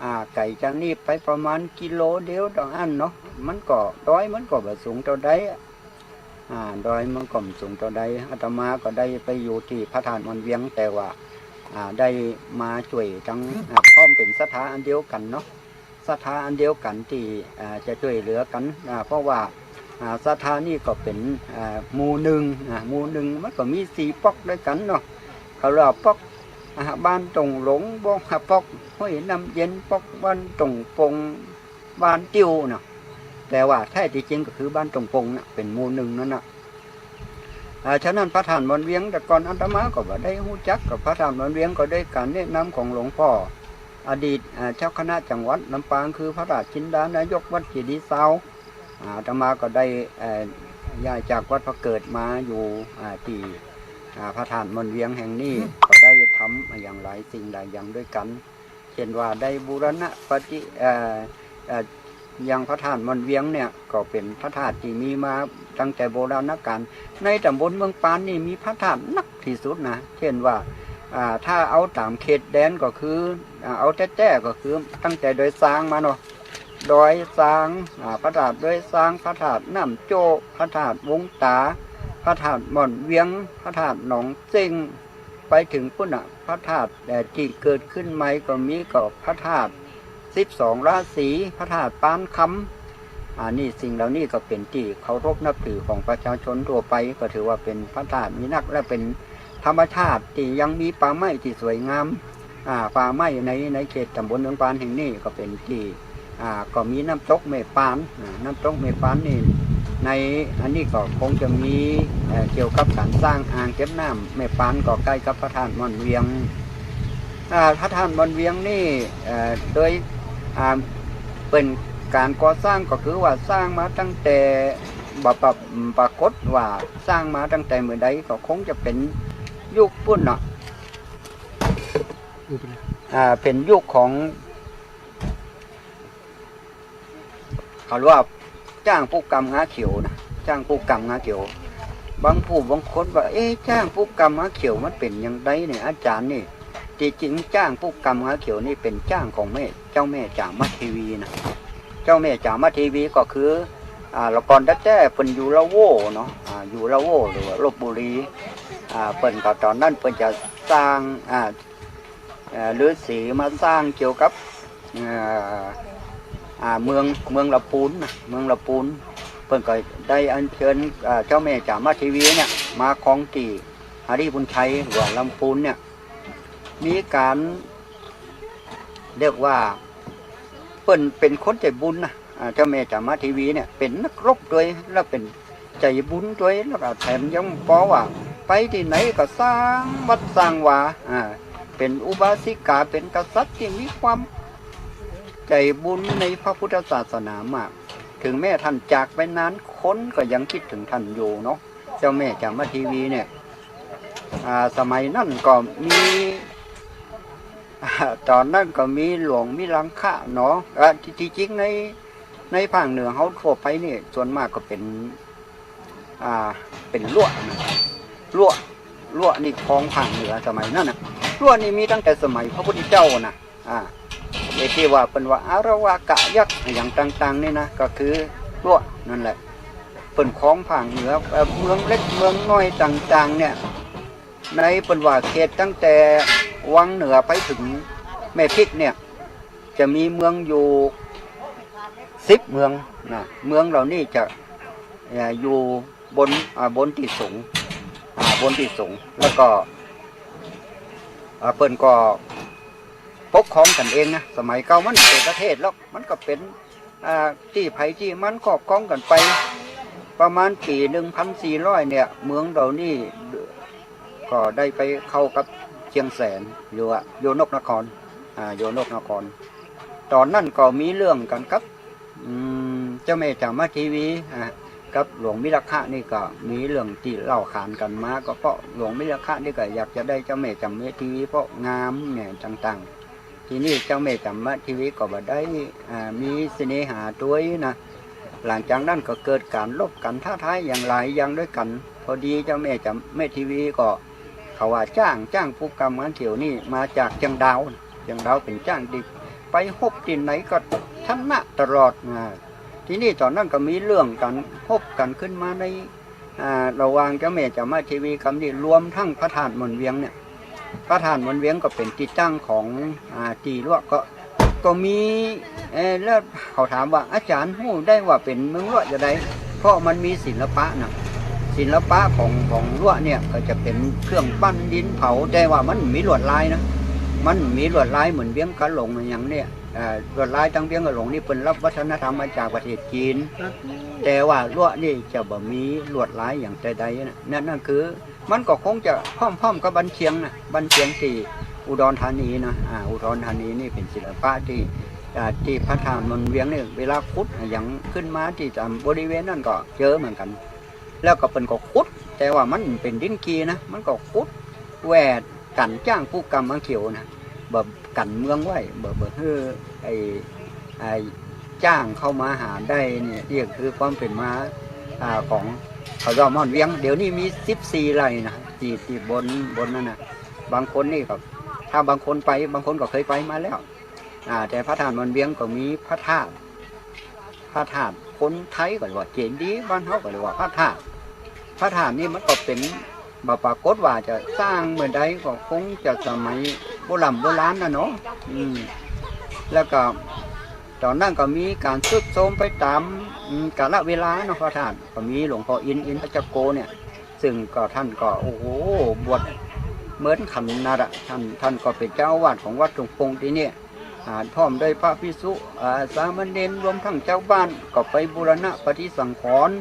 อ่า ไก๋จากนี้ไปประมาณกิโลเดียวเต้าอั้นเนาะ มันก็ดอยมันก็บ่สูงเต้าใดอะ อ่า ดอยมันก็บ่สูงเต้าใด อาตมาก็ได้ไปอยู่ตี้พระธาตุม่อนเวียง แต่ว่า อ่า ได้มาจ้วยตัง อ่า พร้อมเป๋นศรัทธาอันเดียวกั๋นเนาะ ศรัทธาอันเดียวกั๋นตี้ อ่า จะจ้วยเหลือกั๋น อ่า เพราะว่า อ่า ศรัทธานี่ก็เป๋น อ่า หมู่นึ่ง อ่า หมู่นึ่งมันก็มีสี่ป๊อกด้วยกั๋นเนาะ เขาเรียกว่าป๊อก อ่า บ้านตงหลง ป๊อก ป๊อกห้วยน้ำเย็น ป๊อกบ้านตงปง บ้านติ้วเนาะ แต่ว่าแท้ตี้จริงก็คือบ้านตงปงน่ะ เป๋นหมู่นึ่งนั้นน่ะ อ่า ฉะนั้นพระธาตุม่อนเวียง แต่ก่อนอาตมาก็บ่ได้ฮู้จักกับพระธาตุม่อนเวียง ก็ด้วยก๋านแนะนำของหลวงป้อ อดีต อ่า เจ้าคณะจังหวัดลำปาง คือพระราชจินดานายกวัดเจดีย์ซาว อ่า อาตมาก็ได้ เอ่อ ย้ายจากวัดพระเกิดมาอยู่ อ่า ตี้ อ่า พระธาตุม่อนเวียงแห่งนี้ก็ได้ทำอย่างหลายสิ่งหลายอย่างด้วยกั๋น เช่นว่าได้บูรณะปฏิ เอ่อ เอ่อ อย่างพระธาตุม่อนเวียงเนี่ยก็เป๋นพระธาตุตี้มีมาตั้งแต่โบราณกาล ในต๋ำบลเมืองปานนี่มีพระธาตุนักตี้สุดนะ เช่นว่า อ่า ถ้าเอาต๋ามเขตแดนก็คือ อ่า เอาแต๊ๆ ก็คือตั้งแต่ดอยซางมาเนาะ ดอยซาง อ่า พระธาตุดอยซาง พระธาตุน้ำโจ๊ะ พระธาตุวงตา พระธาตุม่อนเวียง พระธาตุหนองเซ้ง ไปเถิงปู๊นน่ะ พระธาตุ เอ่อ ตี้เกิดขึ้นใหม่ก็มี ก็พระธาตุสิบสองราศี พระธาตุปานคำ อันนี้สิ่งเหล่านี้ก็เป๋นตี้เคารพนับถือของประชาชนทั่วไป ก็ถือว่าเป๋นพระธาตุมีนัก และเป๋นธรรมชาติตี้ยังมีป่าไม้ตี้สวยงาม อ่า ป่าไม้ใน ในเขตต๋ำบลเมืองปานแห่งนี้ก็เป๋นตี้ อ่า ก็มีน้ำตกแม่ปาน อ่า น้ำตกแม่ปานนี่ ในอันนี้ก็คงจะมี เอ่อ เกี่ยวกับก๋านสร้างอ่างเก็บน้ำแม่ปานก็ใก้กับพระธาตุม่อนเวียง อ่า พระธาตุม่อนเวียงนี่ เอ่อ โดย อ่า เปิ้นก๋านก่อสร้างก็คือว่าสร้างมาตั้งแต่ บ่ บ่ บ่ปรากฏว่าสร้างมาตั้งแต่เมื่อใด ก็คงจะเป๋นยุคปู๊นเนาะ อ่า เป๋นยุคของ เขาเรียกว่าจ้างปู๊กำงาเขียวนะ จ้างปู๊กำงาเขียว บางผู้บางคนว่า เอ๊ะ จ้างปู๊กำงาเขียวมันเป๋นอย่างใดเนี่ย อาจ๋ารย์นี่ ตี้จริงจ้างปู๊กำงาเขียวนี่เป๋นจ้างของแม่ เจ้าแม่จ๋ามัดเทวีนะ เจ้าแม่จ๋ามัดเทวีก็คือ อ่า ละก่อนแต๊ๆ เปิ้นอยู่ละโว้เนาะ อ่า อยู่ละโว้หรือว่าลพบุรี อ่า เปิ้นก็ต๋อนนั้นเปิ้นจะสร้าง อ่า เอ่อ ฤๅษีมาสร้างเกี่ยวกับ เอ่อ อ่า เมือง เมืองละปูนนะ เมืองละปูน เปิ้นก็ได้อัญเชิญ เอ่อ เจ้าแม่จ๋ามัดเทวีเนี่ยมาครองตี้ฮาริพุนชัยหรือว่าลำปูนเนี่ย มีก๋าน เรียกว่า เปิ้นเป๋นคนใจ๋บุญนะ อ่า เจ้าแม่จ๋ามัดเทวีเนี่ยเป๋นนักรบตวย แล้วเป๋นใจ๋บุญตวย แล้วก็แถมยังปอว่าไปตี้ไหนก็สร้างวัดสร้างวา อ่า เป๋นอุบาสิกา เป๋นกษัตริย์ตี้มีความใจ๋บุญในพระพุทธศาสนามาก เถิงแม้ต้านจากไปนาน คนก็ยังกึ๊ดเถิงต้านอยู่เนาะ เจ้าแม่จ๋ามัดเทวีเนี่ย อ่า สมัยนั้นก็มี อ่า ต๋อนนั้นก็มีหลวงมิลังคะเนาะ เอ่อ ตี้ ตี้จริงใน ในภาคเหนือเฮาทั่วไปนี่ส่วนมากก็เป๋น อ่า เป๋นลัวะนะ ลัวะ ลัวะนี่ครองภาคเหนือสมัยนั้นน่ะ ลัวะนี่มีตั้งแต่สมัยพระพุทธเจ้าน่ะ อ่า ไอ้ตี้ว่าเปิ้นว่าอารวากะยักษ์อะหยังต่างๆ นี่นะ ก็คือลัวะนั่นแหละ เปิ้นครองภาคเหนือ เอ่อ เมืองเล็กเมืองน้อยต่างๆ เนี่ย ในเปิ้นว่าเขตตั้งแต่วังเหนือไปเถิงแม่พิกเนี่ย จะมีเมืองอยู่สิบเมืองนะ เมืองเหล่านี้จะ เอ่อ อยู่บน อ่า บนตี้สูง อ่า บนตี้สูง แล้วก็ อ่า เปิ้นก็ปกครองกั๋นเองนะ สมัยเก่ามันเป๋นประเทศแล้ว มันก็เป๋น อ่า ตี้ใผตี้มันครอบครองกั๋นไป ประมาณปี๋หนึ่งพันสี่ร้อยเนี่ย เมืองเหล่านี้ก็ได้ไปเข้ากับเจียงแสน อยู่อะ โยนกนคร อ่า โยนกนคร ต๋อนนั้นก็มีเรื่องกั๋นกับ อืม เจ้าแม่จ๋ามัดเทวี อ่า กับหลวงมิลังคะนี่ก็มีเรื่องตี้เล่าขานกั๋นมา ก็เพราะหลวงมิลังคะนี่ก็อยากจะได้เจ้าแม่จ๋ามัดเทวีเพราะงามเนี่ยต่างๆ ทีนี้เจ้าแม่จ๋ามัดเทวีก็บ่ได้ อ่า มีเสน่หาตวยนะ หลังจากนั้นก็เกิดก๋านรบก๋านท้าทายอย่างหลายอย่างด้วยกั๋น พอดีเจ้าแม่จ๋ามัดเทวีก็ เขาว่าจ้าง จ้างปู๊กำงาเขียวนี่มาจากเจียงดาว เจียงดาวเป๋นจ้างตี้ไปรบตี้ไหนก็ชนะตลอด อ่า ทีนี้ต๋อนนั้นก็มีเรื่องกั๋น รบกั๋นขึ้นมาใน อ่า ระหว่างเจ้าแม่จ๋ามัดเทวีกำนี้ รวมทั้งพระธาตุม่อนเวียงเนี่ย พระธาตุม่อนเวียงก็เป๋นตี้ตั้งของ อ่า ตี้ลัวะ ก็ ก็มี เอ่อ แล้วเขาถามว่า อาจ๋ารย์ฮู้ได้ว่าเป๋นเมืองลัวะจาใด เพราะมันมีศิลปะน่ะ ศิลปะของ ของลัวะเนี่ยก็จะเป๋นเครื่องปั้นดินเผา แต่ว่ามันบ่มีลวดลายนะ มันบ่มีลวดลายเหมือนเวียงก๋าหลงอะหยังเนี่ย เอ่อ ลวดลายตังเวียงก๋าหลงนี่เปิ้นรับวัฒนธรรมมาจากประเทศจีน ครับ แต่ว่าลัวะนี่จะบ่มีลวดลายอย่างใดๆ นะ นั่น นั่นคือ มันก็คงจะพร้อมๆ กับบ้านเชียงนะ บ้านเชียงตี้อุดรธานีนะ อ่า อุดรธานีนี่เป๋นศิลปะตี้ อ่า ตี้พระธาตุม่อนเวียงนี่ เวลาขุดอะหยังขึ้นมาตี้ต๋ามบริเวณนั้นก็เจอเหมือนกั๋น แล้วก็เปิ้นก็ขุด แต่ว่ามันเป๋นดินกี่นะ มันก็ขุดแหว่กั๋นจ้างผู้กำบังเขียวนะ บ่กั๋นเมืองไว้ บ่ บ่หื้อไอ้ ไอ้จ้างเข้ามาหาได้เนี่ย นี่คือความเป๋นมา อ่า ของเขาเจ้าม่อนเวียง เดี๋ยวนี้มีสิบสี่ไร่นะ ตี้ ตี้บน บนนั้นนะ บางคนนี่ก็ ถ้าบางคนไป บางคนก็เคยไปมาแล้ว อ่า แต่พระธาตุม่อนเวียงก็มีพระธาตุ พระธาตุ คนไทยก็เรียกว่าเจดีย์ บ้านเฮาก็เรียกว่าพระธาตุ พระธาตุนี่มันก็เป๋น บ่ปรากฏว่าจะสร้างเมื่อใด ก็คงจะสมัยโบร่ำโบราณน่ะเนาะ อืม แล้วก็ต๋อนนั้นก็มีก๋านทรุดโทรมไปต๋าม อืม กาลเวลาเนาะ พระธาตุ ก็มีหลวงพ่ออินทร์ อินทจักโกเนี่ย ซึ่งก็ท่านก็ โอ้โห บวชเหมือนขนาดอะ ท่าน ท่านก็เป๋นเจ้าอาวาสของวัดทุ่งโป่งตี้เนี่ย อ่า พร้อมด้วยพระภิกษุ อ่า สามเณร รวมทั้งชาวบ้าน ก็ไปบูรณะปฏิสังขรณ์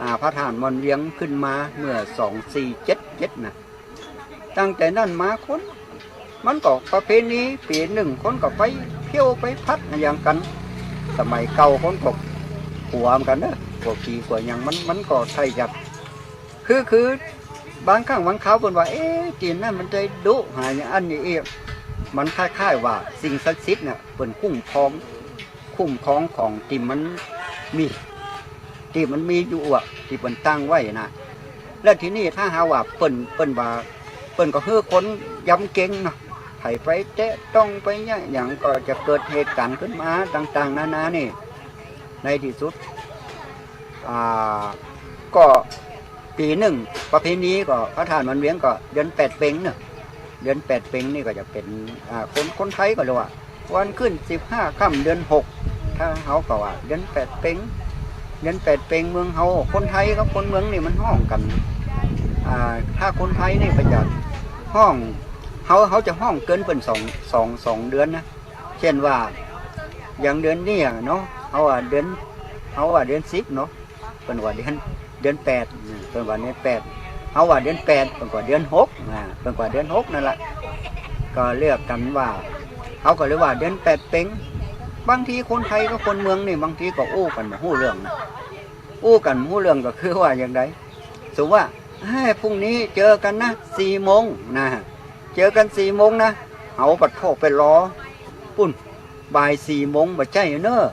อ่า พระธาตุม่อนเวียงขึ้นมาเมื่อสองสี่เจ็ดเจ็ดนะ ตั้งแต่นั้นมาคน มันก็ประเพณีปี๋นึ่งคนก็ไปเที่ยวไปพัดอะหยังกั๋น สมัยเก่าคนก็กั๋วเหมือนกั๋นเนาะ กั๋วผีกั๋วหยัง มัน มันก็ใค่จะ คือ คือบางครั้งบางคราวเปิ้นว่า เอ๊ะ ตี้นั้นมันจะดุหาอย่างอั้นนี่เอ๊ะ มันคล้ายๆ ว่าสิ่งศักดิ์สิทธิ์เนี่ยเปิ้นคุ้มครอง คุ้มครองของตี้มันมี ตี้มันมีอยู่อะ ตี้เปิ้นตั้งไว้นะ แล้วทีนี้ถ้าหากว่าเปิ้น เปิ้นว่า เปิ้นก็หื้อคนยำเกรงเนาะ ใผไปแตะต้องไปเนี่ยหยังก็จะเกิดเหตุก๋ารณ์ขึ้นมาต่างๆ นานานี่ ในตี้สุด อ่า ก็ปี๋นึ่งประเพณีก็พระธาตุม่อนเวียงก็เดือนแปดเป็งเนาะ เดือนแปดเป็งนี่ก็จะเป๋น อ่า คน คนไทยก็เรียกว่าวันขึ้นสิบห้าค่ำเดือนหก ถ้าเฮาก็ว่าเดือนแปดเป็ง เดือนแปดเป็งเมืองเฮา คนไทยกับคนเมืองนี่มันฮ้องกั๋น อ่า ถ้าคนไทยนี่ก็จะฮ้อง เฮา เฮาจะฮ้องเกินเปิ้นสอง สอง สองเดือนนะ เช่นว่า อย่างเดือนนี้อะเนาะ เฮาว่าเดือน เฮาว่าเดือนสิบเนาะ เปิ้นว่าเดือน เดือนแปด เปิ้นว่าเดือนแปด เฮาว่าเดือนแปด เปิ้นว่าเดือนหก อ่า เปิ้นว่าเดือนหกนั่นแหละ ก็เรียกกั๋นว่า เฮาก็เลยว่าเดือนแปดเป็ง บางทีคนไทยกับคนเมืองนี่บางทีก็อู้กั๋นบ่ฮู้เรื่องนะ อู้กั๋นบ่ฮู้เรื่องก็คือว่าอย่างใด สมมุติว่า เฮ้ย พรุ่งนี้เจอกั๋นนะ สี่โมงนะ เจอกั๋นสี่โมงนะ เฮาปัดโทไปรอ ปุ้น บ่ายสี่โมง บ่ใจ้เน่อ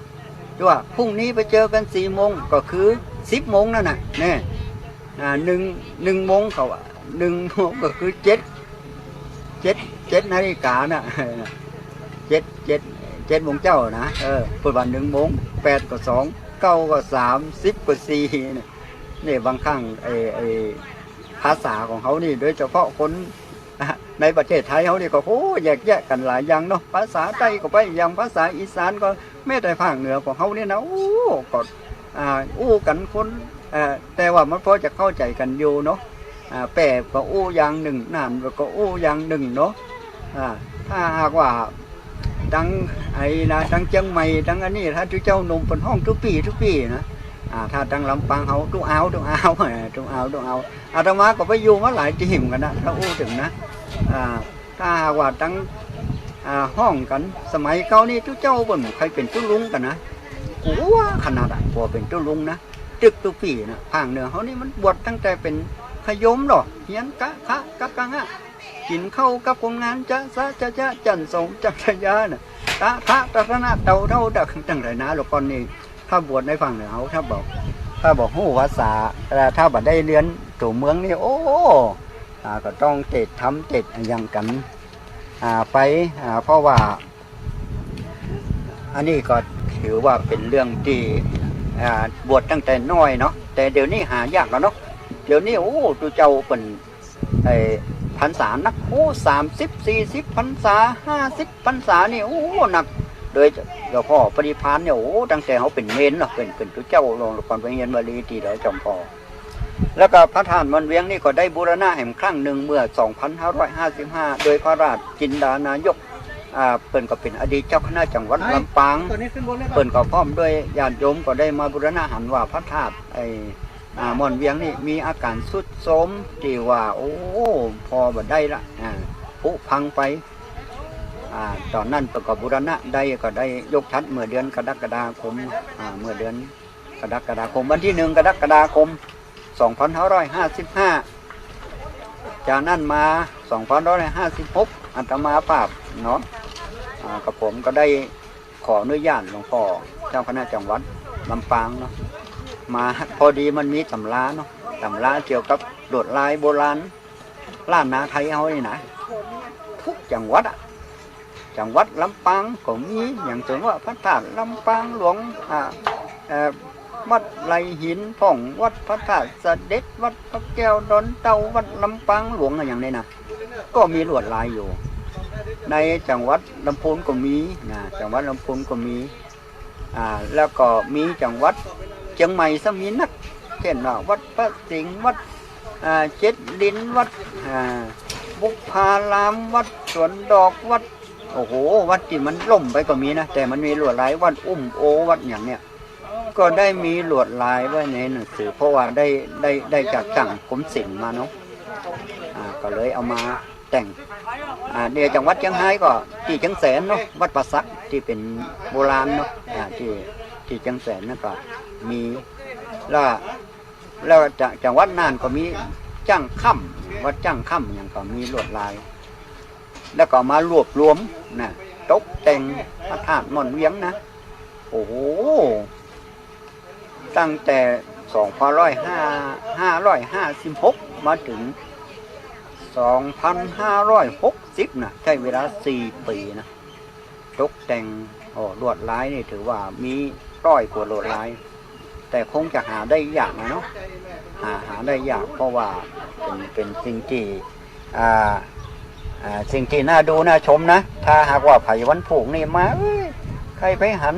แต่ว่าพรุ่งนี้ไปเจอกั๋นสี่โมง ก็คือสิบโมงนั่นน่ะ แน่ อ่า หนึ่ง หนึ่งโมงเขาอะ หนึ่งโมงก็คือเจ็ด เจ็ด เจ็ดนาฬิกาน่ะ เจ็ด เจ็ด เจ็ดโมงเจ๊านะ เออ เปิ้นว่าหนึ่งโมง แปดก็สอง เก้าก็สาม สิบก็สี่ เนี่ย เนี่ย บางครั้ง ไอ้ ไอ้ ภาษาของเฮานี่ โดยเฉพาะคน ในประเทศไทยเฮานี่ก็ โอ้ แยกแยะกั๋นหลายอย่างเนาะ ภาษาใต้ก็ไปอย่าง ภาษาอีสานก็ แม้แต่ภาคเหนือของเฮานี่นะ โอ้ ก็ อ่า อู้กั๋นคน เอ่อ แต่ว่ามันพอจะเข้าใจ๋กั๋นอยู่เนาะ อ่า แป้ก็อู้อย่างนึ่ง น่านก็อู้อย่างนึ่งเนาะ อ่า ถ้าหากว่าตังไอ้นะ ตังเจียงใหม่ ตังอันนี้ ถ้าตุ๊เจ้าหนุ่มเปิ้นฮ้องตุ๊ปี้ ตุ๊ปี้นะ อ่า ถ้าตังลำปางเฮาตุ๊อาว ตุ๊อาว ตุ๊อาว ตุ๊อาว อาตมาก็ไปอยู่มาหลายตี้เหมือนกั๋นนะ ถ้าอู้เถิงนะ อ่า ถ้าหากว่าตัง อ่า ฮ้องกั๋น สมัยเก่านี่ตุ๊เจ้าเปิ้นใค่เป๋นตุ๊ลุงกั๋นนะ กั๋วขนาดอะ กั๋วเป๋นตุ๊ลุงนะ ตึกตุ๊ปี้นะ ภาคเหนือเฮานี่มันบวชตั้งแต่เป๋นขยมเนาะ เฮียนกะขะกะกังอะ กิ๋นข้าวกับคนงาน จะสะจะจะ จั่นสองจั่นทะยาน่ะ ตะทะตะทะนะ เต่าเท่าดัก ตั้งหลายนา แล้วก่อนนี่ ถ้าบวชในภาคเหนือเฮา ถ้าบ่ ถ้าบ่ฮู้ภาษา เอ่อ ถ้าบ่ได้เฮียนตั๋วเมืองนี่ โอ้ อ่า ก็ต้องเตดธรรมเตดอะหยังกั๋น อ่า ไป อ่า เพราะว่า อันนี้ก็ถือว่าเป๋นเรื่องตี้ อ่า บวชตั้งแต่น้อยเนาะ แต่เดี๋ยวนี้หายากแล้วเนาะ เดี๋ยวนี้ โอ้ ตุ๊เจ้าเปิ้น ไอ้ พรรษานัก โอ้ สามสิบ สี่สิบพรรษา ห้าสิบพรรษานี่ โอ้ นัก โดยเฉพาะปริพานเนี่ย โอ้ ตั้งแต่เฮาเป๋นเณรเนาะ เป๋น เป๋นตุ๊เจ้า ลองก่อนไปเฮียนบาลีตี้ดอยจ๋อมพอ แล้วก็พระธาตุม่อนเวียงนี่ก็ได้บูรณะแหมครั้งนึ่งเมื่อสองพันห้าร้อยห้าสิบห้า โดยพระราชจินดานายก อ่า เปิ้นก็เป๋นอดีตเจ้าคณะจังหวัดลำปาง เปิ้นก็พร้อมด้วยญาติโยมก็ได้มาบูรณะหันว่าพระธาตุ ไอ้ อ่า ม่อนเวียงนี่มีอาก๋านทรุดโทรมตี้ว่า โอ้ ผ่อบ่ได้ละ อ่า ผุพังไป อ่า ต๋อนนั้นเปิ้นก็บูรณะได้ ก็ได้ยกฉัตรเมื่อเดือนกรกฎาคม อ่า เมื่อเดือนกรกฎาคม วันตี้หนึ่งกรกฎาคม สองพันห้าร้อยห้าสิบห้า จากนั้นมา สองพันห้าร้อยห้าสิบหก อาตมาภาพเนาะ อ่า กับผมก็ได้ขออนุญาตหลวงพ่อเจ้าคณะจังหวัดลำปางเนาะ มา พอดีมันมีตำราเนาะ ตำราเกี่ยวกับลวดลายโบราณ ล้านนาไทยเฮานี่นะ ทุกจังหวัดอะ จังหวัดลำปางก็มี อย่างเช่นว่าพระธาตุลำปางหลวง อ่า เอ่อ วัดไหล่หินพ่อง วัดพระธาตุเสด็จ วัดพระแก้วดอนเต่า วัดลำปางหลวงอะ อย่างนี้นะ ก็มีลวดลายอยู่ ในจังหวัดลำพูนก็มีนะ จังหวัดลำพูนก็มี อ่า แล้วก็มีจังหวัดเจียงใหม่ซ้ำมีนัก เช่นว่าวัดพระสิงห์ วัด อ่า เจ็ดลิน วัด อ่า บุพาราม วัดสวนดอก วัด โอ้โห วัดตี้มันล่มไปก็มีนะ แต่มันมีลวดลาย วัดอุ้มโอ วัดอย่างเนี้ย ก็ได้มีลวดลายไว้ในหนังสือ เพราะว่าได้ ได้ ได้จากจ้างกรมศิลป์มาเนาะ อ่า ก็เลยเอามาแต่ง อ่า เนี่ย จังหวัดเจียงฮายก็ตี้เจียงแสนเนาะ วัดป่าสักตี้เป๋นโบราณเนาะ อ่า ตี้ ตี้เจียงแสนนั่นก็มี แล้ว แล้วจะ จังหวัดน่านก็มีจ้างค่ำ วัดจ้างค่ำอย่างก็มีลวดลาย แล้วก็เอามารวบรวมนะ ตกแต่งพระธาตุม่อนเวียงนะ โอ้โห ตั้งแต่ สองพันห้าร้อยห้า ห้าร้อยห้าสิบหก มาถึง สองพันห้าร้อยหกสิบนะ ใช้เวลาสี่ปี๋นะ ตกแต่ง โอ้ ลวดลายนี่ถือว่ามีร้อยกว่าลวดลาย แต่คงจะหาได้ยากนะเนาะ หา หาได้ยาก เพราะว่าเป๋น เป๋นสิ่งตี้ อ่า อ่า สิ่งตี้น่าดูน่าชมนะ ถ้าหากว่าใผวันพูกนี่มา เอ้ย ใค่ไปหัน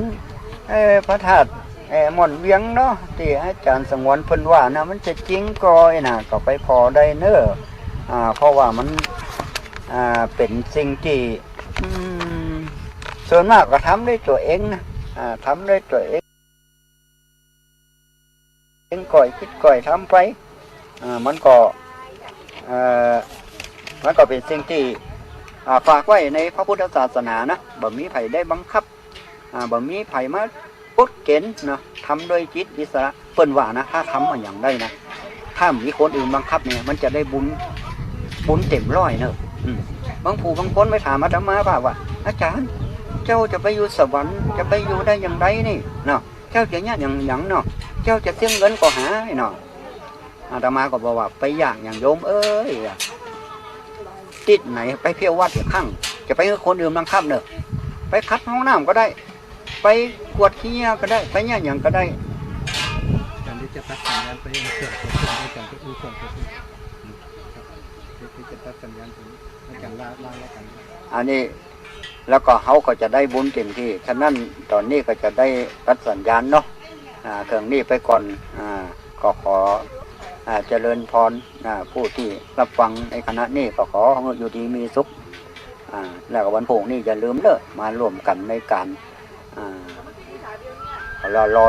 เอ่อ พระธาตุ เอ่อ ม่อนเวียงเนาะ ตี้อาจ๋ารย์สงวนเปิ้นว่านะ มันจะจริงก่อไอ้น่ะ ก็ไปผ่อได้เน้อ อ่า เพราะว่ามัน อ่า เป๋นสิ่งตี้ อืม ส่วนมากก็ทำด้วยตั๋วเองนะ อ่า ทำด้วยตั๋วเอง เองก่อย กึ๊ดก่อย ทำไป อ่า มันก็ เอ่อ มันก็เป๋นสิ่งตี้ อ่า ฝากไว้ในพระพุทธศาสนานะ บ่มีใผได้บังคับ อ่า บ่มีใผมา กฎเก๋ณฑ์เนาะ ทำด้วยจิตอิสระ เปิ้นว่านะ ถ้าทำอะหยังได้นะ ถ้ามีคนอื่นบังคับเนี่ย มันจะได้บุญ บุญเต็มร้อยเนาะ อืม บางผู้บางคนไปถามอาตมาว่า ว่า "อาจ๋ารย์ เจ้าจะไปอยู่สวรรค์ จะไปอยู่ได้อย่างใดนี่เนาะ เจ้าจะยากอย่างหยังเนาะ เจ้าจะเสี้ยเงินก่อหาเนาะ" อาตมาก็บอกว่า "ไปยากอย่างโยมเอ้ย ติดไหน ไปเที่ยววัดอีกครั้ง จะไปหื้อคนอื่นบังคับเนาะ ไปขัดห้องน้ำก็ได้ ไปกวาดขี้เยี่ยก็ได้ ไปเนี่ยอย่างก็ได้" การที่จะตัดสัญญาณไปยังเกิดเกิดขึ้นในการไปอู้ก่อนเกิดขึ้น ครับ ที่จะตัดสัญญาณตรงนี้ในการลา ลาแล้วกัน อันนี้ แล้วก็เฮาก็จะได้บุญเต็มตี้ ฉะนั้นต๋อนนี้ก็จะได้ตัดสัญญาณเนาะ อ่า เครื่องนี้ไปก่อน อ่า ก็ขอ อ่า เจริญพร อ่า ผู้ตี้ฮับฟังในขณะนี้ก็ขอหื้ออยู่ดีมีสุข อ่า แล้วก็วันพูกนี้อย่าลืมเน้อ มาร่วมกั๋นในก๋าน อ่า รอ รอ